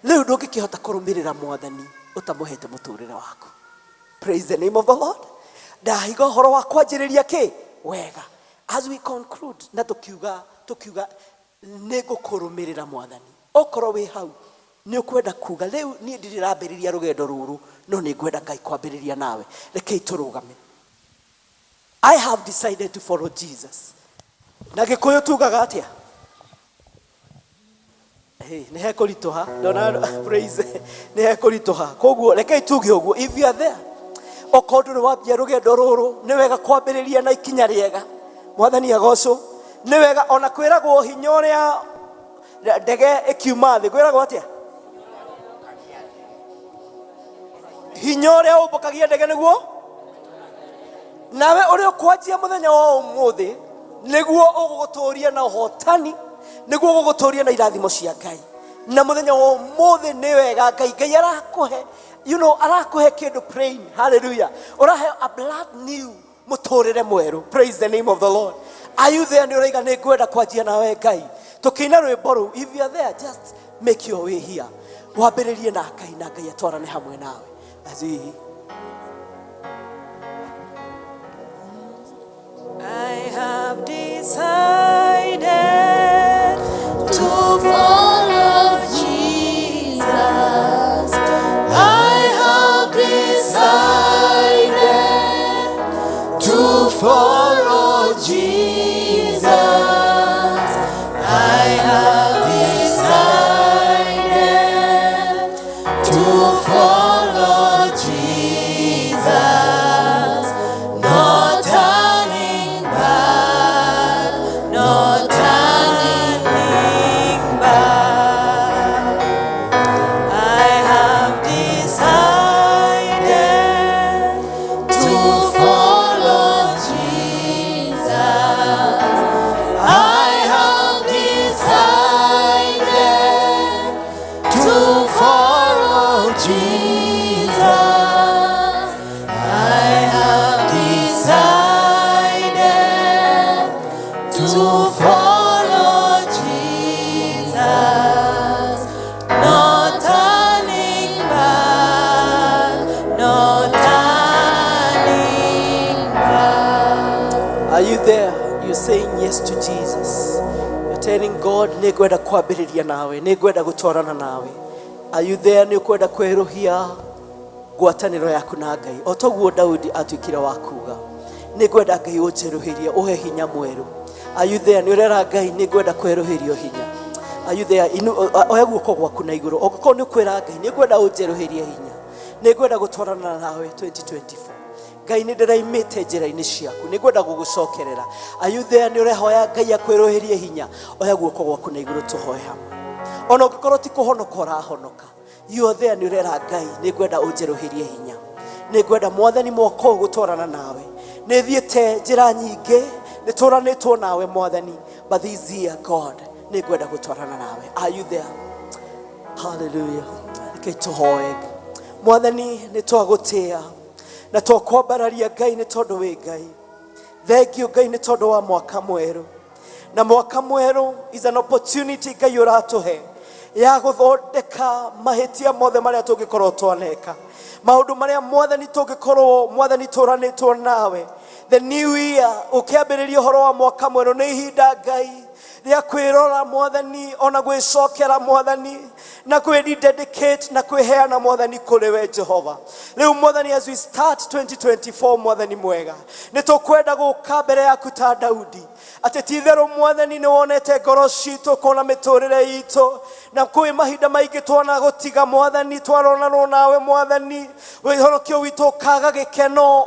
Rĩu ndũngĩkĩhota kũrũmĩrĩra Mwathani ũtamũhete mũtũrĩre waku. Praise the name of the Lord. Ndahiga ũhoro wa kwanjĩrĩria kĩ wega. As we conclude na tukiuga nĩ ngũkũrũmĩrĩra Mwathani. Okorwo wĩ hau nĩ ũkwenda kuga rĩu niĩ ndirĩ ndĩrambĩrĩria rũgendo rũrũ, no nĩ ngwenda Ngai kwambĩrĩria nawe. Rekei tũrũgame. I have decided to follow Jesus. Na Gĩkũyũ tugaga atĩa? Hey, nĩ hekũritũha ndona praise nĩ hekũritũha, koguo rekei tuge ũguo. If you are there, okorwo ndũrĩ wambia rũgendo rũrũ, nĩ wega kwambĩrĩria na ikinya rĩega. Mwathani agocwo. Nĩ wega ona kwĩragwo hinya ũrĩa ndege ĩkiuma thĩ, kwĩragwo atĩa? Hinya ũrĩa ũmbũkagia ndege nĩguo nawe ũrĩa ũkwanjia mũthenya wa ũmũthĩ nĩguo ũgũgũtũria na ũhotani, nĩguo ũgũgũtũria na irathimo cia Ngai. Na mũthenya wa ũmũthĩ nĩ wega Ngai arakũhe, arakũhe kĩndũ plain. Hallelujah. Ũrahe a brand new mũtũrĩre mwerũ. Praise the name of the Lord. Are you there? Nĩ ũraiga nĩ ngwenda kwanjia nawe Ngai. Tũkĩina rwĩmbo rũu, if you are there, just make your way here. Wambĩrĩrie na Ngai na Ngai atwarane hamwe nawe. As we I have decided to follow Jesus. I have decided to follow Jesus. I have decided to follow Jesus. No turning back, no turning back. I have decided to follow Jesus. I have decided to follow Jesus. I have decided to follow Jesus. No turning back, no turning back. Are you there? You're saying yes to Jesus. You're telling God, nĩ ngwenda kwambĩrĩria nawe, nĩ ngwenda gũtwarana nawe. Are you there? Nĩ ũkwenda kwerũhia ngwatanĩro yaku na Ngai. O toguo Daudi atuĩkire wa kuga, nĩ ngwenda Ngai ũnjerũhĩrie, ũhe hinya mwerũ. Are you there? Nĩ ũrera Ngai, nĩ ngwenda kwerũhĩrio hinya. Are you there? Oya guoko gwaku na igũrũ. Ũngĩkorwo nĩ ũkwĩra Ngai, nĩ ngwenda ũnjerũhĩrie hinya, nĩ ngwenda gũtwarana nawe 2024. Ngai nĩ ndĩraimĩte njĩra-inĩ ciaku, nĩ ngwenda gũgũcokerera. Are you there? Nĩ ũrehoya Ngai akwĩrũhĩrie hinya. Oya guoko gwaku na igũrũ tũhoe hamwe. Ona ũngĩkorwo ti kũhonoka ũrahonoka, you are there, nĩ ũrera Ngai, nĩ ngwenda ũnjerũhĩrie hinya, nĩ ngwenda Mwathani mwaka ũyũ gũtwarana nawe. Nĩ thiĩte njĩra nyingĩ, nĩ tũranĩtwo nawe Mwathani, but this year God, nĩ ngwenda gũtwarana nawe. Are you there? Hallelujah. Reke tũhoe. Mwathani, nĩ twagũtĩa na twakwambararia Ngai nĩ tondũ wĩ Ngai. Thank you Ngai nĩ tondũ wa mwaka mwerũ. Na mwaka mwerũ is an opportunity Ngai ũratũhe ya gũthondeka mahĩtia mothe marĩa tũngĩkorwo twaneka, maũndũ marĩa Mwathani tũngĩkorwo Mwathani tũranĩtwo nawe. The new year, ũkĩambĩrĩria ũhoro wa mwaka mwerũ nĩ ihinda Ngai rĩa kwĩrora mwathani ona gwĩcokera mwathani na kwĩrededicate na kwĩheana mwathani kũrĩ we Jehova. Rĩu mwathani, as we start 2024, mwathani mwega, nĩ tũkwenda gũka mbere yaku ta Daudi atĩ ti-itherũ mwathani nĩ wonete ngoro citũ kona mĩtũrĩre itũ na kwĩ mahinda maingĩ twana gũtiga mwathani twaronanwo nawe mwathani wĩhonokio witũ ũkaga gĩkeno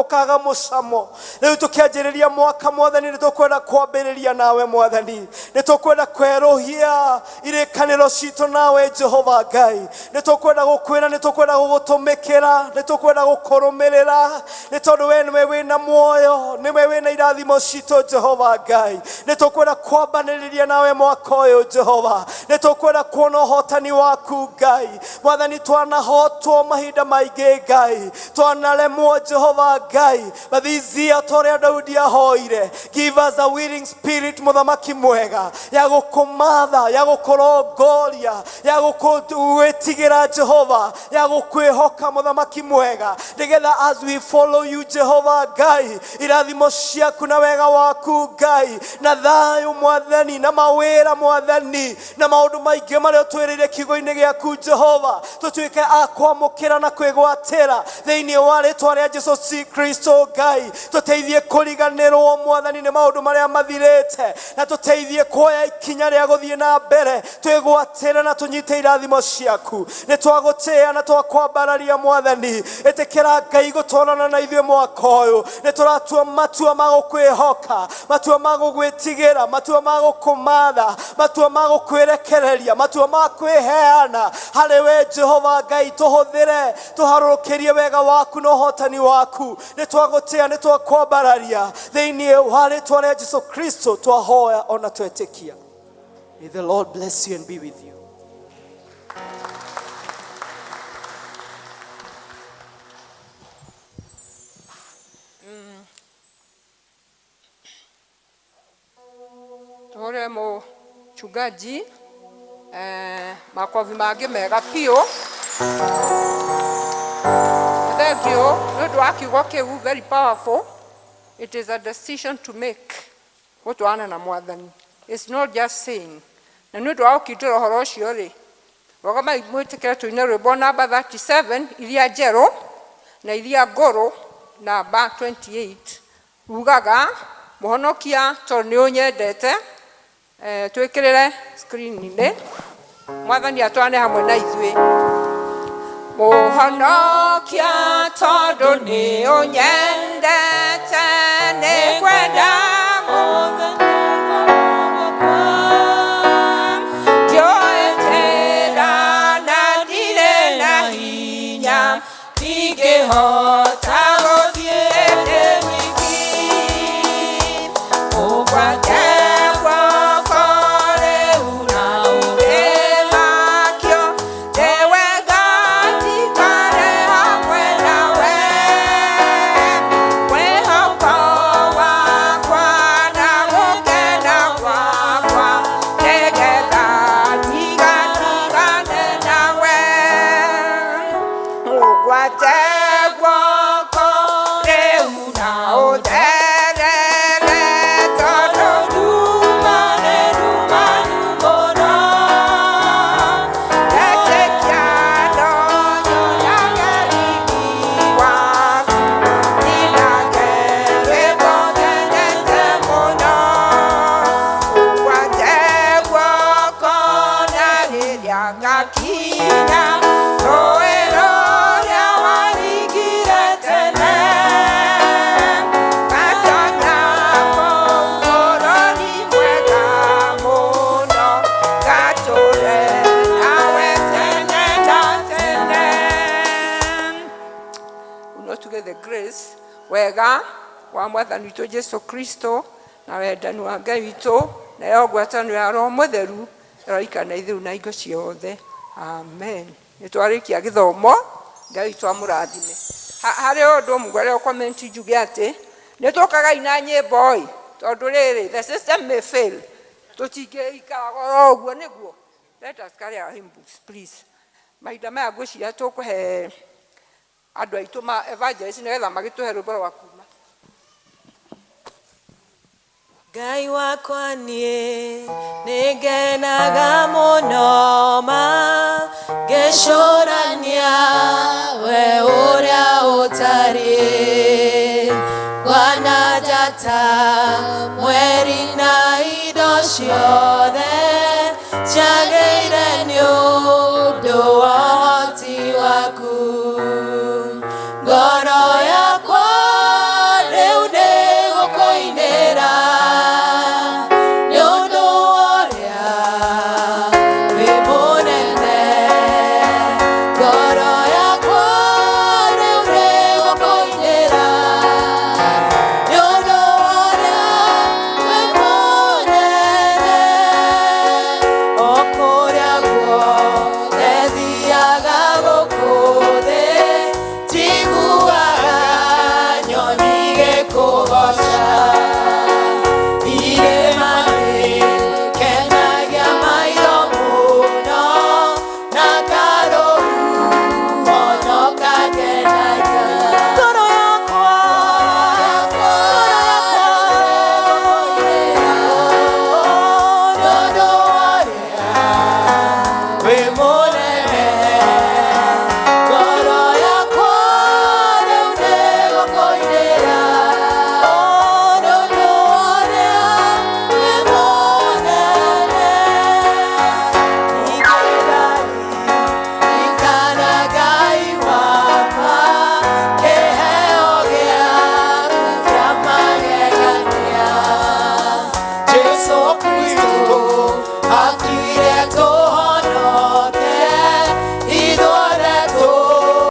ũkaga mũcamo. Rĩu tũkĩanjĩrĩria mwaka mwathani nĩ tũkwenda kwambĩrĩria nawe mwathani, nĩ tũkwenda kwerũhia irĩkanĩro citũ nawe Jehova Ngai, nĩ tũkwenda gũkwĩra, nĩ tũkwenda gũgũtũmĩkĩra, nĩ tũkwenda gũkũrũmĩrĩra nĩ tondũ we nĩwe wĩna muoyo, nĩwe wĩna irathimo citũ Jehova Ngai. Nĩ tũkwenda kwambanĩrĩria nawe mwaka ũyũ Jehova, nĩ tũkwenda kuona ũhotani waku Ngai. Mwathani, twanahotwo mahinda maingĩ Ngai, twanaremwo Jehova Ngai, but this year ta ũrĩa Daudi ahoire, give us a willing spirit mũthamaki mwega ya gũkũmatha, ya gũkũrongoria, ya gũkwĩtigĩra Jehova, ya gũkwĩhoka mũthamaki mwega, nĩgetha as we follow you Jehova Ngai, irathimo ciaku na wega waku Ngai na thayũ mwathani na mawĩra mwathani na maũndũ maingĩ marĩa ũtwĩrĩire kiugo-inĩ gĩaku Jehova tũtuĩke a kwamũkĩra na kwĩgwatĩra thĩinĩ wa rĩtwa rĩa Jesu Kristo. Ngai, tũteithie kũriganĩrwo mwathani nĩ maũndũ marĩa mathirĩte na tũteithie kuoya ikinya rĩa gũthiĩ na mbere twĩgwatĩre na tũnyite irathimo ciaku. Nĩ twagũtĩĩa na twakwambararia mwathani. Ĩtĩkĩra Ngai gũtwarana na ithuĩ mwaka ũyũ. Nĩ tũratua matua ma gũkwĩhoka, matua ma gũgwĩtigĩra, matua ma gũkũmatha, matua ma gũkwĩrekereria, matua ma kwĩheana harĩ we Jehova Ngai. Tũhũthĩre, tũharũrũkĩrie wega waku na ũhotani waku. Nĩ twagũtĩĩa, nĩ twakwambararia thĩinĩ wa rĩtwa rĩa Jesu Kristo twahoya ona twetĩkia. May the Lord bless you and be with you. Tũhũre mũchungaji makobi mangĩ mega biũ. Thank you nĩ ũndũ wa kiugo kĩu, very powerful. It is a decision to make gũtwarana na mwathani. It's not just saying. Na nĩ ũndũ wa gũkindĩra ũhoro ũcio rĩ, rũgamai mwĩtĩkĩre tũine rwĩmbo namba 37, iria njerũ na iria ngũrũ namba 28, rugaga mũhonokia tondũ nĩ ũnyendete. Twĩkĩrĩre screen-inĩ. Mwathani atwarane hamwe na ithuĩ. Mũhonokia tondũ nĩ ũnyendete, nĩ kwenda ndiũĩ njĩra na ndirĩ na hinya, ndingĩhota gũthiĩ ndĩ wiki. Ũgwate guoko rĩu na ũrĩmakio, nĩ wega njikare hamwe nawe. Mwĩhoko wakwa na gũkena gwakwa, nĩgetha ndigatigane nawe. Ũgwate guoko rĩu na ũtherere, tondũ nduma nĩ ndumanu mũno. Etĩkia no nyonage riiri waku, ninage rwĩmbo ngenete mũno. Ũgwate guoko na rĩrĩa ngakinya rũĩ rũrĩa waringire tene, ngatonya kũu bũrũri mwega mũno, ngatũre nawe tene na tene. Not to get the grace wega wa mwathani witũ Jesu Kristo na wendani wa Ngai witũ nayo ngwatanĩro ya Roho Mũtheru ĩroikara na ithuĩ na hingo ciothe. Amen. Nĩ twarĩkia gĩthomo. Ngai witũ amũrathime. Harĩ ũndũ mũgwere comment njuge atĩ nĩ tũkagai na nyĩmbo ĩ, tondũ rĩrĩ the system may fail, tũtingĩikaraga oro ũguo nĩguo. Let us carry our hymn books, please. Mahinda maya ngwĩciria tũkũhe andũ aitũ ma evangelist nĩgetha magĩtũhe rwĩmbo rwa kuma. Ngai wakwa niĩ nĩngenaga mũno ma ngĩcũrania we ũrĩa ũtariĩ Bwana njata mweri na indo ciothe cia